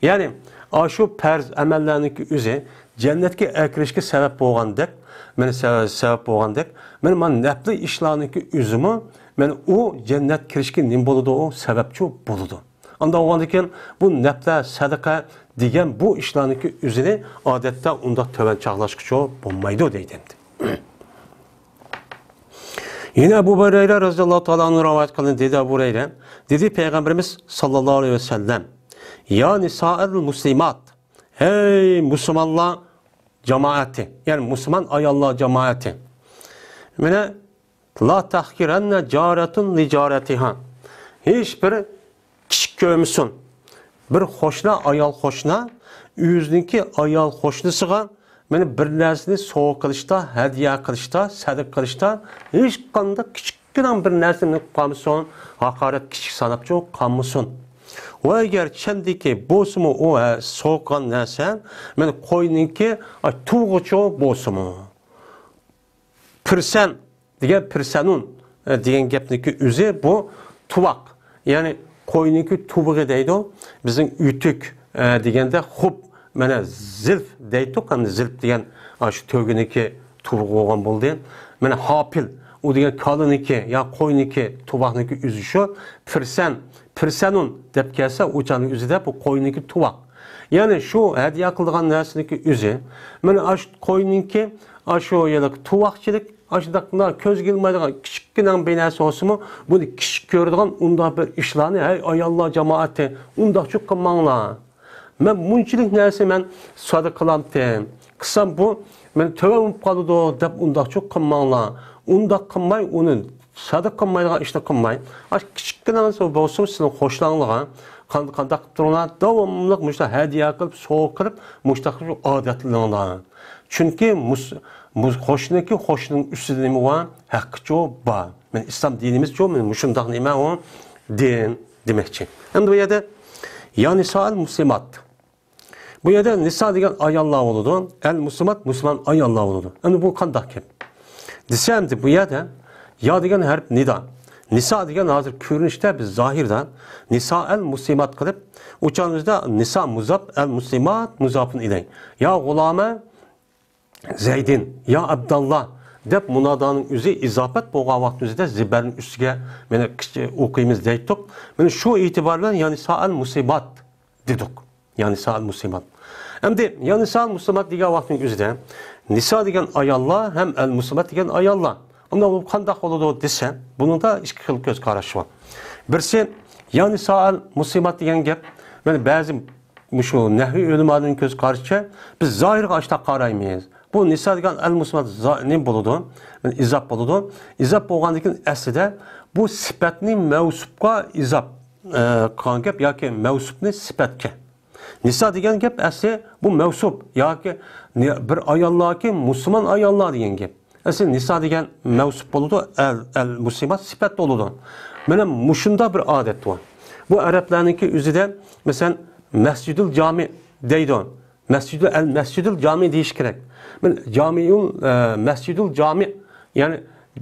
يەنى ئاشۇ پەرز ئەمەللەرنىڭكى ئۆزى جەننەتكە ئەكىرىشكە سەۋەب بولغاندەك، مانا سەۋەب، سەۋەب بولغاندەك، مانا، مانا نەپلى ئىشلارنىڭكى ئۆزىمۇ، مانا ئۇ جەننەتكە كىرىشكە نېمە بولىدۇ؟ ئۇ سەۋەبچۇ بولىدۇ. ئانداق بولغاندىكىن بۇ نەپلە، سەدىقە دېگەن بۇ ئىشلارنىڭكى ئۆزىنى ئادەتتە ئۇنداق تۆۋەن چاغلاشقىچۇ بولمايدۇ دەيدۇ ئەمدى. يەنە ئەبۇ ھۇرەيرە رەزىياللاھۇ تائالا ئەنھۇ رىۋايەت قىلىندى، دېدى ئەبۇ ھۇرەيرە، دېدى پەيغەمبىرىمىز ساللاللاھۇ ئەلەيھى ۋەسەللەم، يا نىسائەل مۇسلىمات، ھەي مۇسۇلمانلار جامائەتى، يەنى مۇسۇلمان ئاياللار جامائەتى. مانا، لا تەھقىرەننە جارەتۇن لىجارەتىھا. ھېچ بىر كىچىك كۆرمىسۇن. بىر قوشنا، ئايال قوشنا ئۆزىنىڭكى ئايال قوشنىسىغا مانا بىر نەرسىنى سوۋغا قىلىشتا، ھەدىيە قىلىشتا، سەدىقە قىلىشتا ھېچقانداق كىچىككىنە بىر نەرسىنى قىلىپ قالمىسۇن، ھاقارەت كىچىك ساناپچۇ قالمىسۇن. ۋە ئەگەر چەمدىكى بولسىمۇ ئۇ، ھە، سوۋغا قىلغان نەرسە مانا قوينىڭكى، ئاي، تۇۋىغىچۇ بولسىمۇ. پىرسەن دېگەن پىرسەنۇن، ئە، دېگەن گەپنىڭكى ئۆزى بۇ تۇۋاق. يەنى قوينىڭكى تۇۋىقى دەيدۇ. بىزنىڭ ئۆتۈك، ئە، دېگەندە خوپ، مانا زىلپ دەيتتۇق، ئەمدى زىلپ دېگەن، ئا، شۇ تۆگىنىڭكى تۇۋىقى بولغان بولدى. مانا ھاپىل، ئۇ دېگەن كالىنىڭكى يا قوينىڭكى تۇۋاقنىڭكى ئۆزى شۇ. پىرسەن، پىرسەنۇن دەپ كەلسە، ئۇ چاغنىڭ ئۆزىدە بۇ قوينىڭكى تۇۋاق. يەنى شۇ ھەدىيە قىلىدىغان نەرسىنىڭكى ئۆزى. مانا ئاشۇ قوينىڭكى، ئاشۇ ھېلىقى تۇۋاقچىلىك، ئاشۇنداق كۆزگە ئىلمايدىغان كىچىككىنە بىر نەرسە بولسىمۇ، بۇنى كىچىك كۆرىدىغان ئۇنداق بىر ئىشلارنى، ھەي ئاياللار جامائىتى، ئۇنداقچۇ قىلماڭلار. مەن مۇنچىلىك نەرسە مەن سادىقە قىلامتىم، قىلسام بۇ مەن تۆۋەن بولۇپ قالىدۇ دەپ ئۇنداقچۇ قىلماڭلار. ئۇنداق قىلماي ئۇنى سادىق قىلمايدىغان ئىشنى قىلماي، ئاشۇ كىچىككىنە بولسىمۇ سىزنىڭ قوشناڭلارغا قان-، قانداق قىلىپ تۇرۇڭلار، داۋاملىق مۇشۇنداق ھەدىيە قىلىپ، سوۋغا قىلىپ، مۇشۇنداق ئادەتلىنىڭلار. چۈنكى مۇس-، مۇس-، قوشنىكى قوشنىنىڭ ئۈستىدە نېمە بار؟ ھەققىچۇ بار. مەن ئىسلام دىنىمىزچۇ، مەن مۇشۇنداق نېمە ئۇ دىن دېمەكچى. ئەمدى بۇ يەردە يا نىسائەل مۇسلىمات. بۇ يەردە نىسا دېگەن ئاياللار بولىدۇ. ئەل مۇسلىمات، مۇسۇلمان ئاياللار بولىدۇ. ئەمدى بۇ قانداق گەپ؟ دېسە، ئەمدى بۇ يەردە يا دېگەن ھەرپ نىدا. نىسا دېگەن ھازىر كۆرۈنۈشتە بىز زاھىردا نىسا ئەل مۇسلىمات قىلىپ، ئۇچانىمىزدا نىسا مۇزاپ، ئەل مۇسلىمات مۇزاپۇن ئىلەي. يا غۇلامە زەيدىن، يا ئابداللا دەپ مۇنادانىڭ ئۆزى ئىزاپەت بولغان ۋاقىتنىڭ ئۆزىدە زىبەرنىڭ ئۈستىگە مانا كىچىك ئوقۇيمىز دەيتتۇق. مانا شۇ ئېتىبار بىلەن يا نىسا ئەل مۇسلىمات دېدۇق. يا نىسا ئەل مۇسلىمات. ئەمدى يا نىسا ئەل مۇسلىمات دېگەن ۋاقىتنىڭ ئۆزىدە نىسا دېگەن ئاياللار ھەم ئەل مۇسلىمات دېگەن ئاياللار. ئۇنداق بولۇپ قانداق بولىدۇ دېسە، بۇنىڭدا ئىككى خىل كۆز قاراش بار. بىرسى، يا نىسا ئەل مۇسلىمات دېگەن گەپ، مانا بەزى مۇشۇ نەھۋىي ئۆلىمالىرىنىڭ كۆز قارىشىچە، بىز زاھىرغا ئاشتاق قارايمىز. بۇ نىسا دېگەن ئەل مۇسلىمات زا-، نېمە بولىدۇ؟ مانا ئىزاپ بولىدۇ. ئىزاپ بولغاندىن كېيىن ئەسلىدە بۇ سۈپەتنى مەۋسۇپقا ئىزاپ، ئە، قىلغان گەپ ياكى مەۋسۇپنى سۈپەتكە. نىسا دېگەن گەپ ئەسلى بۇ مەۋسۇپ ياكى نى-، بىر ئاياللاركى مۇسۇلمان ئاياللار دېگەن گەپ. ئەسلى نىسا دېگەن مەۋسۇپ بولىدۇ، ئەل، ئەل مۇسلىمات سۈپەت بولىدۇ. مانا مۇشۇنداق بىر ئادەت بار. بۇ ئەرەبلەرنىڭكى ئۆزىدە، مەسىلەن، مەسجىدۇل جامى دەيدۇ. مەسجىدۇ ئەل مەسجىدۇل جامى دېيىش كېرەك. مانا جامىئۇل، ئە، مەسجىدۇل جامى، يەنى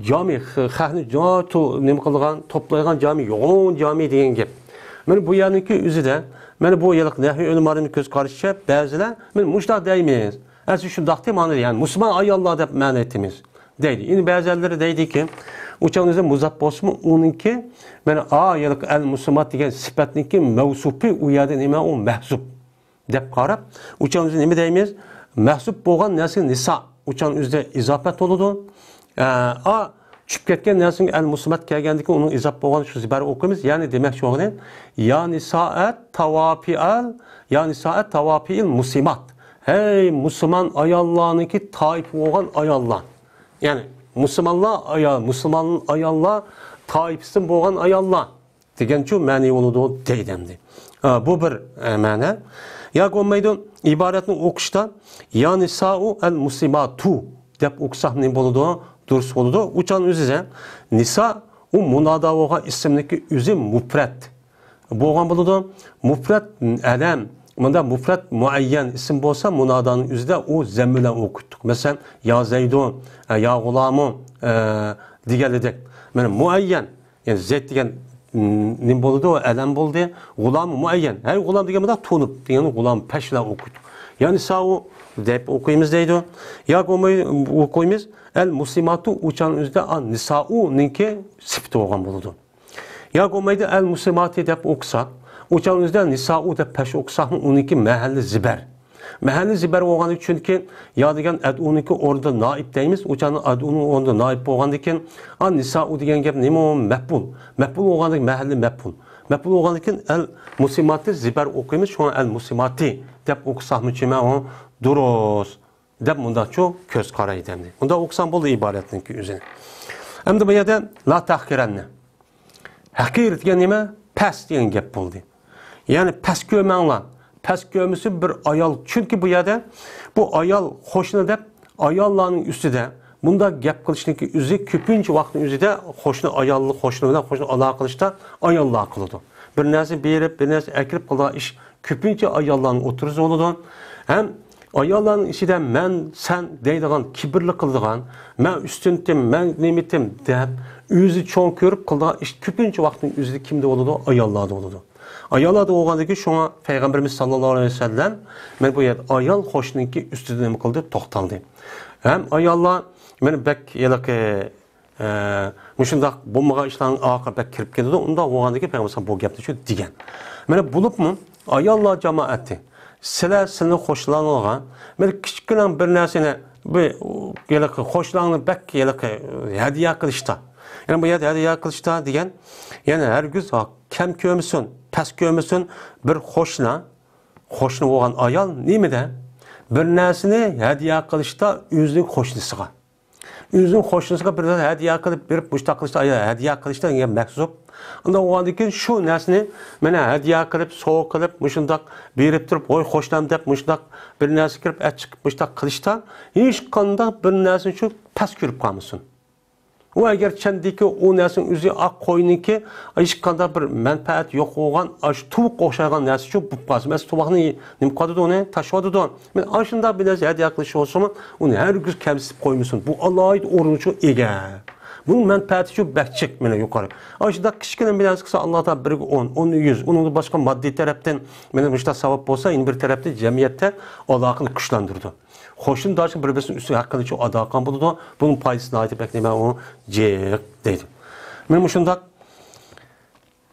جامى، خ-، خەقنى جا-، تو-، نېمە قىلىدىغان، توپلايدىغان جامى، يوغان جامى دېگەن گەپ. مانا بۇ يەرنىڭكى ئۆزىدە، مانا بۇ يىلقى نەھۋىي ئۆلىمالىرىنىڭ كۆز قارىشىچە بەزىلەر، مانا مۇشۇنداق دەيمىز. ئەسلى شۇنداقتى، مانا، يەنى مۇسۇلمان ئاياللار دەپ مەنە ئېيتىمىز دەيدۇ. ئەمدى بەزىلەر دەيدۇكى، ئۇچانىزدا مۇزاپ بولسىمۇ، ئۇنىڭكى، مانا، ئا، يىلقى ئەل مۇسلىمات دېگەن سۈپەتنىڭكى مەۋسۇپى ئۇ يەردە نېمە؟ ئۇ مەھزۇپ. دەپ قاراپ، ئۇچانىمىزدا نېمە دەيمىز؟ مەھزۇپ بولغان نەرسىگە نىسا، ئۇچان ئۆزىدە ئىزاپەت بولىدۇ. ئە، ئا، چۈشۈپ كەتكەن نەرسىگە ئەل مۇسلىمات كەلگەندىكىن ئۇنىڭ ئىزاپ بولغان شۇ زىبەرنى ئوقۇيمىز. يەنى دېمەكچى بولغىنى، يا نىسائەت تاۋاپىئەل، يا نىسائەت تاۋاپىئىل مۇسلىمات. ھەي، مۇسۇلمان ئاياللارنىڭكى تايىپى بولغان ئاياللار. يەنى مۇسۇلمانلار ئايال، مۇسۇلمان ئاياللار تايىپىسىدىن بولغان ئاياللار. دېگەنچۇ مەنى بولىدۇ دەيدۇ ئەمدى. ئا، بۇ بىر، ئە، مەنە. ياكى بولمايدۇ، ئىبارەتنى ئوقۇشتا يا نىسائۇ ئەل مۇسلىماتۇ دەپ ئوقۇساق نېمە بولىدۇ؟ دۇرۇس بولىدۇ. ئۇچان ئۆزىدە نىسا ئۇ مۇنادا بولغان ئىسىمنىڭكى ئۆزى مۇپرەت بولغان بولىدۇ. مۇپرەت ئەلەم، مۇندا مۇپرەت مۇئەييەن ئىسىم بولسا مۇنادانىڭ ئۆزىدە ئۇ زەممە بىلەن ئوقۇتتۇق. مەسىلەن، يا زەيدۇ، ئە، يا غۇلامۇ، ئە، دېگەنلىدەك. مانا مۇئەييەن. يەنى زەيت دېگەن، م، نېمە بولىدۇ؟ ئەلەم بولدى. غۇلام مۇئەييەن. ھەي، غۇلام دېگەن بۇنداق تونۇپ دېگەن غۇلام پەش بىلەن ئوقۇيدۇ. يا نىسائۇ دەپ ئوقۇيمىز دەيدۇ. ياكى بولماي ئوقۇيمىز. ئەل مۇسلىماتۇ ئۇچان ئۆزىدە ئا نىسائۇنىڭكى سۈپىتى بولغان بولىدۇ. ياكى بولمايدۇ ئەل مۇسلىماتى دەپ ئوقۇسا، ئۇچان ئۆزىدە نىسائۇ دەپ پەش ئوقۇساقمۇ ئۇنىڭكى مەھەللى زىبەر. مەھەللى زىبەر بولغاندىكىن، چۈنكى يا دېگەن ئەدئۇنىڭكى ئورنىدا نائىپ دەيمىز، ئۇچاننىڭ ئەدئۇنىڭ ئورنىدا نائىپ بولغاندىكىن، ئا نىسائۇ دېگەن گەپ نېمە ئۇ؟ مەپئۇل. مەپئۇل بولغاندىكىن مەھەللى مەپئۇل. مەپئۇل بولغاندىكىن ئەل مۇسلىماتى زىبەر ئوقۇيمىز، شۇڭا ئەل مۇسلىماتى دەپ ئوقۇساقمۇ چىمە ئۇ دۇرۇس دەپ مۇنداقچۇ كۆز قارايدۇ ئەمدى. مۇنداق ئوقۇسام بولدى ئىبارەتنىڭكى ئۆزىنى. ئەمدى بۇ يەردە لا تەھقىرەننە. ھەقىر دېگەن نېمە؟ پەس دېگەن گەپ بولدى. يەنى پەس كۆرمەڭلار. پەس كۆرمىسۇن بىر ئايال. چۈنكى بۇ يەردە بۇ ئايال قوشنا دەپ ئاياللارنىڭ ئۈستىدە بۇنداق گەپ قىلىشنىڭكى ئۆزى كۆپىنچە ۋاقىتنىڭ ئۆزىدە قوشنا ئاياللار، قوشنا بىلەن قوشنا ئالاقە قىلىشتا ئاياللار قىلىدۇ. بىر نەرسە بېرىپ، بىر نەرسە ئەكىرىپ قىلىدىغان ئىش كۆپىنچە ئاياللارنىڭ ئوتتۇرىسىدا بولىدۇ. ھەم ئاياللارنىڭ ئىچىدە مەن، سەن دەيدىغان، كىبىرلىك قىلىدىغان، مەن ئۈستۈنتىم، مەن نېمىتىم دەپ ئۆزى چوڭ كۆرۈپ قىلىدىغان ئىش كۆپىنچە ۋاقىتنىڭ ئۆزىدە كىمدە بولىدۇ؟ ئاياللاردا بولىدۇ. ئاياللاردا بولغاندىكىن شۇڭا پەيغەمبىرىمىز ساللاللاھۇ ئەلەيھى ۋەسەللەم مەن بۇ يەردە ئايال قوشنىنىڭكى ئۈستىدە نېمە قىلدى؟ توختالدى. ھەم ئاياللار مېنى بەك ھېلىقى ئە، مۇشۇنداق بولمىغان ئىشلارنىڭ ئارقىغا بەك كىرىپ كېتىدۇ. ئۇنداق بولغاندىكىن پەيغەمبەر بۇ گەپنى شۇ دېگەن. مانا بولۇپمۇ ئاياللار جامائەتى، سىلەر سىلىنى قوشنىلاڭلارغا، مانا كىچىككىنە بىر نەرسىنى، بىر ھېلىقى قوشنىلاڭنى بەك ھېلىقى ھەدىيە قىلىشتا. يەنى بۇ يەردە ھەدىيە قىلىشتا دېگەن، يەنى ھەرگىز كەم كۆرمىسۇن، پەس كۆرمىسۇن، بىر قوشنا، قوشنا بولغان ئايال نېمىدە؟ بىر نەرسىنى ھەدىيە قىلىشتا ئۆزىنىڭ قوشنىسىغا. ئۆزىنىڭ قوشنىسىغا بىر نەرسە ھەدىيە قىلىپ بېرىپ، مۇشۇنداق قىلىشتا، ھەدىيە قىلىشتا دېگەن مەھسۇپ. ئاندىن ئۇنىڭدىن كېيىن شۇ نەرسىنى مانا ھەدىيە قىلىپ، سوۋغا قىلىپ، مۇشۇنداق بېرىپ تۇرۇپ، ۋاي خوشنام دەپ، مۇشۇنداق بىر نەرسە كىرىپ، ئەچىقىپ، مۇشۇنداق قىلىشتا ھېچقانداق بىر نەرسىنى شۇ پەس كۆرۈپ قالمىسۇن. ئۇ ئەگەر چەندىكى ئۇ نەرسىنىڭ ئۆزى ئاق قوينىڭكى ھېچقانداق بىر مەنپەئەت يوق بولغان ئاشۇ تۇۋاققا ئوخشايدىغان نەرسە شۇ بولۇپ قالسا، مەسىلەن، تۇۋاقنى نېمە قىلىدۇ، ئۇنى تاشلىۋېتىدۇ. مانا ئاشۇنداق بىر نەرسە ھەدىيە قىلىش بولسىمۇ، ئۇنى ھەرگىز كەمسىتىپ قويمىسۇن. بۇ ئالاھىدە ئورۇنغا ئىگە. بۇنىڭ مەنپەئەتى شۇ بەك جىق، مانا يۇقىرى. ئاشۇنداق كىچىككىنە بىر نەرسە قىلسا، ئاللا تائالا بىرگە ئون، ئوننى يۈز، ئۇنىڭدىن باشقا ماددىي تەرەپتىن مانا مۇشۇنداق ساۋاب بولسا، يەنە بىر تەرەپتىن جەمئىيەتتە ئالاقىنى كۈچلەندۈرىدۇ. قوشنىداشلىق بىر-بىرسىنىڭ ئۈستىگە ھەققىنى شۇ ئادا قىلغان بولىدۇ. بۇنىڭ پايدىسى ناھايىتى بەك نېمە ئۇ جىق دەيدۇ. مانا مۇشۇنداق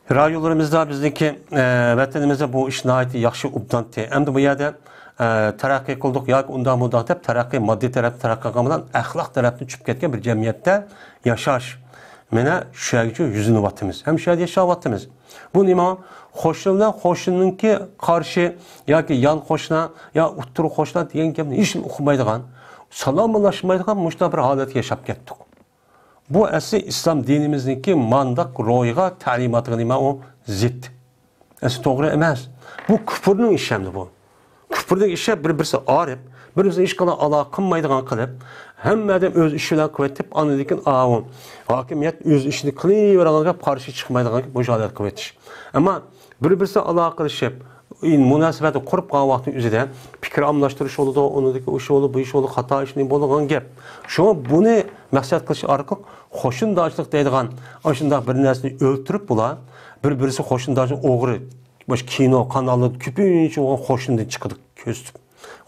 رايونلىرىمىزدا بىزنىڭكى، ئە، ۋەتىنىمىزدە بۇ ئىش ناھايىتى ياخشى ئوبدانتى. ئەمدى بۇ يەردە، ئە، تەرەققىي قىلدۇق ياكى ئۇنداق مۇنداق دەپ تەرەققىي، ماددىي تەرەپ تەرەققىي قىلغان بىلەن ئەخلاق تەرەپتىن چۈشۈپ كەتكەن بىر جەمئىيەتتە ياشاش. مانا شۇ يەرگىچە يۈزلىنىۋاتىمىز. ھەم شۇ يەردە ياشاۋاتىمىز. بۇ نېمە؟ قوشنا بىلەن قوشنىنىڭكى قارشى ياكى يان قوشنا يا ئوتتۇرا قوشنا دېگەن گەپنى ھېچكىم ئۇقمايدىغان، سالاملاشمايدىغان مۇشۇنداق بىر ھالەتكە ياشاپ كەتتۇق. بۇ ئەسلى ئىسلام دىنىمىزنىڭكى مانداق روھىغا، تەلىماتىغا نېمە ئۇ زىت. ئەسلى توغرا ئەمەس. بۇ كۇپۇرنىڭ ئىشى ئەمدى بۇ. كۇپۇردىكى ئىشلار بىر-بىرسى ئايرىپ، بىر-بىرسى ھېچقانداق ئالاقە قىلمايدىغان قىلىپ، ھەممە ئادەم ئۆز ئىشى بىلەن قىلىۋېتىپ، ئاندىن كېيىن، ئاۋۇ، ھاكىمىيەت ئۆز ئىشىنى قىلىۋېرىدىغان گەپ، قارشى چىقمايدىغان گەپ، مۇشۇ ھالەت قىلىۋېتىش. ئەمما بىر-بىرسى ئالاقىلىشىپ، مۇناسىۋەتنى قۇرۇپ قالغان ۋاقتىنىڭ ئۆزىدە پىكىر ئالماشتۇرۇش بولىدۇ، ئۇنىڭدىكى ئۇ ئىش بولىدۇ، بۇ ئىش بولىدۇ، خاتا ئىش نېمە بولىدىغان گەپ. شۇڭا بۇنى مەقسەت قىلىش ئارقىلىق قوشنىداشلىق دەيدىغان ئاشۇنداق بىر نەرسىنى ئۆلتۈرۈپ، بۇلار بىر-بىرسى قوشنىداشنى ئوغرى، مۇشۇ كىنو قاناللىرىدا كۆپىنچە بولغان قوشنىدىن چىقىدۇ كۆرسىتىپ.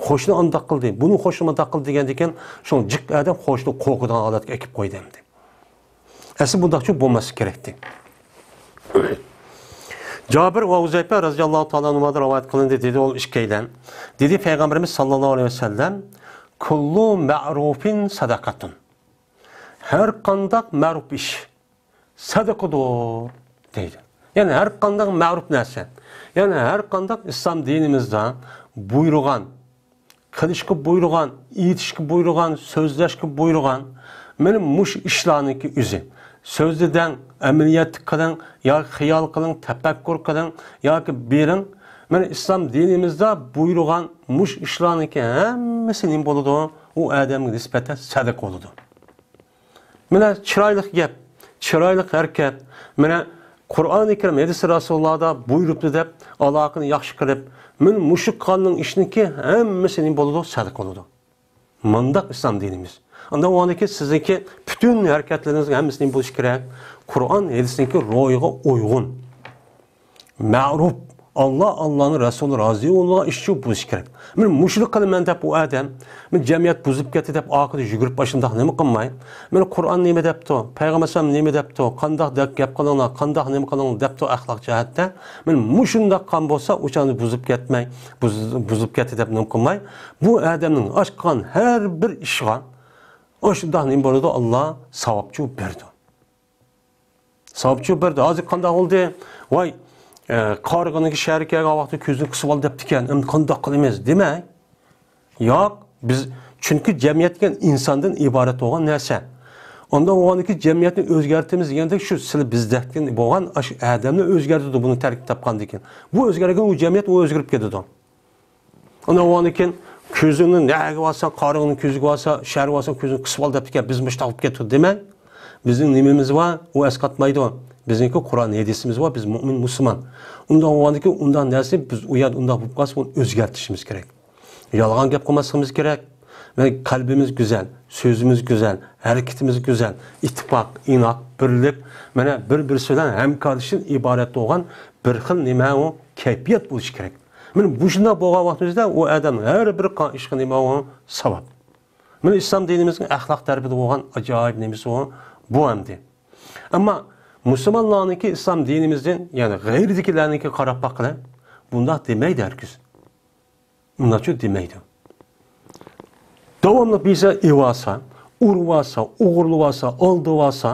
قوشنا ئانداق قىلدى، بۇنىڭ قوشنىمۇ ئانداق قىلدى دېگەندىن كېيىن، شۇڭا جىق ئادەم قوشنا قورقىدىغان ھالەتكە ئەكىپ قويدى ئەمدى. ئەسلى بۇنداقچە بولماسلىقى كېرەكتى. جابىر ۋە ھۇزەيپە رەزىياللاھۇ تائالا ئەنھۇمادىن رىۋايەت قىلىندى، دېدى ئۇ ئىككىيلەن. دېدى پەيغەمبىرىمىز ساللاللاھۇ ئەلەيھى ۋەسەللەم، كۇللۇ مەئرۇفىن سەدەقەتۇن. ھەر قانداق مەرۇپ ئىش سەدىقىدۇر دەيدۇ. يەنى ھەر قانداق مەرۇپ نەرسە، يەنى ھەر قانداق ئىسلام دىنىمىزدا بۇيرۇغان، قىلىشقا بۇيرۇغان، ئېيتىشقا بۇيرۇغان، سۆزلەشكە بۇيرۇغان، مانا مۇشۇ ئىشلارنىڭكى ئۆزى. سۆزدە دەڭ، ئەمەلىيەتتە قىلىڭ، ياكى خىيال قىلىڭ، تەپەككۇر قىلىڭ، ياكى بېرىڭ. مانا ئىسلام دىنىمىزدا بۇيرۇغان مۇشۇ ئىشلارنىڭكى ھەممىسى نېمە بولىدۇ؟ ئۇ ئادەمگە نىسبەتەن سەدىقە بولىدۇ. مانا چىرايلىق گەپ، چىرايلىق ھەرىكەت. مانا قۇرئانى كەرىم، ھەدىسى رەسۇلۇللادا بۇيرۇپتۇ دەپ، ئالاقىنى ياخشى قىلىپ، مانا مۇشۇ قاننىڭ ئىشىنىكى ھەممىسى نېمە بولىدۇ؟ سەدىقە بولىدۇ. مۇنداق ئىسلام دىنىمىز. ئاندىن ئۇنىڭكى سىزنىڭكى پۈتۈن ھەرىكەتلىرىڭىزنىڭ ھەممىسى نېمە بولۇشى كېرەك؟ قۇرئان، ھەدىسنىڭكى روھىغا ئۇيغۇن. مەرۇپ، ئاللا، ئاللانىڭ رەسۇلى رازى بولغان ئىش ئۈچۈن بولۇشى كېرەك. مەن مۇشۇنى قىلىمەن دەپ ئۇ ئادەم، مەن جەمئىيەت بۇزۇپ كەتتى دەپ ئارقىدىن يۈگۈرۈپ ئاشۇنداق نېمە قىلماي. مەن قۇرئان نېمە دەپتۇ، پەيغەمبەر ئەلەيھىسسالام نېمە دەپتۇ، قانداق دەپ گەپ قىلىڭلار، قانداق نېمە قىلىڭلار دەپتۇ ئەخلاق جەھەتتە. مەن مۇشۇنداق قىلغان بولسا، ئۇ چاغدا بۇزۇپ كەتمەي، بۇز-، بۇزۇپ كەتتى دەپ نېمە قىلماي. بۇ ئادەمنىڭ ئاچقان ھەر بىر ئىشىغا ئاشۇنداق نېمە بولىدۇ، ئاللا ساۋابچۇ بېرىدۇ. ساۋابچۇ بەردى. ھازىر قانداق بولدى؟ ۋاي، ئە، قارىغىنىڭكى شەھەرگە كەلگەن ۋاقتىدا كۆزىنى قىسىپ ئالدى دەپتىكەن. ئەمدى قانداق قىلىمىز؟ دېمەي. ياق، بىز، چۈنكى جەمئىيەت دېگەن ئىنساندىن ئىبارەت بولغان نەرسە. ئانداق بولغاندىكى جەمئىيەتنى ئۆزگەرتىمىز دېگەندەك شۇ سىلى بىزدەك بولغان ئاشۇ ئادەمنى ئۆزگەرتىدۇ بۇنى تەركىب تاپقاندىن كېيىن. بۇ ئۆزگەرگەن ئۇ جەمئىيەت ئۇ ئۆزگىرىپ كېتىدۇ. ئاندىن كېيىن كۆزۈڭنى نەگە بارساڭ، قارىغۇنىڭ كۆزىگە بارسا، شەھەرگە بارساڭ، كۆزۈڭنى قىسىپ ئال دەپتىكەن، بىز مۇشۇنداق بولۇپ كەتتۇق دېمەڭ. بىزنىڭ نېمىمىز بار، ئۇ ئەسقاتمايدۇ. بىزنىڭكى قۇرئان ھەدىسىمىز بار، بىز مۆمىن مۇسۇلمان. ئۇنداق بولغاندىكىن ئۇنداق نەرسە بىز ئۇ يەردە ئۇنداق بولۇپ قالسا، بۇنى ئۆزگەرتىشىمىز كېرەك. يالغان گەپ قىلماسلىقىمىز كېرەك. مانا قەلبىمىز گۈزەل، سۆزىمىز گۈزەل، ھەرىكىتىمىز گۈزەل، ئىتتىپاق، ئىناق، بىرلىك، مانا بىر-بىرسى بىلەن ھەمكارلىشىشتىن ئىبارەت بولغان بىر خىل نېمە ئۇ كەيپىيات بولۇشى كېرەك. مانا مۇشۇنداق بولغان ۋاقتىمىزدا ئۇ ئادەمنىڭ ھەر بىر قىلغان ئىشىغا نېمە ئۇ ساۋاب. مانا ئىسلام دىنىمىزنىڭ ئەخلاق تەرىپىدە بولغان ئاجايىپ نېمىسى ئۇ بۇ ئەمدى. ئەمما مۇسۇلمانلارنىڭكى ئىسلام دىنىمىزدىن، يەنى غەيرىدىكىلەرنىڭكى قاراپ باققىلى، بۇنداق دېمەيدۇ ھەرگىز. ئۇنداقچۇ دېمەيدۇ. داۋاملىق بىزە ئېۋالسا، ئۇرۇۋالسا، ئوغرىلىۋالسا، ئالدىۋالسا،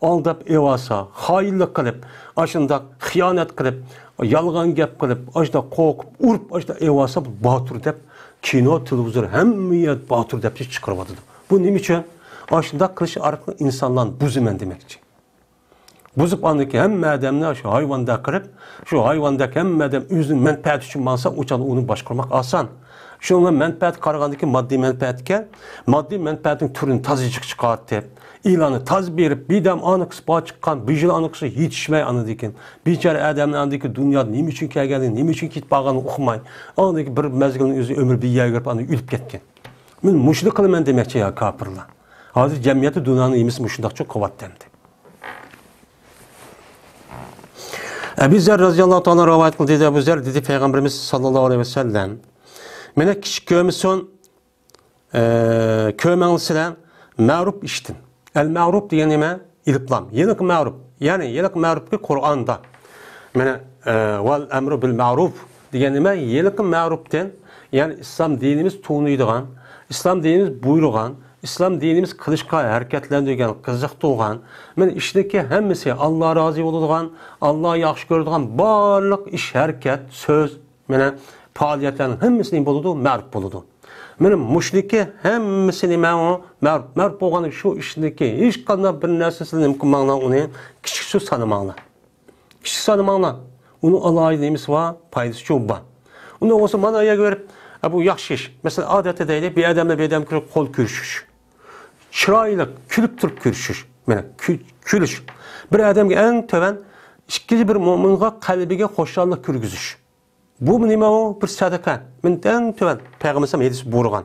ئالداپ ئېۋالسا، خائىنلىق قىلىپ، ئاشۇنداق خىيانەت قىلىپ، يالغان گەپ قىلىپ، ئاشۇنداق قورقۇپ، ئۇرۇپ، ئاشۇنداق ئېۋالسا، بۇ باتۇر دەپ كىنو، تېلېۋىزور، ھەممە يەر باتۇر دەپ چىقىرىۋاتىدۇ. بۇ نېمە ئۈچۈن؟ ئاشۇنداق قىلىش ئارقىلىق ئىنسانلارنى بۇزىمەن دېمەكچى. بۇزۇپ، ئاندىكى ھەممە ئادەمنى شۇ ھايۋاندەك قىلىپ، شۇ ھايۋاندەك ھەممە ئادەم ئۆزىنىڭ مەنپەئەتى ئۈچۈن ماڭسا، ئۇ چاغدا ئۇنى باشقۇرماق ئاسان. شۇنىڭ مەنپەئەتكە قارىغاندىكى ماددىي مەنپەئەتكە، ماددىي مەنپەئەتنىڭ تۈرىنى تازىجىق چىقارتىپ، ئىلانى تازا بېرىپ، بىردەم ئانىقىسى بار چىققان، بىر يىل ئانىقىسى يېتىشمەي ئاندىن كېيىن. بىچارە ئادەمنى ئاندىكى دۇنيادا نېمە ئۈچۈن كەلگەنلىكىنى، نېمە ئۈچۈن كېتىپ بارغانلىقىنى ئۇقماي، ئاندىكى بىر مەزگىلنىڭ ئۆزى ئۆمرى بىر يەرگە بېرىپ، ئاندىن ئۆلۈپ كەتكەن. مەن مۇشۇنى قىلىمەن دېمەكچى يا كاپىرلار. ھازىر جەمئىيەتتە دۇنيانىڭ نېمىسى مۇشۇنداقچۇ قىلىۋاتتى ئەمدى. ئەبۇ زەر رەزىياللاھۇ تائالا رىۋايەت قىلدى، دېدى ئەبۇ زەر، دېدى پەيغەمبىرىمىز ساللاللاھۇ ئەلەيھى ۋەسەللەم، مېنى كىچىك كۆرمىسۇن، ئە، كۆرمەڭلار سىلەر مەرۇپ ئىشتىن. ئەل مەرۇپ دېگەن نېمە؟ ئېلىپلام. ھېلىقى مەرۇپ. يەنى ھېلىقى مەرۇپكى قۇرئاندا. مانا، ئە، ۋەل ئەمرۇ بىل مەرۇپ دېگەن نېمە؟ ھېلىقى مەرۇپتىن، يەنى ئىسلام دىنىمىز تونۇيدىغان، ئىسلام دىنىمىز بۇيرۇغان، ئىسلام دىنىمىز قىلىشقا ھەرىكەتلەندۈرگەن، قىزىقتۇرغان، مانا ئىشنىڭكى ھەممىسى ئاللا رازى بولىدىغان، ئاللا ياخشى كۆرىدىغان بارلىق ئىش، ھەرىكەت، سۆز، مانا پائالىيەتلەرنىڭ ھەممىسى نېمە بولىدۇ؟ مەرۇپ بولىدۇ. مانا مۇشۇنىڭكى ھەممىسى نېمە ئۇ؟ مەرۇپ. مەرۇپ بولغان شۇ ئىشنىڭكى ھېچقانداق بىر نەرسىسىنى نېمە قىلماڭلار، ئۇنى كىچىك سانىماڭلار. كىچىك سانىماڭلار. ئۇنىڭ ئالاھىدە نېمىسى بار؟ پايدىسىچۇ بار. ئۇنى بولسا مانا يەرگە بېرىپ، ئە، بۇ ياخشى ئىش. مەسىلەن، ئادەتتە دەيلى، بىر ئادەم بىلەن بىر ئادەم كۆرۈپ قول كۆرۈشۈش. چىرايلىق، كۈلۈپ تۇرۇپ كۆرۈشۈش. مانا، كۈ-، كۈلۈش. بىر ئادەمگە ئەڭ تۆۋەن ئىككىنچى بىر مۆمىنغا قەلبىگە خۇشاللىق كىرگۈزۈش. بۇ نېمە ئۇ؟ بىر سەدىقە. مەن ئەڭ تۆۋەن پەيغەمبەر ھەدىس بۇيرۇغان.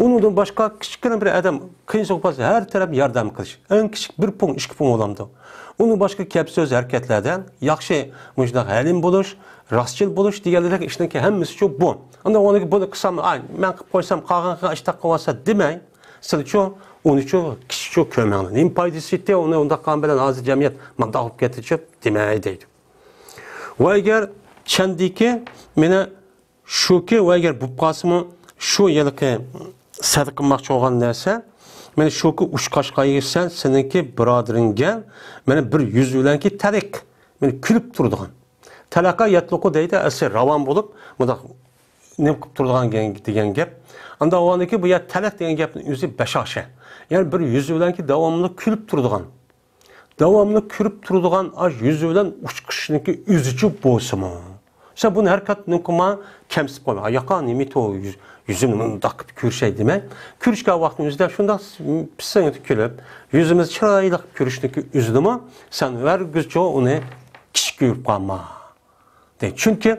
ئۇنىڭدىن باشقا كىچىككىنە بىر ئادەم قىيىنچىلىق بولسا ھەر تەرەپ ياردەم قىلىش. ئەڭ كىچىك بىر پۇڭ، ئىككى پۇڭ بولامدۇ؟ ئۇنىڭ باشقا گەپ سۆز ھەرىكەتلەردە ياخشى، مۇشۇنداق ھەلىم بولۇش، راستچىل بولۇش دېگەنلىك ئىشنىڭكى ھەممىسىچۇ بۇ. ئاندىن ئۇنىڭكى بۇنى قىلسام، ئاي، مەن قىلىپ قويسام، قالغان قىلغان ئىشتاق قىلىۋالسا دېمەي، سىلچۇ، ئۇنىچۇ، كىچىكچۇ كۆرمەڭلار. نېمە پايدىسى يېتتى؟ ئۇنى ئۇنداق قىلغان بىلەن ھازىر جەمئىيەت مۇنداق بولۇپ كەتتىچۇ دېمەي دەيدۇ. ۋە ئەگەر چەندىكى مېنى شۇكى، ۋە ئەگەر بولۇپ قالسىمۇ شۇ ھېلىقى سەدىقە قىلماقچى بولغان نەرسە، مېنى شۇكى ئۇچقاچقا سەن سېنىڭكى بۇرادىرىڭگە مېنى بىر يۈز بىلەنكى تەلەك، مېنى كۈلۈپ تۇرىدىغان. تەلەقە يەتلۇقۇ دەيدۇ، ئەسلى راۋان بولۇپ، مۇنداق نېمە قىلىپ تۇرىدىغان دېگەن، دېگەن گەپ. ئاندا ئۇنىڭكى بۇ يەر تەلەك دېگەن گەپنىڭ ئۆزى بەشاشە. يەنى بىر يۈزى بىلەنكى داۋاملىق كۈلۈپ تۇرىدىغان. داۋاملىق كۈلۈپ تۇرىدىغان ئاش يۈزى بىلەن ئۇچقۇچنىڭكى ئۆزىچۇ بولسىمۇ. سەن بۇنى ھەر قېتىم نېمە قىلما، كەمسىتىپ قويما. ياقا نېمە ئىدى ئۇ يۈز-، يۈزۈمنى مۇنداق قىلىپ كۆرۈشەي دېمەي. كۆرۈشكەن ۋاقتىڭ ئۆزىدە شۇنداق پىسسىڭ كۈلۈپ، يۈزىمىز چىرايلىق كۆرۈشنىڭكى ئۆزىدىمۇ سەن ھەرگىزچۇ ئۇنى كىچىك كۆرۈپ قالما. دەيدۇ. چۈنكى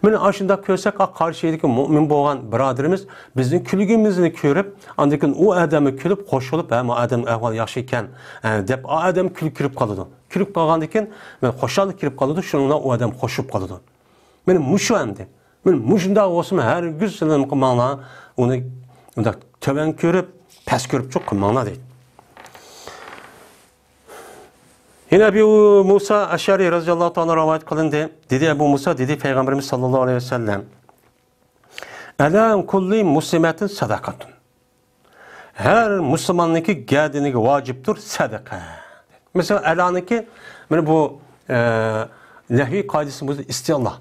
مانا ئاشۇنداق كۆرسەك، ئا، قارشىدىكى مۇئمىن بولغان بۇرادىرىمىز بىزنىڭ كۈلگىنىمىزنى كۆرۈپ، ئاندىن كېيىن ئۇ ئادەممۇ كۈلۈپ، خوش بولۇپ، ھە، بۇ ئادەمنىڭ ئەھۋالى ياخشى ئىكەن، ھە، دەپ، ئا، ئادەم كۈلۈپ كىرىپ قالىدۇ. كۈلۈپ قالغاندىن كېيىن، مانا، خۇشاللىق كىرىپ قالىدۇ، شۇنىڭ بىلەن ئۇ ئادەم خوش بولۇپ قالىدۇ. مانا مۇشۇ ئەمدى. مانا مۇشۇنداق بولسىمۇ، ھەرگىز سىلەر نېمە قىلماڭلار، ئۇنى ئۇنداق تۆۋەن كۆرۈپ، پەس كۆرۈپچۇ قىلماڭلار، دەيدۇ. يەنە ئەبۇ مۇسا ئەشئەرى رەزىياللاھۇ تائالا رىۋايەت قىلىندى. دېدى ئەبۇ مۇسا، دېدى پەيغەمبىرىمىز ساللاللاھۇ ئەلەيھى ۋەسەللەم، ئەلا كۇللى مۇسلىمەتىن سەدەقەتۇن. ھەر مۇسۇلماننىڭكى گەدىنىگە ۋاجىپتۇر سەدىقە. مەسىلەن، ئەلانىڭكى، مانا بۇ، ئە، نەھۋىي قائىدىسى بولسا ئىستىئلا.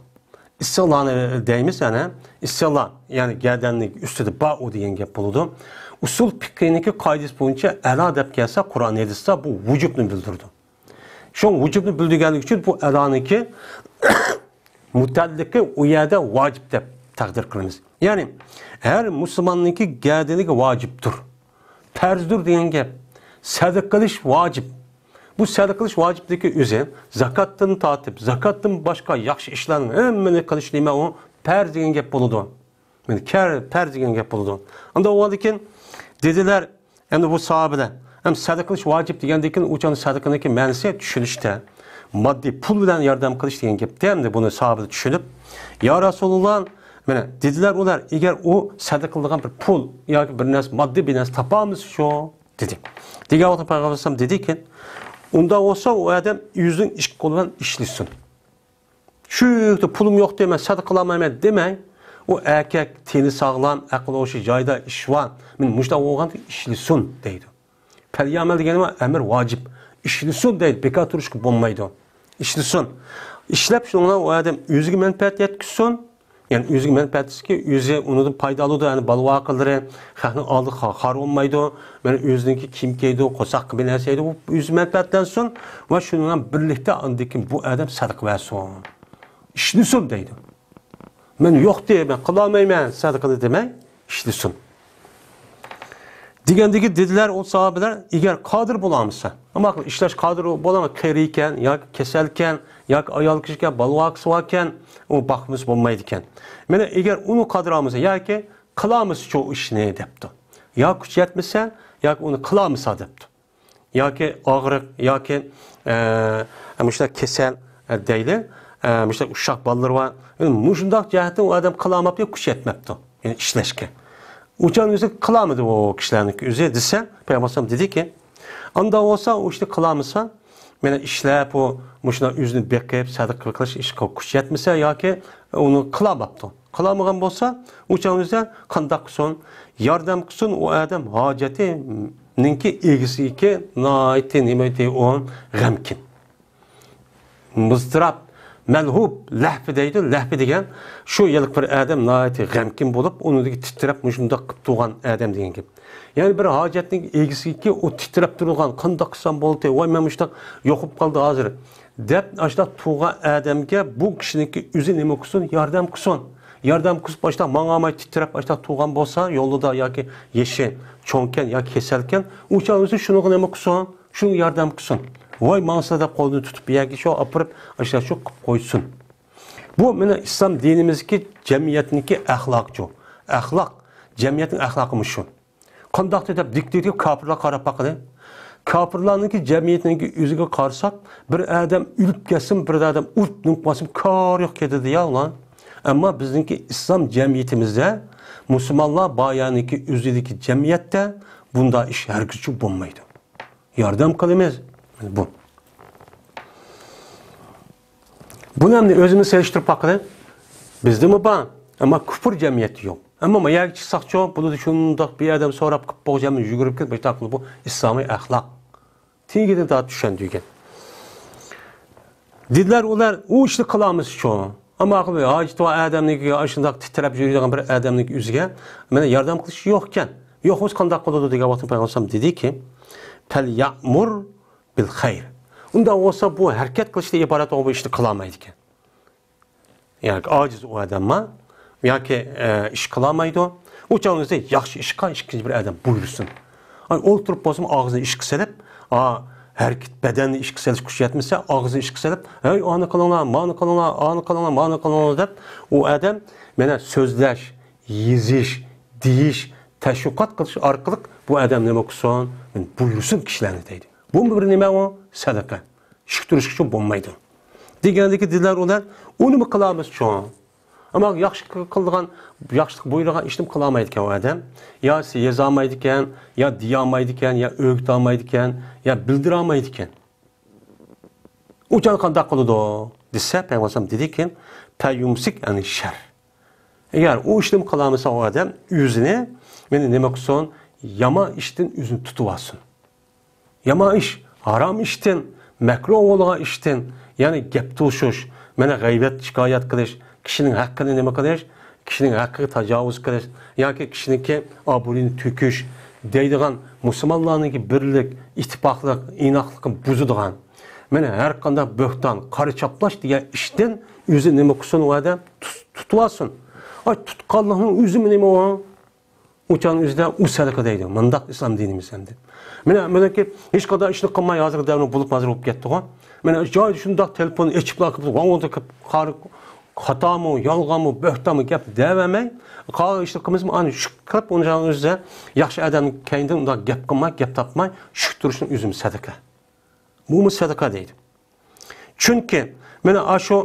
ئىستىئلانى دەيمىز، يەنى ئىستىئلا، يەنى گەدەننىڭ ئۈستىدە بار ئۇ دېگەن گەپ بولىدۇ. ئۇسۇل پىقھىنىڭكى قائىدىسى بويىچە ئەلا دەپ كەلسە، قۇرئان ھەدىستە بۇ ۋۇجۇبنى بىلدۈرىدۇ. شۇڭا ۋۇجۇبنى بىلدۈرگەنلىكى ئۈچۈن بۇ ئەلانىڭكى مۇتەئەللىقى ئۇ يەردە ۋاجىپ دەپ تەقدىر قىلىمىز. يەنى ھەر مۇسۇلماننىڭكى گەدىنىگە ۋاجىپتۇر. پەرزدۇر دېگەن گەپ. سەدىقە قىلىش ۋاجىپ. بۇ سەدىقە قىلىش ۋاجىپلىكى ئۆزى زاكاتتىن تارتىپ، زاكاتتىن باشقا ياخشى ئىشلارنىڭ ھەممىنى قىلىش نېمە ئۇ؟ پەرز دېگەن گەپ بولىدۇ. مانا كەر-، پەرز دېگەن گەپ بولىدۇ. ئاندا ئۇندىن كېيىن دېدىلەر، ئەمدى بۇ ساھابىلەر، ئەمدى سەدىقە قىلىش ۋاجىپ دېگەندىن كېيىن ئۇ چاغدا سەدىقىنىڭكى مەنىسى چۈشىنىشتە، ماددىي پۇل بىلەن ياردەم قىلىش دېگەن گەپتە، ئەمدى بۇنى ساھابىلەر چۈشىنىپ، يا رەسۇلۇللا، مانا دېدىلەر ئۇلار، ئەگەر ئۇ سەدىقە قىلىدىغان بىر پۇل ياكى بىر نەرسە، ماددىي بىر نەرسە تاپالمىسىچۇ؟ دېدى. دېگەن ۋاقىتتا پەيغەمبەر ئەلەيھىسسالام دېدىكى، ئۇنداق بولسا ئۇ ئادەم ئۆزىنىڭ ئىش قولى بىلەن ئىشلىسۇن. شۇ يەردە پۇلۇم يوق دەيمەن، سەدىقە قىلالمايمەن دېمەي، ئۇ ئەركەك، تېنى ساغلام، ئەقىل ھوشى جايىدا، ئىشى بار، مانا مۇشۇنداق بولغاندا ئىشلىسۇن دەيدۇ. پەليەئمەل دېگەننى ئەمر ۋاجىپ. ئىشلىسۇن دەيدۇ، بىكار تۇرۇشقا بولمايدۇ. ئىشلىسۇن. ئىشلەپ شۇنىڭ بىلەن ئۇ ئادەم ئۆزىگە مەنپەئەت يەتكۈزسۇن، يەنى ئۆزىگە مەنپەئەتلىسىكى، ئۆزى ئۇنىڭدىن پايدا ئالىدۇ، يەنى بالا-ۋاقىلىرى خەقنىڭ ئالدىدا خا-، خار بولمايدۇ، مانا ئۆزىنىڭكى كىيىم كىيىدۇ، قورساققا بىر نەرسە يەيدۇ، ئۇ ئۆزى مەنپەئەتلەنسۇن ۋە شۇنىڭ بىلەن بىرلىكتە ئاندىن كېيىن بۇ ئادەم سەدىقە بەرسۇن، ئىشلىسۇن دەيدۇ. مەن يوق دەي، مەن قىلالمايمەن سەدىقىنى دېمەي، ئىشلىسۇن. دېگەندىكى دېدىلەر ئۇ ساھابىلەر، ئەگەر قادىر بولالمىسا، ئەمما ئىشلەش قادىر بولالماي، قېرى ئىكەن ياكى كېسەل ئىكەن ياكى ئايال كىشى ئىكەن، بالا-ۋاقىسى بار ئىكەن، ئۇ باقمىسا بولمايدىكەن. مانا ئەگەر ئۇنى قادىر ئالمىسا ياكى قىلالمىسا شۇ ئىشنى دەپتۇ. يا كۈچ يەتمىسە ياكى ئۇنى قىلالمىسا دەپتۇ. ياكى ئاغرىق ياكى، ئە، مۇشۇنداق كېسەل، ئە، دەيلى، ئە، مۇشۇنداق ئۇششاق بالىلىرى بار. مۇشۇنداق جەھەتتىن ئۇ ئادەم قىلالماپتۇ، كۈچ يەتمەپتۇ. يەنى ئىشلەشكە. ئۇ چاغنىڭ ئۆزى قىلالمىدى ئۇ كىشىلەرنىڭ ئۆزى دېسە، پەيغەمبەر ئەلەيھىسسالام دېدىكى، ئاندا بولسا ئۇ ئىشنى قىلالمىسا، مانا ئىشلەپ ئۇ مۇشۇنداق ئۆزىنى بېقىپ، سەدىقە قىلىش ئىشقا كۈچ يەتمىسە ياكى ئۇنى قىلالماپتۇ. قىلالمىغان بولسا، ئۇ چاغنىڭ ئۆزىدە قانداق قىلسۇن؟ ياردەم قىلسۇن، ئۇ ئادەم ھاجەتنىڭكى ئىگىسىكى ناھايىتى نېمە ئۇ غەمكىن. مۇزتىراپ، مەلھۇپ، لەھپە دەيدۇ. لەھپە دېگەن شۇ ھېلىقى بىر ئادەم ناھايىتى غەمكىن بولۇپ، ئۇنىڭدىكى تىترەپ مۇشۇنداق قىلىپ تۇرغان ئادەم دېگەن گەپ. يەنى بىر ھاجەتنىڭ ئىگىسىكى ئۇ تىترەپ تۇرغان، قانداق قىلسام بولدى، ۋاي مەن مۇشۇنداق يوقىلىپ قالدى ھازىر دەپ ئاشۇنداق تۇرغان ئادەمگە بۇ كىشىنىڭكى ئۆزى نېمە قىلسۇن؟ ياردەم قىلسۇن. ياردەم قىلسا ئاشۇنداق ماڭالماي تىترەپ ئاشۇنداق تۇرغان بولسا يولدا ياكى يېشى چوڭكەن ياكى كېسەلكەن، ئۇ چاغ ئۆزى شۇنىڭغا نېمە قىلسۇن؟ شۇنىڭغا ياردەم قىلسۇن. ۋاي ماڭسىلا دەپ قولىنى تۇتۇپ بىر يەرگە شۇ ئاپىرىپ ئاشۇنداق شۇ قىلىپ قويسۇن. بۇ مېنىڭ ئىسلام دىنىمىزدىكى جەمئىيەتنىڭكى ئەخلاقى شۇ. ئەخلاق، جەمئىيەتنىڭ ئەخلاقى مۇشۇ. قانداقتۇ دەپ دىكتاتور كاپىرلارغا قاراپ باقىلى. كاپىرلارنىڭكى جەمئىيىتىنىڭكى ئۆزىگە قارىساق، بىر ئادەم ئۆلۈپ كەتسىمۇ، بىر ئادەم ئۇرۇپ نېمە قىلسىمۇ كارى يوق كېتىدۇ يا ئۇلار. ئەمما بىزنىڭكى ئىسلام جەمئىيىتىمىزدە، مۇسۇلمانلار بايانىكى ئۆزىدىكى جەمئىيەتتە بۇنداق ئىش ھەرگىزچە بولمايدۇ. ياردەم قىلىمىز. بۇ. بۇنى ئەمدى ئۆزىمىز سېلىشتۇرۇپ باقىلى. بىزدىمۇ بار، ئەمما كۇپۇر جەمئىيەتتە يوق. ئەمما ما يەرگە چىقساقچۇ، بۇلىدا شۇنداق بىر ئادەم سوراپ قىلىپ بولغۇچە يۈگۈرۈپ كېلىپ، بۇ ئىسلامىي ئەخلاق. تېگىدىن تارتىپ چۈشەندۈرگەن. دېدىلەر ئۇلار، ئۇ ئىشنى قىلالمىسىچۇ. ئەمما ھاجىتى بار ئادەمنىڭكى، ئاشۇنداق تىترەپ يۈرىدىغان بىر ئادەمنىڭكى ئۆزىگە مانا ياردەم قىلىش يوقكەن. يوق بولسا قانداق قىلىدۇ دېگەن ۋاقىتتا پەيغەمبەر ئەلەيھىسسالام دېدىكى، پەليەمۇر بىل خەير. ئۇنداق بولسا بۇ ھەرىكەت قىلىشتىن ئىبارەت بولغان بۇ ئىشنى قىلالمايدىكەن. ياكى ئاجىز ئۇ ئادەم بار، ياكى، ئە، ئىش قىلالمايدۇ. ئۇ چاغدا ياخشى ئىشقا ئىككىنچى بىر ئادەم بۇيرۇسۇن. ئاي، ئولتۇرۇپ بولسىمۇ ئاغزىنى ئىشقا سېلىپ، ئا، ھەرىكەت، بەدەننى ئىشقا سېلىش كۈچى يەتمىسە، ئاغزىنى ئىشقا سېلىپ، ھەي، ئانى قىلىڭلار، مانى قىلىڭلار، ئانى قىلىڭلار، مانى قىلىڭلار دەپ، ئۇ ئادەم مانا سۆزلەش، يېزىش، دېيىش، تەشۋىقات قىلىش ئارقىلىق بۇ ئادەم نېمە قىلسۇن؟ بۇيرۇسۇن كىشىلەرنى دەيدۇ. بۇمۇ بىر نېمە ئۇ؟ سەدىقە. ئىشىك تۇرۇش ئۈچۈن بولمايدۇ. دېگەندىكى دېدىلەر ئۇلار، ئۇنىمۇ قىلالمىسىچۇ. ئەمما ياخشى قىلىدىغان، ياخشىلىق بۇيرۇغان ئىشنىمۇ قىلالمايدىكەن ئۇ ئادەم. يا يېزالمايدىكەن، يا دېيالمايدىكەن، يا ئۆگىتەلمەيدىكەن، يا بىلدۈرەلمەيدىكەن. ئۇ چاغدا قانداق قىلىدۇ دېسە، پەيغەمبەر ئەلەيھىسسالام دېدىكى، پەيۇمسىك ئەنى شەر. ئەگەر ئۇ ئىشنىمۇ قىلالمىسا ئۇ ئادەم ئۆزىنى، مېنى نېمە قىلسۇن، يامان ئىشتىن ئۆزىنى تۇتۇۋالسۇن. يامان ئىش، ھارام ئىشتىن، مەكرۇھ بولغان ئىشتىن، يەنى گەپ توشۇش، مانا غەيۋەت، شىكايەت قىلىش، كىشىنىڭ ھەققىنى نېمە قىلىش، كىشىنىڭ ھەققىگە تاجاۋۇز قىلىش ياكى كىشىنىڭكى ئابرۇيىنى تۆكۈش دەيدىغان، مۇسۇلمانلارنىڭكى بىرلىك، ئىتتىپاقلىق، ئىناقلىقىنى بۇزىدىغان، مانا ھەر قانداق بۆھتان، قارا چاپلاش دېگەن ئىشتىن ئۆزى نېمە قىلسۇن ئۇ ئادەم؟ تۇت-، تۇتۇۋالسۇن. ئاي، تۇتقانلىقنىڭ ئۆزىمۇ نېمە ئۇ؟ ئۇ چاغنىڭ ئۆزىدە ئۇ سەدىقە دەيدۇ. مۇنداق ئىسلام دىنىمىز ئەمدى. مانا، مانا كى، ھېچقانداق ئىشنى قىلماي، ھازىرقى دەۋرنىڭ بولۇپ ھازىر بولۇپ كەتتىغۇ. مانا، جايىدا شۇنداق تېلېفون ئېچىپلا قىلىپ، ۋاڭ-ۋۇڭ قىلىپ، قار-، خاتامۇ، يالغانمۇ، بۆھتانمۇ گەپ دەۋەرمەي، قالغان ئىشنى قىلمىسىمۇ، ئانا شۇ قىلىپ، ئۇنىڭ ئۆزىدە ياخشى ئادەمنىڭ كەينىدىن ئۇنداق گەپ قىلماي، گەپ تاپماي، شۇ تۇرۇشنىڭ ئۆزىمۇ سەدىقە. بۇمۇ سەدىقە دەيدۇ. چۈنكى مانا ئاشۇ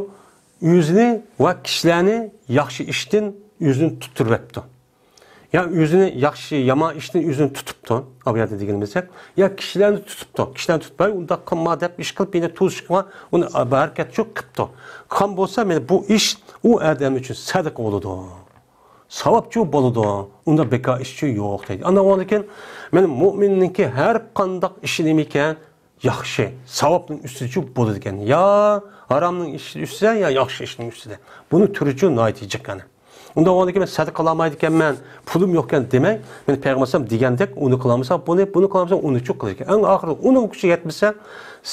ئۆزىنى ۋە كىشىلەرنى ياخشى ئىشتىن ئۆزىنى تۇتتۇرۇۋەپتۇ. يا ئۆزىنى ياخشى، يامان ئىشتىن ئۆزىنى تۇتۇپتۇ، ئۇ يەردە دېگىنىمىزدەك. يا كىشىلەرنى تۇتۇپتۇ. كىشىلەرنى تۇتۇپ، ھەي، ئۇنداق قىلما دەپ ئىش قىلىپ، يەنە توسۇشقا ئۇنى ھەرىكەت شۇ قىپتۇ. قىلغان بولسا، مانا بۇ ئىش ئۇ ئادەم ئۈچۈن سەدىقە بولىدۇ. ساۋابچۇ بولىدۇ. ئۇنداق بىكار ئىشچۇ يوق دەيدۇ. ئاندىن كېيىن مانا مۇئمىننىڭكى ھەر قانداق ئىشى نېمىكەن؟ ياخشى، ساۋابنىڭ ئۈستىدىچۇ بولىدىكەن. يا ھارامنىڭ ئىشى ئۈستىدە، يا ياخشى ئىشنىڭ ئۈستىدە. بۇنى تۈرىچۇ ناھايىتى جىق ئەنە. ئۇنداق بولغاندىكىن مەن سەدىقە قىلالمايدىكەنمەن، پۇلۇم يوقكەن دېمەي، مېنى پەيغەمبەر ئەلەيھىسسالام دېگەندەك، ئۇنى قىلالمىساڭ بۇنى، بۇنى قىلالمىساڭ ئۇنى چۇ قىلىش كېرەك. ئەڭ ئاخىرىدا ئۇنىڭ كۈچى يەتمىسە،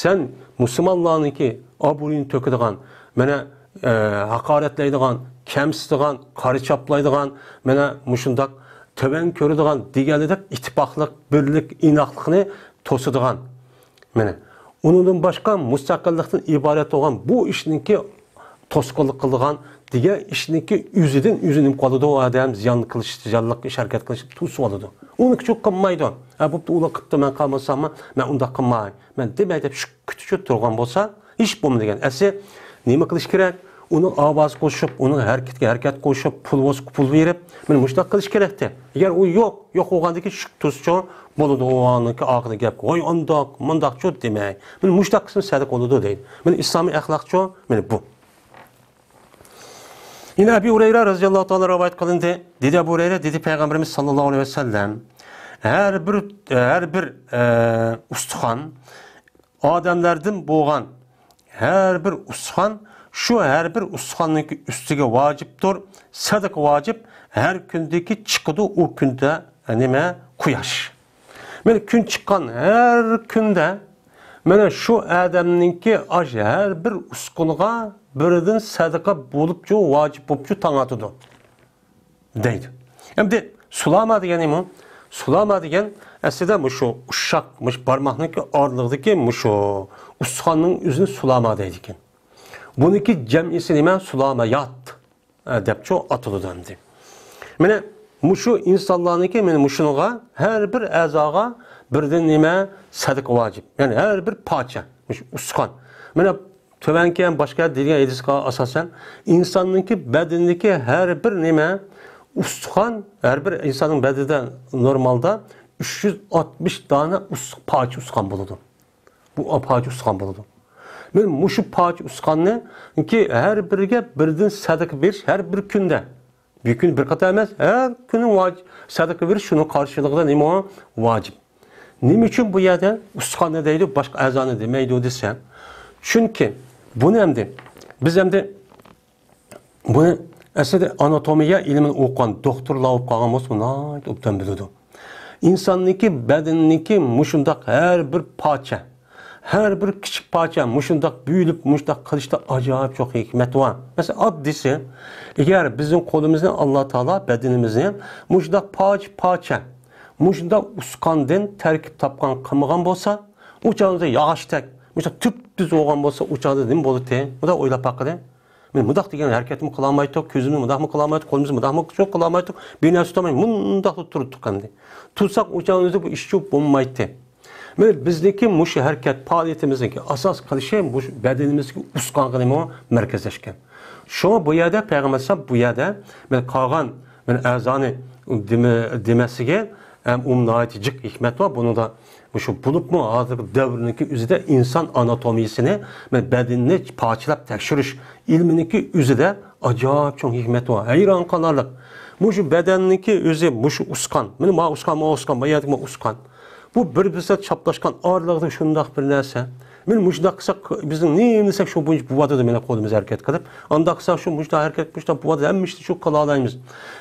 سەن مۇسۇلمانلارنىڭكى ئابرۇيىنى تۆكىدىغان، مانا، ئە، ھاقارەتلەيدىغان، كەمسىتىدىغان، قارا چاپلايدىغان، مانا مۇشۇنداق تۆۋەن كۆرىدىغان دېگەنلىدەك ئىتتىپاقلىق، بىرلىك، ئىناقلىقنى توسىدىغان، مانا، ئۇنىڭدىن باشقا مۇستەقىللىقتىن ئىبارەت بولغان بۇ ئىشنىڭكى توسقۇنلۇق قىلىدىغان دېگەن ئىشنىڭكى ئۆزىدىن ئۆزى نېمە قىلىدۇ، ئۇ ئادەم زىيان قىلىش، زىيانلىق ئىش ھەرىكەت قىلىش توسۇۋالىدۇ. ئۇنى كۈچى قىلمايدۇ. ھە، بوپتۇ، ئۇلار قىپتۇ، مەن قىلمىساممۇ، مەن ئۇنداق قىلماي، مەن دېمەي دەپ شۈكۈتچى تۇرغان بولسا، ھېچ بولمىدى دېگەن. ئەسلى نېمە قىلىش كېرەك؟ ئۇنىڭ ئاۋاز قوشۇپ، ئۇنىڭ ھەرىكىتىگە ھەرىكەت قوشۇپ، پۇل بولسا پۇل بېرىپ، مانا مۇشۇنداق قىلىش كېرەكتى. ئەگەر ئۇ يوق، يوق بولغاندىكىن شۈك تۇرسىچۇ بولىدۇ، ئۇنىڭكى ئاخىرىدا گەپ، ۋاي ئانداق، مۇنداقچۇ دېمەي. مانا مۇشۇنداق قىلسىمۇ سەدىقە بولىدۇ دەيدۇ. مانا ئىسلامىي ئەخلاقچۇ، مانا بۇ. يەنە ئەبى ھۇرەيرە رەزىياللاھۇ تائالا رىۋايەت قىلىندى. دېدى ئەبۇ ھۇرەيرە، دېدى پەيغەمبىرىمىز ساللاللاھۇ ئەلەيھى ۋەسەللەم، ھەر بىر، ھەر بىر، ئە، ئۇستىخان ئادەملەردىن بولغان ھەر بىر ئۇستىخان، شۇ ھەر بىر ئۇستىخاننىڭكى ئۈستىگە ۋاجىپتۇر، سەدىقە ۋاجىپ، ھەر كۈندىكى چىقىدۇ ئۇ كۈندە، نېمە، قۇياش. مانا كۈن چىققان ھەر كۈندە، مانا شۇ ئادەمنىڭكى ئاش ھەر بىر ئۇستىخانغا بىردىن سەدىقە بولۇپچۇ، ۋاجىپ بولۇپچۇ تاڭ ئاتىدۇ. دەيدۇ. ئەمدى سۇلاما دېگەن نېمە؟ سۇلاما دېگەن ئەسلىدە مۇشۇ ئۇششاق، مۇشۇ بارماقنىڭكى ئارىلىقىدىكى مۇشۇ ئۇستىخاننىڭ ئۆزىنى سۇلاما دەيدىكەن. بۇنىڭكى جەمئىسى نېمە؟ سۇلامەيات، ئە، دەپچۇ ئاتىلىدۇ ئەمدى. مانا مۇشۇ ئىنسانلارنىڭكى مانا مۇشۇنىڭغا ھەر بىر ئەزاغا بىردىن نېمە؟ سەدىقە ۋاجىپ. يەنى ھەر بىر پارچە، مۇشۇ ئۇستىخان. مانا تۆۋەنكى ھەم باشقا دېگەن ھەدىسكە ئاساسەن، ئىنساننىڭكى بەدىنىدىكى ھەر بىر نېمە، ئۇستىخان، ھەر بىر ئىنساننىڭ بەدىنىدە نورمالدا ئۈچ يۈز ئاتمىش دانە ئۇس-، پارچە ئۇستىخان بولىدۇ. بۇ پارچە ئۇستىخان بولىدۇ. مانا مۇشۇ پارچە ئۇستىخاننىڭكى ھەر بىرىگە بىردىن سەدىقە بېرىش ھەر بىر كۈندە. بىر كۈن بىر قېتىم ئەمەس، ھەر كۈنى ۋاج-، سەدىقە بېرىش شۇنىڭ قارشىلىقىدا نېمە؟ ۋاجىپ. نېمە ئۈچۈن بۇ يەردە ئۇستىخاننى دەيدۇ، باشقا ئەزانى دېمەيدۇ دېسە، چۈنكى بۇنى ئەمدى، بىز ئەمدى بۇنى ئەسلىدە ئاناتومىيە ئىلمىنى ئوقۇغان دوختۇرلار بولۇپ قالغان بولسا، بۇ ناھايىتى ئوبدان بىلىدۇ. ئىنساننىڭكى بەدىنىنىڭكى مۇشۇنداق ھەر بىر پارچە، ھەر بىر كىچىك پارچە مۇشۇنداق بۆلۈپ، مۇشۇنداق قىلىشتا ئاجايىپ چوڭ ھېكمەت بار. مەسىلەن، ئاددىيسى، ئەگەر بىزنىڭ قولىمىزنى ئاللا تائالا بەدىنىمىزنى مۇشۇنداق پارچە-پارچە، مۇشۇنداق ئۇسقاندىن تەركىب تاپقان قىلمىغان بولسا، ئۇ چاغدا ياغاچتەك مۇشۇنداق تۈپتۈز بولغان بولسا، ئۇ چاغدا نېمە بولاتتى؟ مۇنداق ئويلاپ باققىلى. مەن مۇنداق دېگەن ھەرىكەتمۇ قىلالمايتتۇق، كۆزىمىزنى مۇنداقمۇ قىلالمايتتۇق، قولىمىزنى مۇنداقمۇ چوڭ قىلالمايتتۇق، بىر نەرسە تۇتالماي مۇنداقلا تۇرۇپتۇق ئەمدى. تۇرساق ئۇ چاغدا بۇ ئىش چوڭ بولمايتتى. مانا بىزنىڭكى مۇشۇ ھەرىكەت پائالىيىتىمىزنىڭكى ئاساس قىلىشى مۇشۇ بەدىنىمىزدىكى ئۇسقانغا نېمە مەركەزلەشكەن. شۇڭا بۇ يەردە پەيغەمبەر ئەلەيھىسسالام بۇ يەردە مانا قالغان مانا ئەزانى دېمە-، دېمەسلىكى ھەم ئۇ ناھايىتى جىق ھېكمەت بار بۇنىڭدا. مۇشۇ بولۇپمۇ ھازىرقى دەۋرنىڭكى ئۆزىدە ئىنسان ئاناتومىيىسىنى، بەدىنىنى پارچىلاپ تەكشۈرۈش ئىلمىنىڭكى ئۆزىدە ئاجايىپ چوڭ ھېكمەت بار، ھەيران قالارلىق. مۇشۇ بەدەننىڭكى ئۆزى، مۇشۇ ئۇسقان، مانا ما ئۇسقان، ما ئۇسقان، ما يەردىكى ما ئۇسقان. بۇ بىر-بىرسىگە چاپلاشقان ئارىلىقىدا شۇنداق بىر نەرسە. مانا مۇشۇنداق قىلساق، بىزنىڭ نېمە دېسەك شۇ بويىچە بولۇۋاتىدۇ، مانا قولىمىز ھەرىكەت قىلىپ. ئانداق قىلساق شۇ مۇشۇنداق ھەرىكەت، مۇشۇنداق بولۇۋاتىدۇ، ھەممە ئىشنى شۇ قىلالايمىز.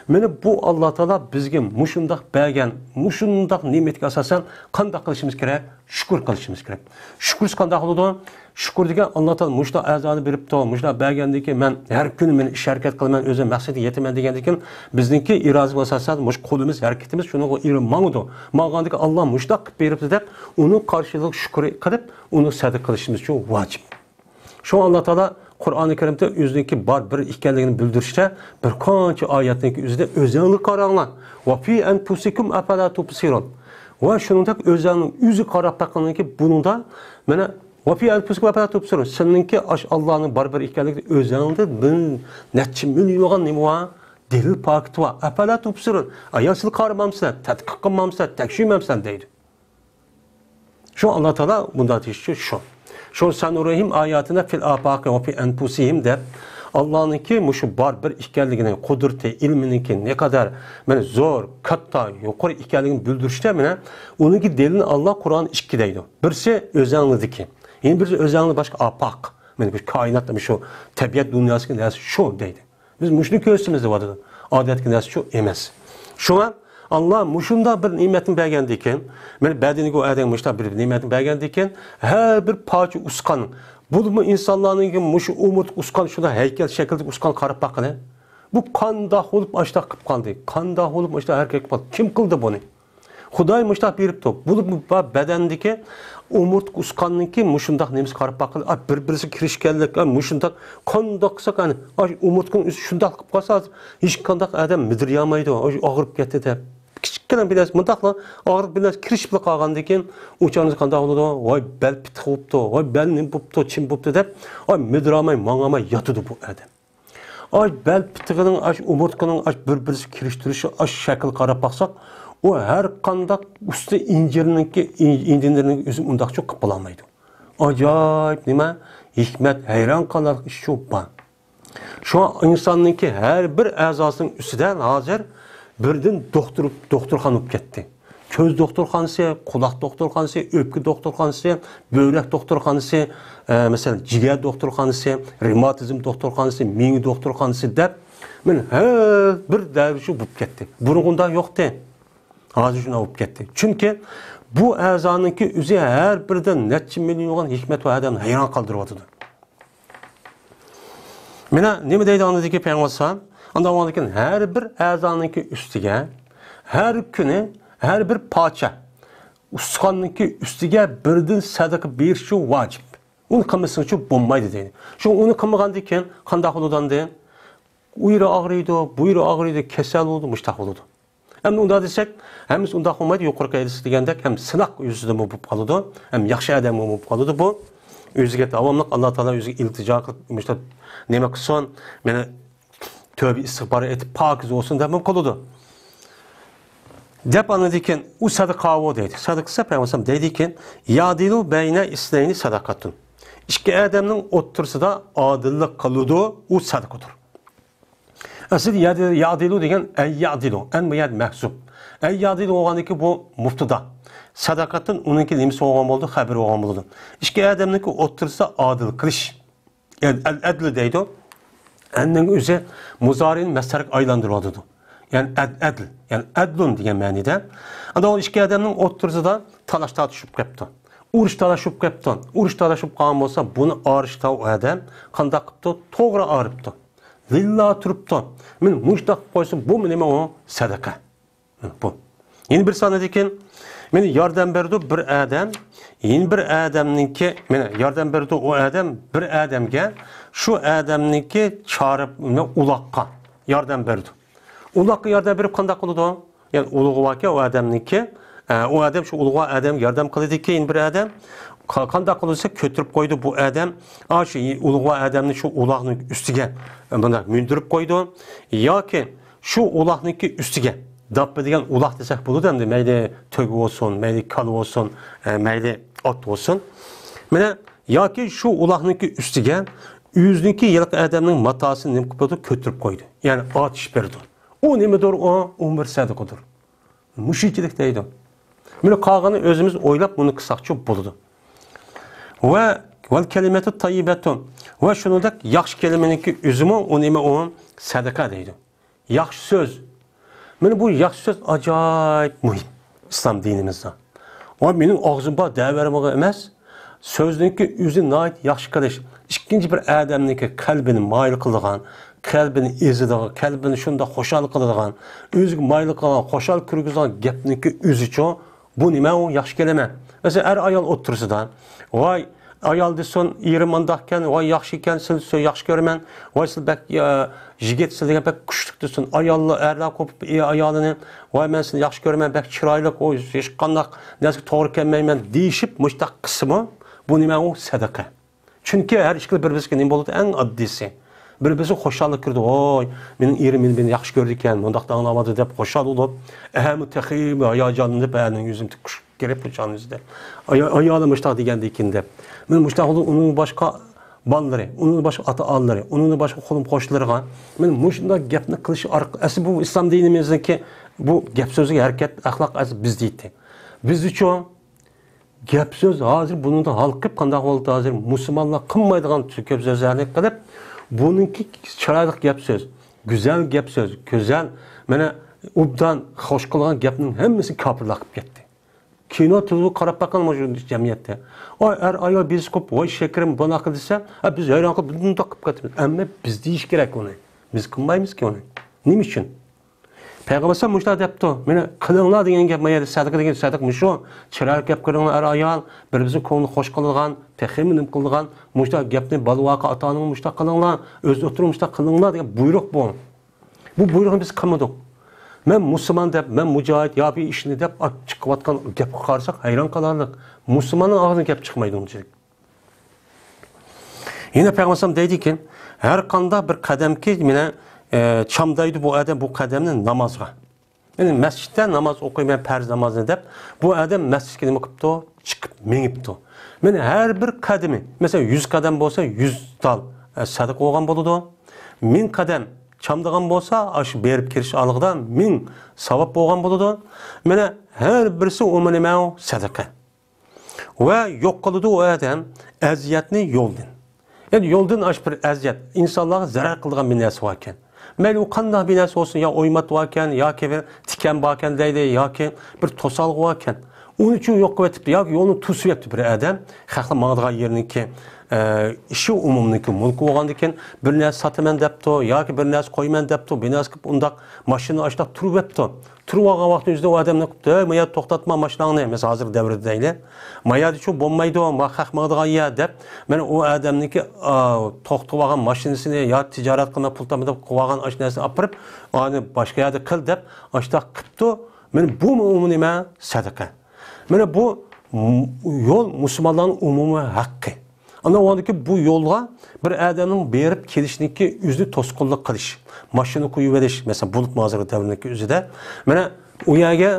مانا بۇ ئاللا تائالا بىزگە مۇشۇنداق بەرگەن، مۇشۇنداق نېمەتكە ئاساسەن قانداق قىلىشىمىز كېرەك؟ شۈكۈر قىلىشىمىز كېرەك. شۈكۈرسىز قانداق بولىدۇ؟ شۈكۈر دېگەن، ئاللا تائالا مۇشۇنداق ئەزانى بېرىپتۇ، مۇشۇنداق بەرگەندىن كېيىن مەن ھەر كۈنى مەن ئىش ھەرىكەت قىلىمەن، ئۆزۈم مەقسەتكە يېتىمەن دېگەندىن كېيىن، بىزنىڭكى ئىرادىمىز ئاساسەن مۇشۇ قولىمىز ھەرىكىتىمىز شۇنىڭغا ئېرى ماڭىدۇ. ماڭغاندىن كېيىن، ئاللا مۇشۇنداق قىلىپ بېرىپتۇ دەپ، ئۇنىڭ قارشىلىقىغا شۈكۈر قىلىپ، ئۇنى سەدىقە قىلىشىمىز شۇ ۋاجىپ. شۇڭا ئاللا تائالا قۇرئانى كەرىمدە ئۆزىنىڭكى بار بىر ئىكەنلىكىنى بىلدۈرۈشتە بىر قانچە ئايەتنىڭكى ئۆزىدە ئۆزۈڭلار قاراڭلار. ۋە في أنفسكم أفلا تبصرون. ۋە شۇنىڭدەك ئۆزۈڭنىڭ ئۆزى قاراپ باققىنىڭكى بۇنىڭدا مانا ۋە في أنفسكم أفلا تبصرون. سېنىڭكى ئاش ئاللانىڭ بار بىر ئىكەنلىكىنى ئۆزۈڭدە بىر نەچچە مىليونلىغان نېمە بار؟ دەلىل پاكىتى بار. أفلا تبصرون. ئايا سىلەر قارىمامسىلەر، تەتقىق قىلمامسىلەر، تەكشۈرمەمسىلەر دەيدۇ. شۇ ئاللا تائالا بۇنداق دېيىشى شۇ. شۇ سنريهم آياتنا في الآفاق وفي أنفسهم دەپ، ئاللانىڭكى مۇشۇ بار بىر ئىكەنلىكىنى، قۇدرىتى، ئىلمىنىڭكى نەقەدەر مانا زور، كاتتا، يۇقىرى ئىكەنلىكىنى بىلدۈرۈشتە مانا ئۇنىڭكى دەلىلىنى ئاللا قۇرئان ئىككى دەيدۇ. بىرسى ئۆزەڭلىدىكى، يەنە بىرسى ئۆزەڭلى باشقا ئاپاق. مانا بۇ كائىنات، مانا شۇ تەبىئەت دۇنياسىدىكى نەرسە شۇ دەيدۇ. بىز مۇشۇنى كۆرسىمىز دەۋاتىدۇ. ئادەتتىكى نەرسە شۇ ئەمەس. شۇڭا ئاللا مۇشۇنداق بىر نېمەتنى بەرگەندىكىن، مانا بەدىنىگە ئۇ ئادەمگە مۇشۇنداق بىر نېمەتنى بەرگەندىكىن، ھەر بىر پارچە ئۇسقان، بولۇپمۇ ئىنسانلارنىڭكى مۇشۇ ئومۇرتقا ئۇسقان، شۇنداق ھەيكەل شەكلىدىكى ئۇسقان قاراپ باققىلى. بۇ قانداق بولۇپ ئاشۇنداق قىلىپ قالدى؟ قانداق بولۇپ ئاشۇنداق ھەرىكەت قىلىپ قالدى؟ كىم قىلدى بۇنى؟ خۇداي مۇشۇنداق بېرىپتۇ. بولۇپمۇ بۇ بەدەندىكى ئومۇرتقا ئۇسقاننىڭكى مۇشۇنداق نېمىسى قاراپ باققىلى. ئا، بىر-بىرسىگە كىرىشكەنلىك، ئا، مۇشۇنداق قانداق قىلساق، ئەنە، ئاشۇ ئومۇرتقىنىڭ ئۆزى شۇنداق قىلىپ قالسا، ھازىر ھېچقانداق ئادەم مىدىرىيالمايدۇ. ئاشۇ ئاغرىپ كەتتى دەپ. كىچىككىنە بىر نەرسە، مۇنداقلا ئاغرىپ بىر نەرسە كىرىشىپلا قالغاندىن كېيىن، ئۇ چاغدا قانداق بولىدۇ؟ ۋاي، بەل پىتىقى بوپتۇ، ۋاي، بەل نېمە بوپتۇ، چېمە بوپتۇ دەپ، ئاي، مىدىراماي، ماڭالماي ياتىدۇ بۇ ئادەم. ئاش بەل پىتىقىنىڭ، ئاش ئومۇرتقىنىڭ، ئاش بىر-بىرسىگە كىرىشتۈرۈشى، ئاش شەكىل قاراپ باقساق، ئۇ ھەر قانداق ئۇستا ئىنجىرنىڭكى، ئىن-، ئىنجىنېرنىڭ ئۆزى ئۇنداقچە قىلىپ بولالمايدۇ. ئاجايىپ نېمە؟ ھېكمەت، ھەيران قالارلىق ئىش شۇ بار. شۇڭا ئىنساننىڭكى ھەر بىر ئەزاسىنىڭ ئۈستىدە ھازىر بىردىن دوختۇر، دوختۇرخانا بولۇپ كەتتى. كۆز دوختۇرخانىسى، قۇلاق دوختۇرخانىسى، ئۆپكە دوختۇرخانىسى، بۆرەك دوختۇرخانىسى، ئە، مەسىلەن، جىگەر دوختۇرخانىسى، رېماتىزم دوختۇرخانىسى، مېڭە دوختۇرخانىسى دەپ، مانا ھەر بىر دەرۋىشى بولۇپ كەتتى. بۇرۇنقى ئۇنداق يوقتى. ھازىر شۇنداق بولۇپ كەتتى. چۈنكى بۇ ئەزانىڭكى ئۆزى ھەر بىرىدە نەچچە مىليونلىغان ھېكمەت بار ئادەمنى ھەيران قالدۇرۇۋاتىدۇ. مانا نېمە دەيدۇ ئاندىكى پەيغەمبەر ئەلەيھىسسالام؟ ئاندىن ئاندىكى ھەر بىر ئەزانىڭكى ئۈستىگە، ھەر كۈنى، ھەر بىر پارچە ئۇستىخاننىڭكى ئۈستىگە بىردىن سەدىقە بېرىشى ۋاجىپ. ئۇنى قىلمىسىڭىزچۇ بولمايدۇ دەيدۇ. شۇڭا ئۇنى قىلمىغاندىن كېيىن قانداق بولىدۇ ئاندىن؟ ئۇ يېرى ئاغرىيدۇ، بۇ يېرى ئاغرىيدۇ، كېسەل بولىدۇ، مۇشتاق بولىدۇ. ئەمدى ئۇنداق دېسەك، ھەممىسى ئۇنداق بولمايدۇ، يۇقىرىقى ھەدىستە دېگەندەك، ھەم سىناق يۈزىسىدىنمۇ بولۇپ قالىدۇ، ھەم ياخشى ئادەممۇ بولۇپ قالىدۇ بۇ. ئۆزىگە داۋاملىق ئاللا تائالا ئۆزىگە ئىلتىجا قىلىپ، مۇشۇنداق نېمە قىلسۇن، مېنى تۆۋبە ئىستىغپار ئېيتىپ پاكىز بولسۇن دەپمۇ قىلىدۇ. دەپ ئاندىن كېيىن ئۇ سەدىقاۋۇ دەيدۇ. سەدىقىسى پەيغەمبەر دەيدىكى، يادىلۇ بەينە ئىسنەينى سەدەقەتۇن. ئىككى ئادەمنىڭ ئوتتۇرىسىدا ئادىللىق قىلىدۇ، ئۇ سەدىقىدۇر. ئەسلىدە يادىلۇ، يادىلۇ دېگەن ئەي يادىلۇ، ئەن بۇ يەردە مەھزۇپ. ئەي يادىلۇ بولغاندىكى بۇ مۇبتىدا. سەدەقەتتىن ئۇنىڭكى نېمىسى بولغان بولىدۇ، خەبىرى بولغان بولىدۇ. ئىككى ئادەمنىڭكى ئوتتۇرىسىدا ئادىل قىلىش. يەنى ئەل ئەدلى دەيدۇ. ئەننىڭ ئۆزى مۇزارىنى مەستەرگە ئايلاندۇرۇۋاتىدۇ. يەنى ئەد-، ئەدل، يەنى ئەدلۇن دېگەن مەنىدە. ئاندىن ئۇ ئىككى ئادەمنىڭ ئوتتۇرىسىدا تالاش تارتىشىپ كەپتۇ. ئۇرۇش تالاش بولۇپ كەپتۇ. ئۇرۇش تالاش بولۇپ قالغان بولسا، بۇنى ئارىشتا ئۇ ئادەم قانداق قىپتۇ؟ توغرا ئارىپتۇ. لىللا تۇرۇپتۇ. مانا مۇشۇنداق قىلىپ قويسا، بۇمۇ نېمە ئۇ؟ سەدىقە. بۇ. يەنە بىر سانىدىكىن، مانا ياردەم بېرىدۇ بىر ئادەم، يەنە بىر ئادەمنىڭكى، مانا ياردەم بېرىدۇ ئۇ ئادەم بىر ئادەمگە، شۇ ئادەمنىڭكى چارە، ئۇلاغقا ياردەم بېرىدۇ. ئۇلاغقا ياردەم بېرىپ قانداق قىلىدۇ؟ يەنى ئۇلۇغى باركەن ئۇ ئادەمنىڭكى، ئە، ئۇ ئادەم شۇ ئۇلۇغا ئادەمگە ياردەم قىلىدىكەن، يەنە بىر ئادەم. قا-، قانداق قىلىدۇ دېسە، كۆتۈرۈپ قويىدۇ بۇ ئادەم. ئا، شۇ ئۇلۇغا ئادەمنى شۇ ئۇلاغنىڭ ئۈستىگە، ئە، مۇنداق مىندۈرۈپ قويىدۇ. ياكى شۇ ئۇلاغنىڭكى ئۈستىگە، داپپا دېگەن ئۇلاغ دېسەك بولىدۇ ئەمدى، مەيلى تۆگە بولسۇن، مەيلى كالا بولسۇن، ئە، مەيلى ئات بولسۇن. مانا، ياكى شۇ ئۇلاغنىڭكى ئۈستىگە ئۆزىنىڭكى ھېلىقى ئادەمنىڭ ماتاسىنى نېمە قىلىپ قويىدۇ؟ كۆتۈرۈپ قويىدۇ. يەنى ئاتىشىپ بېرىدۇ. ئۇ نېمىدۇر ئۇ؟ ئۇ بىر سەدىقىدۇر. مۇشۇنچىلىك دەيدۇ. بۇنى قالغىنى ئۆزىمىز ئويلاپ بۇنى قىلساقچۇ بولىدۇ. ۋە ۋەل كەلىمەتۇ تەييىبەتۇ. ۋە شۇنىڭدەك ياخشى كەلىمىنىڭكى ئۆزىمۇ ئۇ نېمە ئۇ؟ سەدىقە دەيدۇ. ياخشى سۆز. مانا بۇ ياخشى سۆز ئاجايىپ مۇھىم ئىسلام دىنىمىزدا. ۋە مېنىڭ ئاغزىم بار دەۋەرمىگەن ئەمەس. سۆزنىڭكى ئۆزى ناھايىتى ياخشى قىلىش. ئىككىنچى بىر ئادەمنىڭكى قەلبىنى مايىل قىلىدىغان، قەلبىنى ئېزىدىغان، قەلبىنى شۇنداق خۇشال قىلىدىغان، ئۆزىگە مايىل قىلغان، خۇشال كىرگۈزىدىغان گەپنىڭكى ئۆزىچۇ، بۇ نېمە ئۇ ياخشى كەلىمە؟ مەسىلەن، ئەر ئايال ئوتتۇرىسىدا، ۋاي، ئايال دېسۇن، ئېرى مۇنداقكەن، ۋاي، ياخشىكەن، سىلنى سۆ-، ياخشى كۆرىمەن، ۋاي، سىز بەك، يا، يىگىت، سىز دېگەن بەك كۈچلۈك دېسۇن، ئاياللار، ئەرلەر قوپۇپ، ئى، ئايالىنى، ۋاي، مەن سىزنى ياخشى كۆرىمەن، بەك چىرايلىق، ۋاي، ھېچقانداق نەرسىگە توغرا كەلمەيمەن دېيىشىپ، مۇشۇنداق قىلسىمۇ، بۇ نېمە ئۇ؟ سەدىقە. چۈنكى ھەر ئىككىلا بىر-بىرسىگە نېمە بولىدۇ؟ ئەڭ ئاددىيسى. بىر-بىرسىگە خۇشاللىق كىرىدۇ. ۋاي، مېنىڭ ئېرىم مېنى، مېنى ياخشى كۆرىدىكەن، مۇنداق داڭلىۋاتىدۇ دەپ خۇشال بولۇپ، ئەھەمۇ تېخىمۇ ھاياجانلىنىپ، ئەرنىڭ يۈزىنى كۈشۈپ كېلىپ، خۇشاللىنىشىدە. ئايا-، ئايالىم مۇشۇنداق دېگەندىكىن دەپ. مانا مۇشۇنداق بولۇپ، ئۇنىڭ باشقا بالىلىرى، ئۇنىڭ باشقا ئاتا-ئانىلىرى، ئۇنىڭ باشقا قولۇم-قوشنىلىرىغا مانا مۇشۇنداق گەپنى قىلىش ئارقىلىق، ئەسلى بۇ ئىسلام دىنىمىزنىڭكى بۇ گەپ سۆزگە ھەرىكەت، ئەخلاق ئەسلى بىزدە ئىدى. بىزدىچۇ؟ گەپ سۆز ھازىر بۇنىڭدا ھالقىپ، قانداق بولدى ھازىر؟ مۇسۇلمانلار قىلمايدىغان كۆپ سۆزلەرنى قىلىپ، بۇنىڭكى چىرايلىق گەپ سۆز. گۈزەل گەپ سۆز، گۈزەل، مانا، ئوبدان، خوش قىلغان گەپنىڭ ھەممىسى كاپىرلار قىلىپ كەتتى. كىنو، تېلېۋىزور قاراپ باققان مۇشۇ جەمئىيەتتە. ۋاي، ئەر ئايال بېسىپ قويۇپ، ۋاي شېكىرىم، بۇنداق قىل دېسە، ھە، بىز ھەيران قېلىپ، بۇنداق قىلىپ كەتىمىز. ئەمما بىز دېيىش كېرەك ئۇنى. بىز قىلمايمىزكى ئۇنى. نېمە ئۈچۈن؟ پەيغەمبەر ئەلەيھىسسالام مۇشۇنداق دەپتۇ، مانا، قىلىڭلار دېگەن گەپ، ما يەردە سەدىقە دېگەن سەدىقە مۇشۇ. چىرايلىق گەپ قىلىڭلار، ئەر ئايال، بىر-بىرىمىزنىڭ كۆڭلىنى خوش قىلىدىغان، تېخىمۇ نېمە قىلىدىغان، مۇشۇنداق گەپنى بالا باركەن ئاتا-ئانىڭغا مۇشۇنداق قىلىڭلار، ئۆزى ئوتتۇرىغا مۇشۇنداق قىلىڭلار دېگەن بۇيرۇق بۇ. بۇ بۇيرۇقنى بىز قىلمىدۇق. مەن مۇسۇلمان دەپ، مەن مۇجاھىد يا بىر ئىشنى دەپ چىقىۋاتقان گەپكە قارىساق ھەيران قالارلىق. مۇسۇلماننىڭ ئاغزىدىن گەپ چىقمايدۇ ئۇنچىلىك. يەنە پەيغەمبەر ئەلەيھىسسالام دەيدىكەن، ھەر قانداق بىر قەدەمكى مانا، ئە، چامدايدۇ بۇ ئادەم بۇ قەدەمنى نامازغا. يەنى مەسچىتتە ناماز ئوقۇيمەن، پەرز نامازنى دەپ، بۇ ئادەم مەسچىتكە نېمە قىپتۇ؟ چىقىپ مېڭىپتۇ. مانا ھەر بىر قەدىمى، مەسىلەن، يۈز قەدەم بولسا، يۈز تال، ئە، سەدىقە بولغان بولىدۇ. مىڭ قەدەم چامدىغان بولسا، ئاشۇ بېرىپ كېلىش ئارىلىقىدا مىڭ ساۋاب بولغان بولىدۇ. مانا ھەر بىرسى ئۇمۇ نېمە؟ سەدىقە. ۋە يوق قىلىدۇ ئۇ ئادەم ئەزىيەتنى يولدىن. يەنى يولدىن ئاشۇ بىر ئەزىيەت، ئىنسانلارغا زەرەر قىلىدىغان بىر نەرسە باركەن. مەيلى ئۇ قانداق بىر نەرسە بولسۇن، يا ئويمات باركەن، ياكى بىر تىكەن باركەن دەيلى، ياكى بىر توسالغۇ باركەن. ئۇنى شۇ يوق قىلىۋېتىپتۇ، ياكى يولنى توسۇۋېتىپتۇ بىر ئادەم. خەقلەر ماڭىدىغان يېرىنىڭكى، ئە، ئىشى ئومۇمنىڭكى مۈلكى بولغاندىكىن، بىر نەرسە ساتىمەن دەپتۇ، ياكى بىر نەرسە قويىمەن دەپتۇ، بىر نەرسە قىلىپ ئۇنداق ماشىنا ئاشتاق تۇرۇۋەپتۇ. تۇرۇۋالغان ۋاقتىنىڭ ئۆزىدە ئۇ ئادەمنى قىپتۇ، ھەي، ما يەردە توختاتما ماشىناڭنى، مەسىلەن، ھازىر دەۋردە دەيلى. ما يەردە شۇ بولمايدۇ، ما خەق ماڭىدىغان يەر دەپ، مانا ئۇ ئادەمنىڭكى، ئا، توختىتىۋالغان ماشىنىسىنى يا تىجارەت قىلماي پۇل تاپمىدى دەپ قىلىۋالغان ئاشۇ نەرسىنى ئاپىرىپ، ئانى باشقا يەردە قىل دەپ، ئاشتاق قىپتۇ. مانا بۇمۇ ئۇمۇ نېمە؟ سەدىقە. مانا بۇ م-، يول مۇسۇلمانلارنىڭ ئومۇمىي ھەققى. ئاندىن ئۇندىكى بۇ يولغا بىر ئادەمنىڭ بېرىپ كېلىشىنىڭكى ئۆزىنى توسقۇنلۇق قىلىش، ماشىنا قويۇۋېلىش، مەسىلەن، بولۇپمۇ ھازىرقى دەۋرنىڭكى ئۆزىدە، مانا ئۇ يەرگە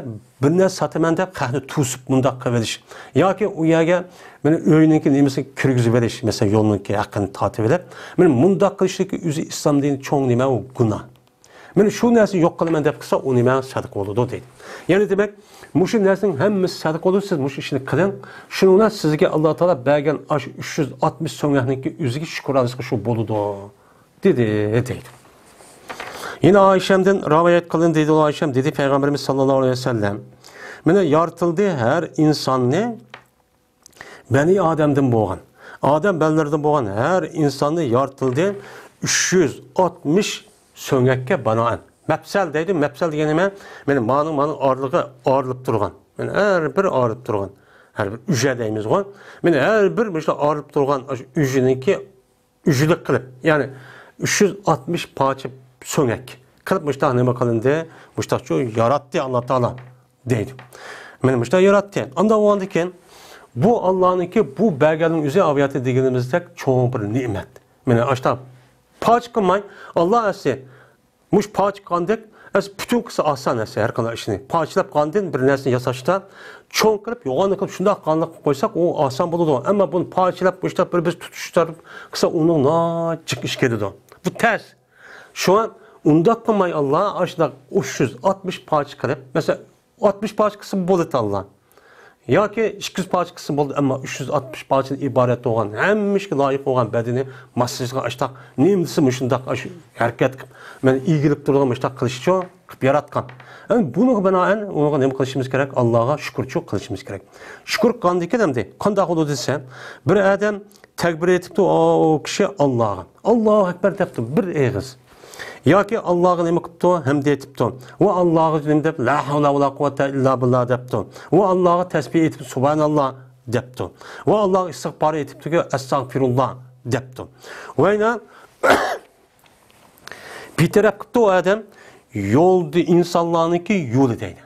بىر نەرسە ساتىمەن دەپ خەقنى توسۇپ مۇنداق قىلىۋېلىش ياكى ئۇ يەرگە مانا ئۆينىڭكى نېمىسىنى كىرگۈزۈۋېلىش، مەسىلەن، يولنىڭكى ھەققىنى تارتىۋېلىپ، مانا مۇنداق قىلىشنىڭكى ئۆزى ئىسلام دىنى چوڭ نېمە؟ ئۇ گۇناھ. مانا شۇ نەرسىنى يوق قىلىمەن دەپ قىلسا، ئۇ نېمە؟ سەدىقە بولىدۇ دەيدۇ. يەنى دېمەك، مۇشۇ نەرسىنىڭ ھەممىسى سەدىقە بولىدۇ، سىز مۇشۇ ئىشنى قىلىڭ. شۇنىڭ بىلەن سىزگە ئاللا تائالا بەرگەن ئاشۇ ئۈچ يۈز ئاتمىش سۆڭەكنىڭكى ئۆزىگە شۈكۈر ئەزاسى شۇ بولىدۇ، دېدى، دەيدۇ. يەنە ئائىشەمدىن رىۋايەت قىلىندى، دېدى ئائىشەم، دېدى پەيغەمبىرىمىز ساللاللاھۇ ئەلەيھى ۋەسەللەم، مانا يارىتىلدى ھەر ئىنساننى بەنى ئادەمدىن بولغان، ئادەم بالىلىرىدىن بولغان ھەر ئىنساننى يارىتىلدى ئۈچ يۈز ئاتمىش سۆڭەككە بىنائەن. مەپسەل دەيدۇ، مەپسەل دېگەن نېمە؟ مانا مانىڭ، مانىڭ ئارىلىقى ئايرىلىپ تۇرغان. مانا ھەر بىر ئايرىلىپ تۇرغان. ھەر بىر ئۈجە دەيمىزغۇ. مانا ھەر بىر مۇشۇ ئايرىلىپ تۇرغان ئاشۇ ئۈجىنىڭكى ئۈجلۈك قىلىپ، يەنى ئۈچ يۈز ئاتمىش پارچە سۆڭەك قىلىپ مۇشۇنداق نېمە قىلىندى؟ مۇشۇنداقچۇ ياراتتى ئاللا تائالا دەيدۇ. مانا مۇشۇنداق ياراتتى. ئاندىن ئۇندىن كېيىن بۇ ئاللانىڭكى بۇ بەرگەننىڭ ئۆزى ئاۋىياتى دېگىنىمىزدەك چوڭ بىر نېمەت. مانا ئاشۇنداق پارچە قىلماي، ئاللا ئەسلى مۇشۇ پارچە قىلغاندەك، ئەسلى پۈتۈن قىلسا ئاسان ئەسلى ھەر قانداق ئىشنى. پارچىلاپ قاندىن بىر نەرسىنى ياساشتا چوڭ قىلىپ، يوغان قىلىپ، شۇنداق قانداق قىلىپ قويساق، ئۇ ئاسان بولىدۇ. ئەمما بۇنى پارچىلاپ، مۇشۇنداق بىر بىز تۇتۇش تەرەپ قىلسا، ئۇنىڭ ناھايىتى جىق ئىش كېتىدۇ. بۇ تەس. شۇڭا ئۇنداق قىلماي ئاللا ئاشۇنداق ئۈچ يۈز ئاتمىش پارچە قىلىپ، مەسىلەن، ئاتمىش پارچە قىلسا بولىدۇ ئاللا. ياكى ئىككى يۈز پارچە قىلسا بولىدۇ، ئەمما ئۈچ يۈز ئاتمىش پارچىدىن ئىبارەت بولغان، ھەممە ئىشقا لايىق بولغان بەدىنى ماسلىشىدىغان ئاشتاق نېمە دېسە مۇشۇنداق ئاشۇ ھەرىكەت قىلىپ، مانا ئېگىلىپ تۇرىدىغان مۇشۇنداق قىلىشچۇ قىلىپ ياراتقان. ئەمدى بۇنىڭغا بىنائەن ئۇنىڭغا نېمە قىلىشىمىز كېرەك؟ ئاللاغا شۈكۈرچۇ قىلىشىمىز كېرەك. شۈكۈر قىلغاندىن كېيىن ئەمدى قانداق بولىدۇ دېسە، بىر ئادەم تەكبىر ئېيتىپتۇ، ئۇ كىشى ئاللاغا، «ئاللاھۇ ئەكبەر» دەپتۇ بىر ئېغىز. ياكى ئاللاغا نېمە قىپتۇ؟ ھەمد ئېيتىپتۇ. ۋە ئاللاغا نېمە دەپ؟ «لا ھەۋلە ۋە لا قۇۋۋەتە ئىللا بىللا» دەپتۇ. ۋە ئاللاغا تەسبىھ ئېيتىپ، «سۇبھاناللا» دەپتۇ. ۋە ئاللاغا ئىستىغپار ئېيتىپتۇ، «ئەستەغفىرۇللا» دەپتۇ. ۋە يەنە بىر تەرەپ قىپتۇ ئۇ ئادەم، يولدا ئىنسانلارنىڭكى يولى دەيدۇ.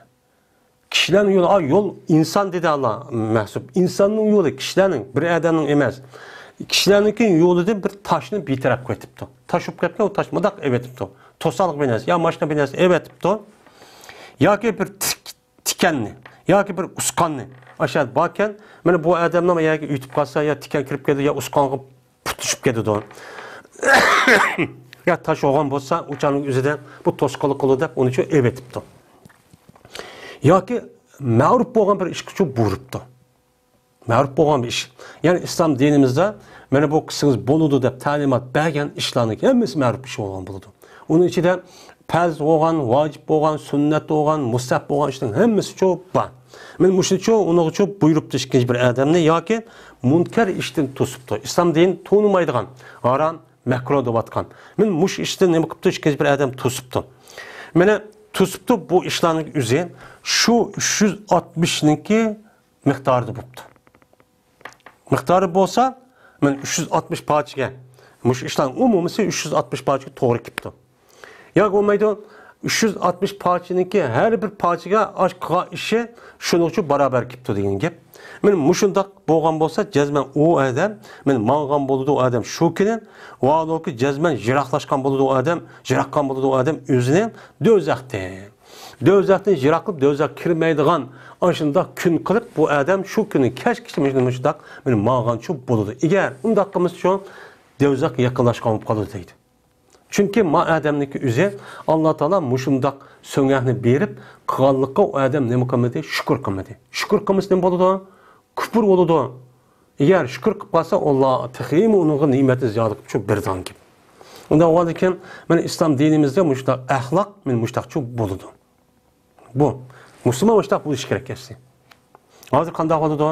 كىشىلەرنىڭ يولى، ئا، يول ئىنسان دېدى ئاللا مەھسۇپ. ئىنساننىڭ يولى، كىشىلەرنىڭ، بىر ئادەمنىڭ ئەمەس. كىشىلەرنىڭكى يولىدىن بىر تاشنى بىر تەرەپ قىلىۋېتىپتۇ. تاش بولۇپ كەتكەن، ئۇ تاش مۇنداق ئېۋېتىپتۇ. توسالغۇ بىر نەرسە، يا ماشىنا بىر نەرسە ئېۋېتىپتۇ. ياكى بىر تىك-، تىكەننى، ياكى بىر ئۇسقاننى. ئاشۇ يەردە باركەن، مانا بۇ ئادەمنىڭ يەرگە ئۆتۈپ قالسا، يا تىكەن كىرىپ كەلدى، يا ئۇسقانغا پۇت چۈشۈپ كېتىدۇ. يا تاش بولغان بولسا، ئۇچارنىڭ ئۆزىدە بۇ توسقۇنلۇق قىلىدۇ دەپ، ئۇنى شۇ ئېۋېتىپتۇ. ياكى مەرۇپ بولغان بىر ئىشقىچۇ بۇيرۇپتۇ. مەرۇپ بولغان بىر ئىش. يەنى ئىسلام دىنىمىزدا مانا بۇ قىلسىڭىز بولىدۇ دەپ تەلىمات بەرگەن ئىشلارنىڭ ھەممىسى مەرۇپ ئىش بولغان بولىدۇ. ئۇنىڭ ئىچىدە پەرز بولغان، ۋاجىپ بولغان، سۈننەت بولغان، مۇستەھەب بولغان ئىشنىڭ ھەممىسىچۇ بار. مانا مۇشۇنىچۇ ئۇنىڭغىچۇ بۇيرۇپتۇ ئىككىنچى بىر ئادەمنى ياكى مۇنكەر ئىشتىن توسۇپتۇ. ئىسلام دىنى تونۇمايدىغان، ھارام، مەكرۇھ دەۋاتقان. مانا مۇشۇ ئىشتىن نېمە قىپتۇ؟ ئىككىنچى بىر ئادەم توسۇپتۇ. مانا توسۇپتۇ، بۇ ئىشلارنىڭ ئۆزى شۇ ئۈچ يۈز ئاتمىشنىڭكى مىقدارىدا بوپتۇ. مىقدارى بولسا، مانا ئۈچ يۈز ئاتمىش پارچىگە، مۇشۇ ئىشلارنىڭ ئومۇمىسى ئۈچ يۈز ئاتمىش پارچىگە توغرا كېلىپتۇ. ياكى بولمايدۇ، ئۈچ يۈز ئاتمىش پارچىنىڭكى ھەر بىر پارچىگە ئاش قىلغان ئىشى شۇنىڭ ئۈچۈن باراۋەر كېلىپتۇ دېگەن گەپ. مانا مۇشۇنداق بولغان بولسا، جەزمەن ئۇ ئادەم مانا ماڭغان بولىدۇ، ئۇ ئادەم شۇ كۈنى، ۋالىكى جەزمەن يىراقلاشقان بولىدۇ ئۇ ئادەم، يىراققان بولىدۇ ئۇ ئادەم ئۆزىنى دوزاختىن. دوزاختىن يىراقلاپ، دوزاخقا كىرمەيدىغان ئاشۇنداق كۈن قىلىپ، بۇ ئادەم شۇ كۈنى كەچكىچە مۇشۇنداق مانا ماڭغانچۇ بولىدۇ. ئەگەر ئۇنداق قىلمىسىچۇ، دوزاخقا يېقىنلاشقان بولۇپ قالىدۇ دەيدۇ. چۈنكى ما ئادەمنىڭكى ئۆزى ئاللا تائالا مۇشۇنداق سۆڭەكنى بېرىپ قىلغانلىققا ئۇ ئادەم نېمە قىلمىدى؟ شۈكۈر قىلمىدى. شۈكۈر قىلمىسا نېمە بولىدۇ؟ كۇپۇر بولىدۇ. ئەگەر شۈكۈر قىلىپ قالسا، ئاللا تېخىمۇ ئۇنىڭغا نېمەتنى زىيادە قىلىپ شۇ بېرىدىغان گەپ. ئۇنداق بولغاندىكىن، مانا ئىسلام دىنىمىزدە مۇشۇنداق ئەخلاق، مانا مۇشۇنداقچۇ بولىدۇ. بۇ مۇسۇلمان مۇشۇنداق بولۇشى كېرەك ئەسلى. ھازىر قانداق بولىدۇ؟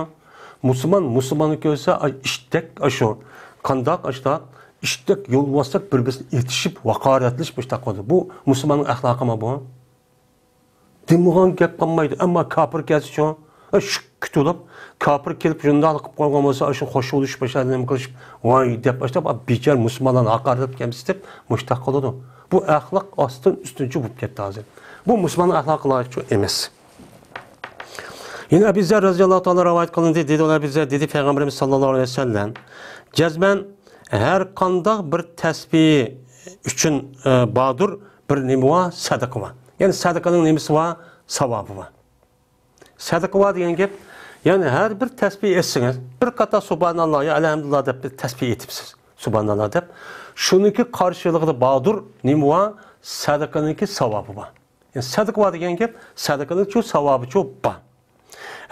مۇسۇلمان مۇسۇلماننى كۆرسە، ئاي، ئىتتەك، ئاشۇ، قانداق، ئاشۇنداق، ئىتتەك يولۋاستەك بىر-بىرسىنى ئېتىشىپ، ھاقارەتلىشىپ مۇشۇنداق قىلىدۇ. بۇ مۇسۇلماننىڭ ئەخلاقىمۇ بۇ؟ دېمىغان گەپ قالمايدۇ. ئەمما كاپىر كەلسىچۇ؟ ئە، شۈككە تولۇپ، كاپىر كېلىپ شۇنداق قىلىپ قويغان بولسا، ئاشۇ خوش بولۇشۇپ، ئاشۇ نېمە قىلىشىپ، ۋاي دەپ، ئاشۇنداق بىچارە مۇسۇلمانلارنى ھاقارەتلەپ كەمسىتىپ، مۇشۇنداق قىلىدۇ. بۇ ئەخلاق ئاستىن ئۈستۈنچە بولۇپ كەتتى ھازىر. بۇ مۇسۇلماننىڭ ئەخلاقى لايىقچۇ ئەمەس. يەنە ئەبى زەر رەزىياللاھۇ تائالا رىۋايەت قىلىندى، دېدى ئەبى زەر، دېدى پەيغەمبىرىمىز ساللاللاھۇ ئەلەيھى ۋەسەللەم، جەزمەن ھەر قانداق بىر تەسبىھ ئۈچۈن، ئە، باردۇر، بىر نېمە بار؟ سەدىقە بار. يەنى سەدىقىنىڭ نېمىسى بار؟ ساۋابى بار. سەدىقە بار دېگەن گەپ، يەنى ھەر بىر تەسبىھ ئېيتسىڭىز، بىر قاتار سۇبھاناللا يا ئەلھەمدۇلىللا دەپ بىر تەسبىھ ئېيتىپسىز. سۇبھاناللا دەپ. شۇنىڭكى قارشىلىقىدا باردۇر، نېمە بار؟ سەدىقىنىڭكى ساۋابى بار. يەنى سەدىقە بار دېگەن گەپ، سەدىقىنىڭچۇ ساۋابىچۇ بار.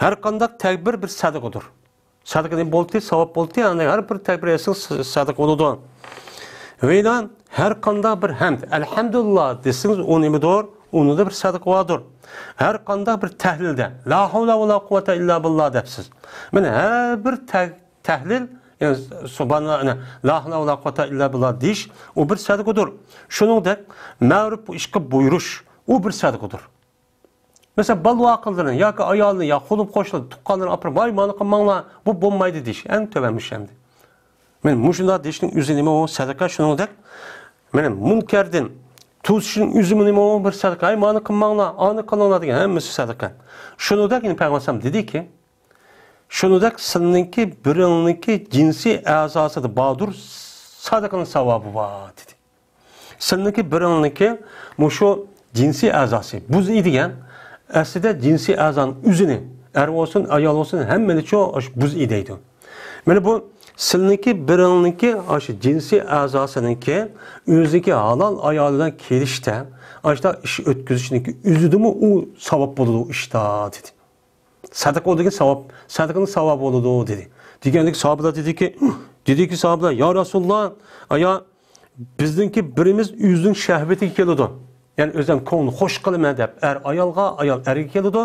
ھەر قانداق تەكبىر بىر سەدىقىدۇر. سەدىقە نېمە بولدى؟ ساۋاب بولدى. يەنى ھەر بىر تەكبىر ئېيتسىڭىز سەدىقە بولىدۇ. ۋە ھەر قانداق بىر ھەمد، ئەلھەمدۇلىللا دېسىڭىز، ئۇ نېمىدۇر؟ ئۇنىڭدا بىر سەدىقە باردۇر. ھەر قانداق بىر تەھلىلدە، لا ھەۋلە ۋە لا قۇۋۋەتە ئىللا بىللا دەپسىز. مانا ھەر بىر تە-، تەھلىل، يەنى سۇبھاناللا، لا ھەۋلە ۋە لا قۇۋۋەتە ئىللا بىللا دېيىش، ئۇ بىر سەدىقىدۇر. شۇنىڭدەك مەرۇپ ئىشقا بۇيرۇش، ئۇ بىر سەدىقىدۇر. مەسىلەن، بالىۋاقلىرىنى ياكى ئايالىنى يا قولۇم-قوشنىلىرى، تۇغقانلىرىنى ئاپىرىپ، ۋاي، مانا قىلماڭلار، بۇ بولمايدۇ دېيىش، ئەڭ تۆۋەن مۇشۇ ئەمدى. مانا مۇشۇنداق دېيىشنىڭ ئۆزى نېمە ئۇ؟ سەدىقە. شۇنىڭدەك، مانا مۇنكەردىن توسۇشنىڭ ئۆزىمۇ نېمە ئۇ؟ بىر سەدىقە. ھەي، مانا قىلماڭلار، ئانى قىلىڭلار دېگەن ھەممىسى سەدىقە. شۇنىڭدەك يەنە پەيغەمبەر ئەلەيھىسسالام دېدىكى، شۇنىڭدەك سىلىنىڭكى بىرىڭنىڭكى جىنسىي ئەزاسىدا باردۇر سەدىقىنىڭ ساۋابى بار دېدى. سىلىنىڭكى بىرىڭنىڭكى مۇشۇ جىنسىي ئەزاسى، بۇزئى دېگەن، ئەسلىدە جىنسىي ئەزانىڭ ئۆزىنى، ئەر بولسۇن، ئايال بولسۇن، ھەممىنىچۇ ئاشۇ بۇزئى دەيدۇ. مانا بۇ سىلىنىڭكى بىرىڭنىڭكى ئاشۇ جىنسىي ئەزاسىنىڭكى ئۆزىنىڭكى ھالال ئايالى بىلەن كېلىشتە، ئاشۇنداق ئىش ئۆتكۈزۈشنىڭكى ئۆزىدىمۇ ئۇ ساۋاب بولىدۇ ئىشتا، دېدى. سەدىقە دېگەن ساۋاب، سەدىقىنىڭ ساۋابى بولىدۇ، دېدى. دېگەندىكى ساھابىلار دېدىكى، دېدىكى ساھابىلار، يا رەسۇلاللا، ئايا، بىزنىڭكى بىرىمىز ئۆزىنىڭ شەھۋىتىگە كېلىدۇ. يەنى ئۆزۈم كۆڭلىنى خوش قىلىمەن دەپ، ئەر ئايالغا، ئايال ئەرگە كېلىدۇ.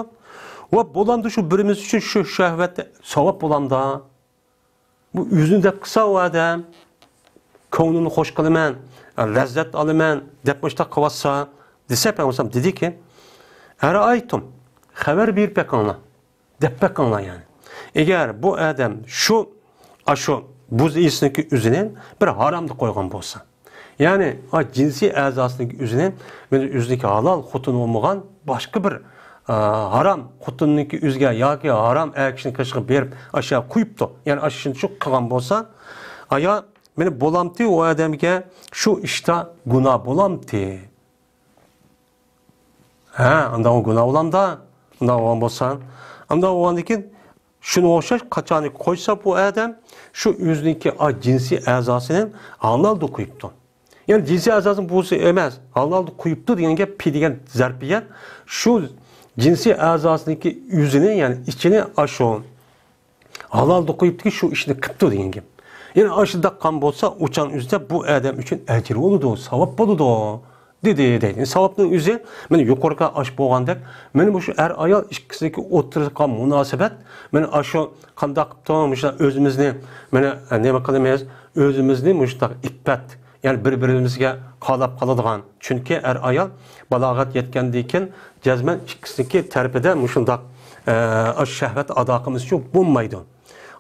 ۋە بولامدۇ شۇ بىرىمىز ئۈچۈن شۇ شەھۋەت ساۋاب بولامدا؟ بۇ ئۆزىنى دەپ قىلسا ئۇ ئادەم، كۆڭلۈمنى خوش قىلىمەن، لەززەت ئالىمەن دەپ مۇشۇنداق قىلىۋاتسا، دېسە، پەيغەمبەر دېدىكى، ئەرەئەيتۇم، خەۋەر بېرىپ بېقىڭلار، دەپ بېقىڭلار يەنى. ئەگەر بۇ ئادەم شۇ، ئاشۇ بۇز ئىيىسىنىڭكى ئۆزىنى بىر ھارامدا قويغان بولسا، يەنى، ئا، جىنسىي ئەزاسىنىڭ ئۆزىنى، مانا ئۆزىنىڭكى ھالال خوتۇنى بولمىغان باشقا بىر، ئا، ھارام خوتۇننىڭكى ئۆزىگە ياكى ھارام ئەر كىشىنىڭ قېشىغا بېرىپ، ئاشۇ قويۇپتۇ. يەنى ئاشۇ شۇ قىلغان بولسا، ئايا، مانا بولامتى ئۇ ئادەمگە شۇ ئىشتا گۇناھ بولامتى؟ ھە، ئانداق ئۇ گۇناھ بولامدا؟ ئانداق بولغان بولسا، ئانداق بولغاندىن كېيىن، شۇنىڭغا ئوخشاش قاچانكى قويسا بۇ ئادەم، شۇ ئۆزىنىڭكى ئا، جىنسىي ئەزاسىنى ھالالدا قويۇپتۇ. يەنى جىنسىي ئەزاسىنى بۇزۇسى ئەمەس، ھالالدا قويۇپتۇ دېگەن گەپ، پى دېگەن زەرپىيەت، شۇ جىنسىي ئەزاسىنىڭكى ئۆزىنى، يەنى ئىچىنى ئاشۇ ھالالدا قويۇپتۇكى، شۇ ئىشنى قىپتۇ دېگەن گەپ. يەنى ئاشۇنداق قىلغان بولسا، ئۇچان ئۆزىدە بۇ ئادەم ئۈچۈن ئەجىر بولىدۇ، ساۋاب بولىدۇ. دېدى دەيدۇ. ساۋابنىڭ ئۆزى، مانا يۇقىرىقى ئاش بولغاندەك، مانا مۇشۇ ئەر-ئايال ئىككىسىنىڭكى ئوتتۇرىسىغا مۇناسىۋەت، مانا ئاشۇ قانداق قىپتۇ، مۇشۇ ئۆزىمىزنى، مانا نېمە قىلىمىز، ئۆزىمىزنى مۇشۇنداق ئىپپەت، يەنى بىر-بىرىمىزگە قالاپ قالىدىغان. چۈنكى ئەر-ئايال بالاغەت يەتكەندىن كېيىن جەزمەن ئىككىسىنىڭكى تەرىپىدە مۇشۇنداق، ئە، شەھۋەت ئادا قىلمىسىچۇ بولمايدۇ.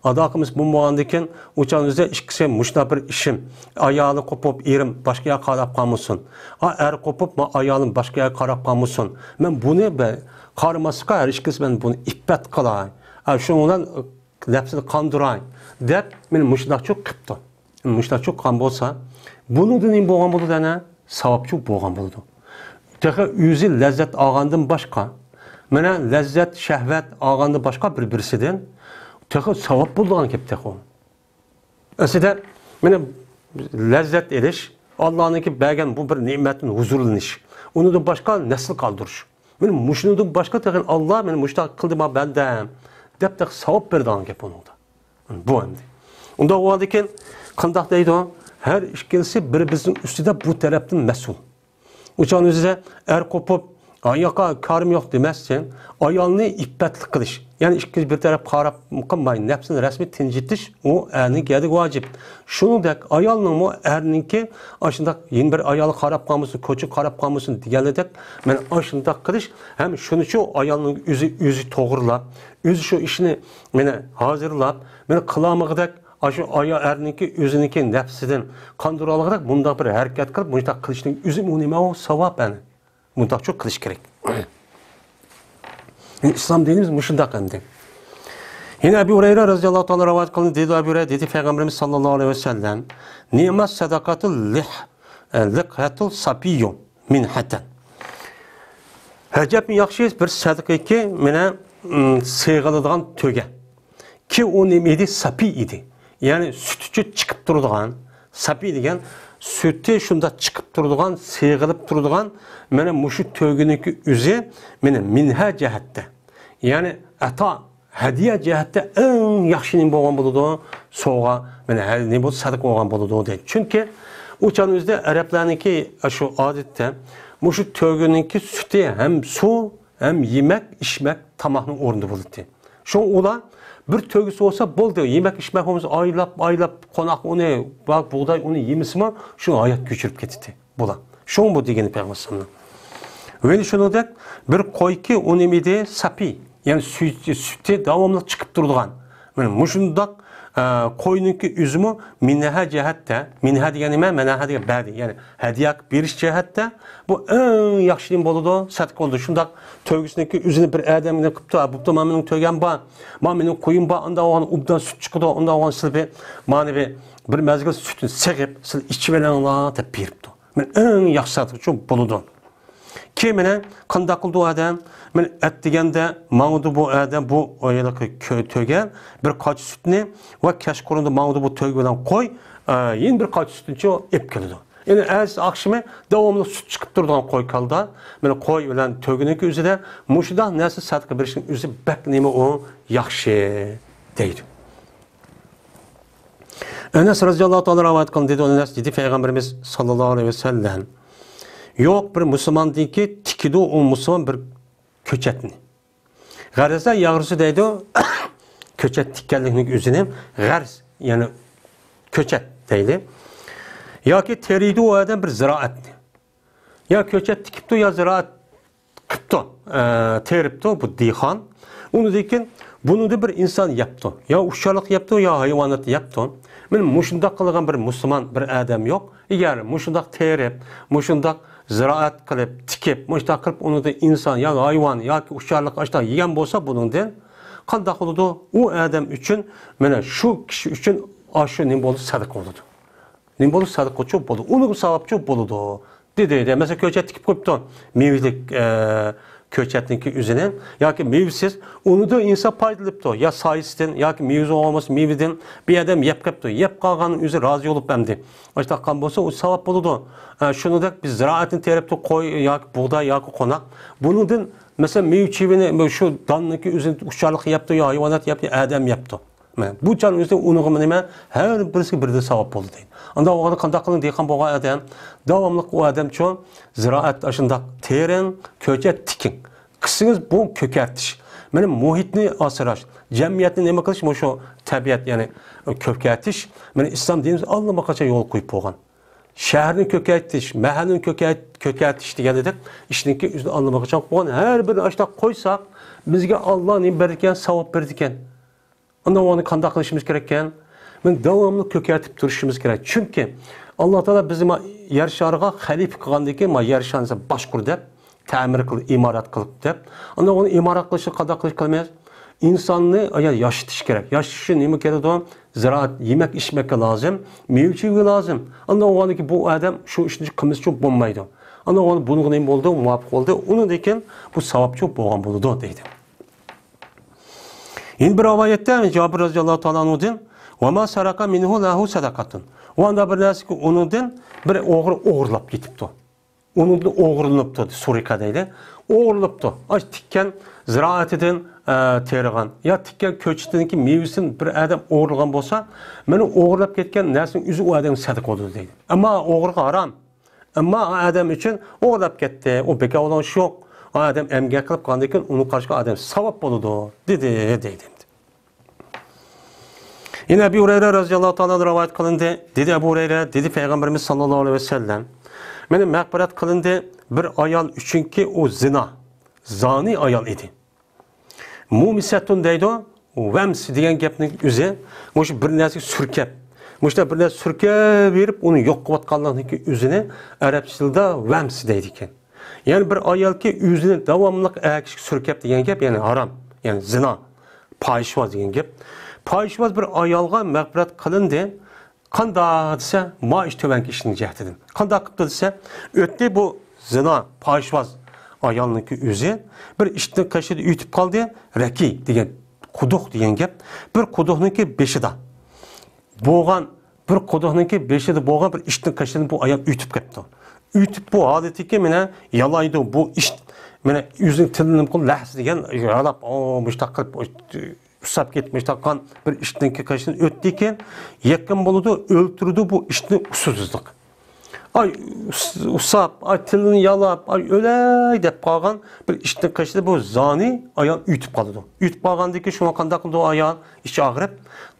ئادا قىلمىسا بولمىغاندىن كېيىن، ئۇ چاغنىڭ ئۆزىدە ئىككىسى مۇشۇنداق بىر ئىشىم، ئايالى قوپۇپ، ئېرىم باشقا يەرگە قاراپ قالمىسۇن، ئا، ئەر قوپۇپ، ما ئايالىم باشقا يەرگە قاراپ قالمىسۇن. مەن بۇنى بە-، قارىماسلىققا ھەر ئىككىسى مەن بۇنى ئىپپەت قىلاي. ئا، شۇنىڭ بىلەن نەپسىنى قاندۇراي دەپ، مانا مۇشۇنداقچۇ قىپتۇ. مۇشۇنداقچۇ قىلغان بولسا، بۇنىڭدىن نېمە بولغان بولىدۇ ئەنە؟ ساۋابچۇ بولغان بولىدۇ. تېخى ئۆزى لەززەت ئالغاندىن باشقا، مانا لەززەت، شەھۋەت ئالغاندىن باشقا بىر-بىرسىدىن تېخى ساۋاب بولىدىغان گەپ تېخى ئۇ. ئەسلىدە، مانا لەززەت ئېلىش، ئاللانىڭكى بەرگەن بۇ بىر نېمەتتىن ھۇزۇرلىنىش، ئۇنىڭدىن باشقا نەسل قالدۇرۇش. مانا مۇشۇنىڭدىن باشقا تېخى ئاللا مانا مۇشۇنداق قىلدى ما بەندەم دەپ تېخى ساۋاب بېرىدىغان گەپ ئۇنىڭدا. بۇ ئەمدى. ئۇنداق بولغاندىكىن قانداق دەيدۇ؟ ھەر ئىككىلىسى بىر-بىرىنىڭ ئۈستىدە بۇ تەرەپتىن مەسئۇل. ئۇ چاغنىڭ ئۆزىدە ئەر قوپۇپ، ئاياققا كارىم يوق دېمەستىن، ئايالنى ئىپپەتلىك قىلىش. يەنى ئىككى بىر تەرەپ قاراپ قالماي، نەپسىنى رەسمىي تىنچىتىش، ئۇ ئەرنىڭ گەدىگە ۋاجىپ. شۇنىڭدەك ئايالنىڭمۇ ئەرنىڭكى ئاشۇنداق يەنە بىر ئايالغا قاراپ قالمىسۇن، كوچىغا قاراپ قالمىسۇن دېگەنلىدەك، مانا ئاشۇنداق قىلىش ھەم شۇنىچۇ ئايالنىڭ ئۆزى، ئۆزى توغرىلاپ، ئۆزى شۇ ئىشنى مانا ھازىرلاپ، مانا قىلالمىغۇدەك، ئاشۇ ئايال ئەرنىڭكى ئۆزىنىڭكى نەپسىدىن قاندۇرالىغۇدەك مۇنداق بىر ھەرىكەت قىلىپ، مۇنداق قىلىشنىڭ ئۆزى ئۇ نېمە ئۇ ساۋاب ئەنە. مۇنداقچۇ قىلىش كېرەك. ئىسلام دىنىمىز مۇشۇنداق ئەمدى. يەنە ئەبۇ ھۇرەيرە رەزىياللاھۇ تائالا رىۋايەت قىلىندى، دېدى ئەبۇ ھۇرەيرە، دېدى پەيغەمبىرىمىز ساللاللاھۇ ئەلەيھى ۋەسەللەم، نىئمەس سەدەقەتۇل لىھ-، لىقھەتۇل ساپىييۇ مىنھەتەن. ئەجەبمۇ ياخشى بىر سەدىقىكى، مانا، ئىم، سىغىلىدىغان تۆگە. كى ئۇ نېمە ئىدى؟ ساپىي ئىدى. يەنى سۈتىچۇ چىقىپ تۇرىدىغان، ساپىي دېگەن سۈتى شۇنداق چىقىپ تۇرىدىغان، سىغىلىپ تۇرىدىغان، مانا مۇشۇ تۆگىنىڭكى ئۆزى، مانا مىنھە جەھەتتە. يەنى ئەتا، ھەدىيە جەھەتتە ئەڭ ياخشى نېمە بولغان بولىدۇ؟ سوۋغا، مانا ھە-، نېمە بولسا سەدىقە بولغان بولىدۇ دەيدۇ. چۈنكى ئۇ چاغنىڭ ئۆزىدە ئەرەبلەرنىڭكى شۇ ئادىتىدە مۇشۇ تۆگىنىڭكى سۈتى ھەم سۇ، ھەم يېمەك، ئىچمەك، تاماقنىڭ ئورنىدا بولاتتى. شۇڭا ئۇلار بىر تۆگىسى بولسا بولدى، يېمەك، ئىچمەك بولمىسا ئايلاپ، ئايلاپ قوناق ئۇنى، باغ بۇغداي ئۇنى يېمىسىمۇ شۇ ھايات كۆچۈرۈپ كېتەتتى بۇلار. شۇڭا بۇ دېگىنى پەيغەمبەر ئەلەيھىسسالام. ۋە شۇنىڭدەك بىر قويكى ئۇ نېمە ئىدى؟ ساپىي. يەنى سۈ-، سۈتى داۋاملىق چىقىپ تۇرىدىغان. مانا مۇشۇنداق، ئە، قوينىڭكى ئۆزىمۇ مىنھە جەھەتتە، مىنھە دېگەن نېمە؟ مەنھە دېگەن بەردى. يەنى ھەدىيە بېرىش جەھەتتە بۇ ئەڭ ياخشى نېمە بولىدۇ؟ سەدىقە بولىدۇ. شۇنداق تۆگىسىنىڭكى ئۆزىنى بىر ئادەمگە قىپتۇ، ھە، بوپتۇ، مانا مېنىڭ تۆگەم بار، مانا مېنىڭ قويۇم بار، ئۇنداق بولغان ئوبدان سۈت چىقىدۇ، ئۇنداق بولغان سىلى بىر، مانا بىر، بىر مەزگىل سۈتنى سېغىپ، سىلى ئىچىۋېلىڭلار دەپ بېرىپتۇ. مانا ئەڭ ياخشى سەدىقە شۇ بولىدۇ. كېيىن مانا قانداق قىلىدۇ ئادەم؟ مانا ئەتىگەندە ماڭىدۇ بۇ ئادەم، بۇ ھېلىقى كۆ-، تۆگە بىر قاچا سۈتنى ۋە كەچقۇرۇندا ماڭىدۇ بۇ تۆگە بىلەن قوي، ئە، يەنە بىر قاچا سۈتنى ئېلىپ كېلىدۇ. يەنى ئەتىسى ئاخشىمى داۋاملىق سۈت چىقىپ تۇرىدىغان قوي كالدا، مانا قوي بىلەن تۆگىنىڭكى ئۆزىدە مۇشۇنداق نەرسە سەدىقە بېرىشنىڭ ئۆزى بەك نېمە ئۇ ياخشى دەيدۇ. ئەنەس رەزىياللاھۇ تائالا رىۋايەت قىلدى، دېدى ئەنەس، دېدى پەيغەمبىرىمىز ساللاللاھۇ ئەلەيھى ۋەسەللەم، يوق بىر مۇسۇلماندىنكى تىكىدۇ ئۇ مۇسۇلمان بىر كۆچەتنى. غەرەزە ياغرىسى دەيدۇ، كۆچەت تىككەنلىكنىڭ ئۆزىنى غەرز، يەنى كۆچەت دەيلى. ياكى تېرىيدۇ ئۇ ئادەم بىر زىرائەتنى. يا كۆچەت تىكىپتۇ، يا زىرائەت قىپتۇ، ئە، تېرىپتۇ بۇ دېھقان. ئۇنىڭدىن كېيىن بۇنىڭدا بىر ئىنسان يەپتۇ. يا ئۇچارلىق يەپتۇ، يا ھايۋانات يەپتۇ. مانا مۇشۇنداق قىلغان بىر مۇسۇلمان بىر ئادەم يوق. ئەگەر مۇشۇنداق تېرىپ، مۇشۇنداق زىرائەت قىلىپ، تىكىپ، مۇشۇنداق قىلىپ ئۇنىڭدا ئىنسان يا ھايۋان ياكى ئۇچارلىق ئاشۇنداق يېگەن بولسا بۇنىڭدىن قانداق بولىدۇ؟ ئۇ ئادەم ئۈچۈن، مانا شۇ كىشى ئۈچۈن ئاشۇ نېمە بولىدۇ؟ سەدىقە بولىدۇ. نېمە بولىدۇ؟ سەدىقىچۇ بولىدۇ. ئۇنىڭغا ساۋابچۇ بولىدۇ. دېدى، دېدى. مەسىلەن، كۆچەت تىكىپ قويۇپتۇ. مېۋىلىك، ئە، كۆچەتنىڭكى ئۆزىنى ياكى مېۋىسىز، ئۇنىدىن ئىنسان پايدىلىنىپتۇ. يا سايىسىدىن ياكى مېۋىسى بولمىسا مېۋىدىن بىر ئادەم يەپ قېپتۇ. يەپ قالغان ئۆزى رازى بولۇپ ئەمدى. ئاشۇنداق قىلغان بولسا، ئۇ ساۋاب بولىدۇ. ئە، شۇنىڭدەك بىز زىرائەتنى تېرىپتۇ، قوي ياكى بۇغداي ياكى قوناق. بۇنىڭدىن، مەسىلەن، مېۋە چىۋىنى، شۇ داننىڭكى ئۆزىنى ئۇچارلىق يەپتۇ يا ھايۋانات يەپتۇ، ئادەم يەپتۇ. مانا بۇ چاغنىڭ ئۆزىدە ئۇنىڭغا نېمە، ھەر بىرسىگە بىردىن ساۋاب بولدى دەيدۇ. ئانداق بولغاندا قانداق قىلىڭ، دېھقان بولغان ئادەم داۋاملىق ئۇ ئادەمچۇ زىرائەت ئاشۇنداق تېرىڭ، كۆچەت تىكىڭ. قىلسىڭىز بۇ كۆكەرتىش. مانا مۇھىتنى ئاسراش، جەمئىيەتنى نېمە قىلىش، مۇشۇ تەبىئەت، يەنى كۆكەرتىش. مانا ئىسلام دىنىمىز ئاللىماقاچان يول قويۇپ بولغان. شەھەرنى كۆكەرتىش، مەھەللىنى كۆكەرت-، كۆكەرتىش دېگەندەك ئىشنىڭكى ئۆزىنى ئاللىماقاچان قىلغان. ھەر بىرىنى ئاشۇنداق قويساق، بىزگە ئاللا نېمە بېرىدىكەن؟ ساۋاب بېرىدىكەن. ئاندىن ئۇنى قانداق قىلىشىمىز كېرەككەن؟ مانا داۋاملىق كۆكەرتىپ تۇرۇشىمىز كېرەك. چۈنكى ئاللا تائالا بىزنى ما يەر شارىغا خەلىپە قىلغاندىن كېيىن، ما يەر شارىنى باشقۇر دەپ، تەمىر قىل، ئىمارەت قىل دەپ. ئاندىن ئۇنى ئىمارەت قىلىشنى قانداق قىلىش قىلىمىز؟ ئىنساننى، يا، ياشىتىش كېرەك. ياشىتىش ئۈچۈن نېمە كېرىدۇ؟ زىرائەت، يېمەك ئىچمەككە لازىم، مېۋە چېۋىگە لازىم. ئاندىن ئۇنىڭدىن كېيىن بۇ ئادەم شۇ ئىشنى قىلمىسىچۇ بولمايدۇ. ئاندىن ئۇنى بۇنىڭغا نېمە بولدى؟ مۇۋاپىق بولدى. ئۇنىڭدىن كېيىن بۇ ساۋابچۇ بولغان بولىدۇ دەيدۇ. يەنە بىر رىۋايەتتە جابىر رەزىياللاھۇ تائالا ئەنھۇدىن، «ۋەما سەرەقە مىنھۇ لەھۇ سەدەقەتۇن.» ئۇ ئانداق بىر نەرسىكى ئۇنىڭدىن بىر ئوغرى ئوغرىلاپ كېتىپتۇ. ئۇنىڭدىن ئوغرىلىنىپتۇ، سۇرىقە دەيلى. ئوغرىلىپتۇ. ئاش تىككەن زىرائىتىدىن، ئە، تېرىغان يا تىككەن كۆچىتىنىڭكى مېۋىسىنى بىر ئادەم ئوغرىلىغان بولسا، مانا ئوغرىلاپ كەتكەن نەرسىنىڭ ئۆزى ئۇ ئادەمگە سەدىقە بولىدۇ دەيدۇ. ئەمما ئوغرىغا ھارام. ئەمما ئۇ ئادەم ئۈچۈن ئوغرىلاپ كەتتى، ئۇ بىكار بولغان ئىش يوق. ئۇ ئادەم ئەمگەك قىلىپ قالغاندىن كېيىن ئۇنى قاراشقا ئادەم ساۋاب بولىدۇ، دېدى، دەيدۇ. يەنە ئەبۇ ھۇرەيرە رەزىياللاھۇ تائالا ئەنھۇ رىۋايەت قىلىندى. دېدى ئەبۇ ھۇرەيرە، دېدى پەيغەمبىرىمىز ساللاللاھۇ ئەلەيھى ۋەسەللەم، مانا مەغپىرەت قىلىندى بىر ئايال ئۈچۈنكى ئۇ زىنا، زانىي ئايال ئىدى. مۇمىسەتۇن دەيدۇ، ۋەمس دېگەن گەپنىڭ ئۆزى، مۇشۇ بىر نەرسىگە سۈركەپ، مۇشۇنداق بىر نەرسە سۈركەپ بېرىپ، ئۇنى يوق قىلىۋاتقانلىقنىڭكى ئۆزىنى ئەرەبچە تىلدا ۋەمس دەيدىكەن. يەنى بىر ئايالكى ئۆزىنى داۋاملىق ئەر كىشىگە سۈركەپ دېگەن گەپ، يەنى ھارام، يەنى زىنا، پاھىشىۋاز دېگەن گەپ. پاھىشىۋاز بىر ئايالغا مەغپىرەت قىلىندى. قانداق دېسە، ما ئىش تۆۋەنكى ئىشنىڭ جەھىتىدىن. قانداق قىپتۇ دېسە، ئۆتتى بۇ زىنا، پاھىشىۋاز ئايالنىڭكى ئۆزى بىر ئىتنىڭ قېشىدا ئۆتۈپ قالدى. رەكى دېگەن، قۇدۇق دېگەن گەپ. بىر قۇدۇقنىڭكى بېشىدا بولغان، بىر قۇدۇقنىڭكى بېشىدا بولغان بىر ئىتنىڭ قېشىدىن بۇ ئايال ئۆتۈپ كەپتۇ. ئۆتۈپ بۇ ھالىتىكى مانا يالايدۇ، بۇ ئىت مانا ئۆزىنىڭ تىلىنى قىل لەھزە دېگەن يالاپ، ئو، مۇشتاق قىلىپ، ئۇسساپ كەتمىش تاققان بىر ئىتنىڭكى قېشىدىن ئۆتتىكىن، يېقىن بولىدۇ، ئۆلتۈرىدۇ بۇ ئىتنى ئۇسسۇزلۇق. ئاي، ئۇس-، ئۇسساپ، ئاي، تىلىنى يالاپ، ئاي، ئۆلەي دەپ قالغان بىر ئىتنىڭ قېشىدا بۇ زانىي ئايال ئۆتۈپ قالىدۇ. ئۆتۈپ قالغاندىن كېيىن شۇڭا قانداق قىلىدۇ ئايال؟ ئىچى ئاغرىپ،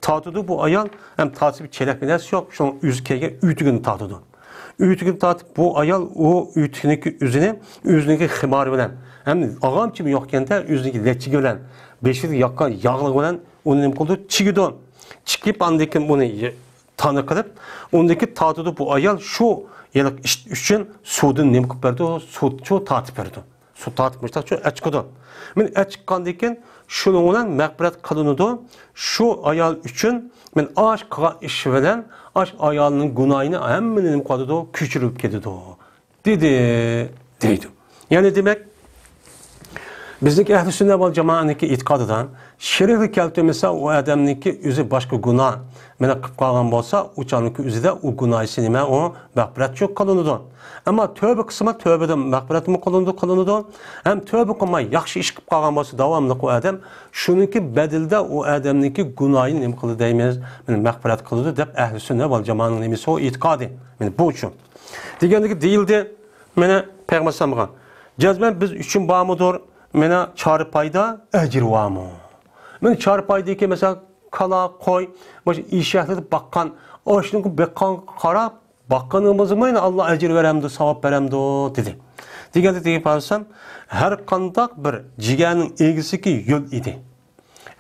تارتىدۇ بۇ ئايال، ھەم تارتىشقا چېلەك بىر نەرسە يوق، شۇڭا ئۆزى كىيگەن ئۆتۈكىنى تارتىدۇ. ئۆتۈكىنى تارتىپ، بۇ ئايال ئۇ ئۆتۈكنىڭكى ئۆزىنى، ئۆزىنىڭكى خىمارى بىلەن، ھەم ئاغامچىمۇ يوقكەنتە، ئۆزىنىڭكى لەچچىگى بىلەن، بېشىدا ياققان ياغلىقى بىلەن ئۇنى نېمە قىلىدۇ؟ چىگىدۇ. چىگىپ، ئاندىن كېيىن بۇنى تانا قىلىپ، ئۇندىن كېيىن تارتىدۇ. بۇ ئايال شۇ ھېلىقى ئىت ئۈچۈن سۇدىن نېمە قىلىپ بەردى؟ سۇچۇ تارتىپ بەردى. سۇ تارتىپ مۇشتاقچۇ ئەچىقىدۇ. مانا ئەچىققاندىن كېيىن شۇنىڭ بىلەن مەغپىرەت قىلىنىدۇ. شۇ ئايال ئۈچۈن مانا ئاش قىلغان ئىشى بىلەن ئاش ئايالنىڭ گۇناھىنى ھەممىنى نېمە قىلىدۇ؟ كۆچۈرۈلۈپ كېتىدۇ، دېدى، دەيدۇ. يەنى دېمەك، بىزنىڭكى ئەھلى سۈننە ۋەل جامائەنىڭكى ئېتىقادىدا شېرىكلىك كەلتۈرمىسە، ئۇ ئادەمنىڭكى ئۆزى باشقا گۇناھ مانا قىلىپ قالغان بولسا، ئۇ چاغنىڭكى ئۆزىدە ئۇ گۇناھىسى نېمە، ئۇ مەغپىرەتچۇ قىلىنىدۇ. ئەمما تۆبە قىلسىما، تۆبىدىن مەغپىرەتمۇ قىلىنىدۇ، قىلىنىدۇ. ھەم تۆبە قىلماي ياخشى ئىش قىلىپ قالغان بولسا داۋاملىق ئۇ ئادەم، شۇنىڭكى بەدىلىدە ئۇ ئادەمنىڭكى گۇناھىنى نېمە قىلىدۇ دەيمىز، مانا مەغپىرەت قىلىدۇ دەپ ئەھلى سۈننە ۋەل جامائەنىڭ نېمىسى، ئۇ ئېتىقادى. مانا بۇ ئۈچۈن. دېگەندىكى دېيىلدى، مانا پەيغەمبەر ئەلەيھىسسالامغا، جەزمەن بىز ئۈچۈن بارمىدۇر، مانا چارپايدا ئەجىر بارمۇ؟ مانا چارپايدىكى، مەسىلەن، كالا، قوي، مۇشۇ ئېشەكلەرنى باققان، ئاشۇنىڭغا باققانغا قاراپ، باققىنىڭىزغىمۇ يەنە ئاللا ئەجىر بېرەمدۇ، ساۋاب بېرەمدۇ؟ دېدى. دېگەندە دېگەن پەيغەمبەر، ھەر قانداق بىر جىگەرنىڭ ئىگىسىكى يۆل ئىدى.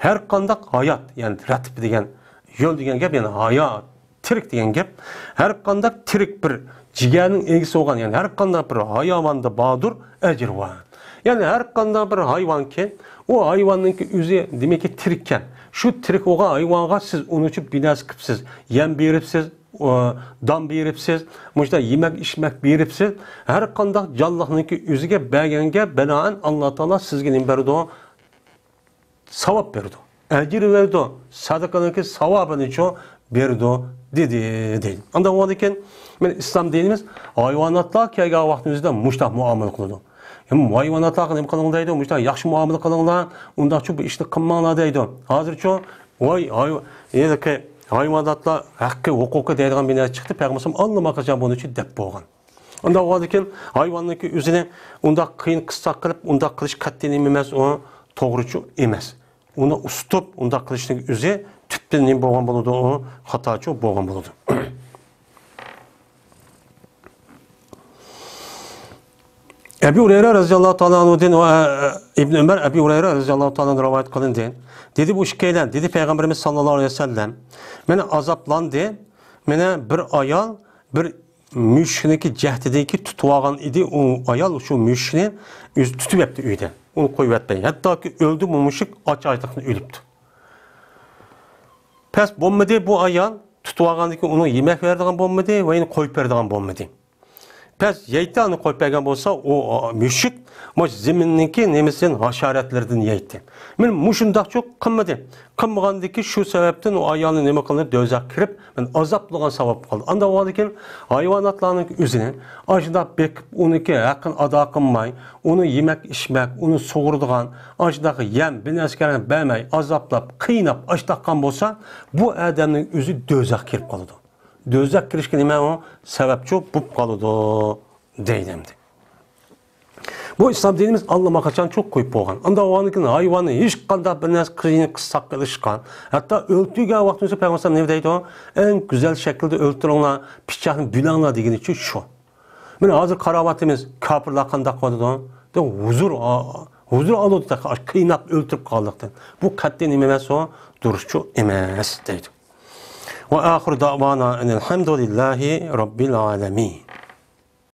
ھەر قانداق ھايات، يەنى رەتىپ دېگەن، يۆل دېگەن گەپ، يەنى ھايات، تىرىك دېگەن گەپ. ھەر قانداق تىرىك بىر جىگەرنىڭ ئىگىسى بولغان، يەنى ھەر قانداق بىر ھايۋاندا باردۇر ئەجرى بار. يەنى ھەر قانداق بىر ھايۋانكى، ئۇ ھايۋاننىڭكى ئۆزى دېمەككى تىرىككەن. شۇ تىرىك بولغان ھايۋانغا سىز ئۇنىڭ ئۈچۈن بىر نەرسە قىپسىز، يەم بېرىپسىز، ئۇ، دان بېرىپسىز، مۇشۇنداق يېمەك ئىچمەك بېرىپسىز. ھەر قانداق جانلىقنىڭكى ئۆزىگە بەرگەنگە بىنائەن ئاللا تائالا سىزگە نېمە بەرىدۇ؟ ساۋاب بېرىدۇ، ئەجىر بېرىدۇ، سەدىقىنىڭكى ساۋابىنىچۇ بېرىدۇ، دېدى، دەيدۇ. ئانداق بولغاندىكىن، مانا ئىسلام دىنىمىز ھايۋاناتلار كەلگەن ۋاقتىمىزدا مۇشتاق مۇئامىلە قىلىدۇ. ھەم ھايۋاناتلارغا نېمە قىلىڭ دەيدۇ، مۇشتاق ياخشى مۇئامىلە قىلىڭلار، ئۇنداقچۇ بۇ ئىشنى قىلماڭلار دەيدۇ. ھازىرچۇ ۋاي، ھاي-، ھېلىقى ھايۋاناتلار ھەققى، ھوقۇقى دەيدىغان بىر نەرسە چىقتى، پەيغەمبەر ئاللىماقاچان بۇنى ئۈچۈن دەپ بولغان. ئۇنداق بولغاندىكىن ھايۋاننىڭكى ئۆزىنى ئۇنداق قىيىن قىستاق قىلىپ، ئۇنداق قىلىش قەتئىي نېمە ئەمەس، ئۇ توغرىچۇ ئەمەس. ئۇنى ئۇسۇتۇپ، ئۇنداق قىلىشنىڭ ئۆزى تۈپتىن نېمە بولغان بولىدۇ، ئۇ خاتاچۇ بولغان بولىدۇ. ئەبۇ ھۇرەيرە رەزىياللاھۇ تائالا ئەنھۇدىن ۋە، ئە، ئىبن ئۆمەر ئەبۇ ھۇرەيرە رەزىياللاھۇ تائالا ئەنھۇ رىۋايەت قىلىندى. دېدى، بۇ ئىككىيلەن، دېدى پەيغەمبىرىمىز ساللاللاھۇ ئەلەيھى ۋەسەللەم، مېنى ئازابلاندى. مېنى بىر ئايال بىر مۈشۈكنىڭكى جەھدىدىكى تۇتۇۋالغان ئىدى. ئۇ ئايال شۇ مۈشۈكنى ئۆزى تۇتۇۋەپتۇ ئۆيدە. ئۇنى قويۇۋەتمەي. ھەتتاكى ئۆلدى بۇ مۈشۈك، ئاچ-ئايتاقتىن ئۆلۈپتۇ. پەس بولمىدى، بۇ ئايال تۇتۇۋالغاندىن كېيىن ئۇنىڭ يېمەك بېرىدىغان بولمىدى ۋە يەنە قويۇپ بېرىدىغان بولمىدى. پەس يەيتتى، ئۇنى قويۇپ بەرگەن بولسا، ئۇ، ئۇ مۈشۈك مۇشۇ زېمىننىڭكى نېمىسىدىن، ھاشاراتلىرىدىن يەيتتى. مېنى مۇشۇنداقچۇ قىلمىدى. قىلمىغاندىكى شۇ سەۋەبتىن ئۇ ئايالنى نېمە قىلدى؟ دوزاخقا كىرىپ، مېنى ئازابلىغان سەۋەب قىلدى. ئانداق بولغاندىكىن ھايۋاناتلارنىڭ ئۆزىنى ئاشۇنداق بېقىپ، ئۇنىڭكى ھەققىنى ئادا قىلماي، ئۇنى يېمەك، ئىچمەك، ئۇنى سۇغۇرىدىغان، ئاشۇنداق يەم، بىر نەرسىگە بەرمەي، ئازابلاپ، قىيناپ، ئاشتاققان بولسا، بۇ ئادەمنىڭ ئۆزى دوزاخقا كىرىپ قالىدۇ. دوزاخقا كىرىشكە نېمە ئۇ؟ سەۋەبچۇ بولۇپ قالىدۇ، دەيدۇ ئەمدى. بۇ ئىسلام دىنىمىز ئاللىماقاچانچۇ قويۇپ بولغان. ئانداق بولغاندىكىن ھايۋاننى ھېچقانداق بىر نەرسە قىيىن قىستاق قىلىشقا، ھەتتا ئۆلتۈرگەن ۋاقتىمىزدا پەيغەمبەر نېمە دەيدۇ؟ ئەڭ گۈزەل شەكىلدە ئۆلتۈرۈڭلار، پىچاقنى بۆلۈڭلار دېگىنىچۇ شۇ. مانا ھازىر قاراۋاتىمىز، كاپىرلار قانداق قىلىدۇ؟ دەپ ھۇزۇر، ھۇزۇر ئالىدۇ، قىيناپ ئۆلتۈرۈپ قالدۇقتىن. بۇ قەتئىي نېمە ئەمەس ئۇ؟ دۇرۇسچۇ ئەمەس دەيدۇ. وآخر دعوانا أن الحمد لله رب العالمين.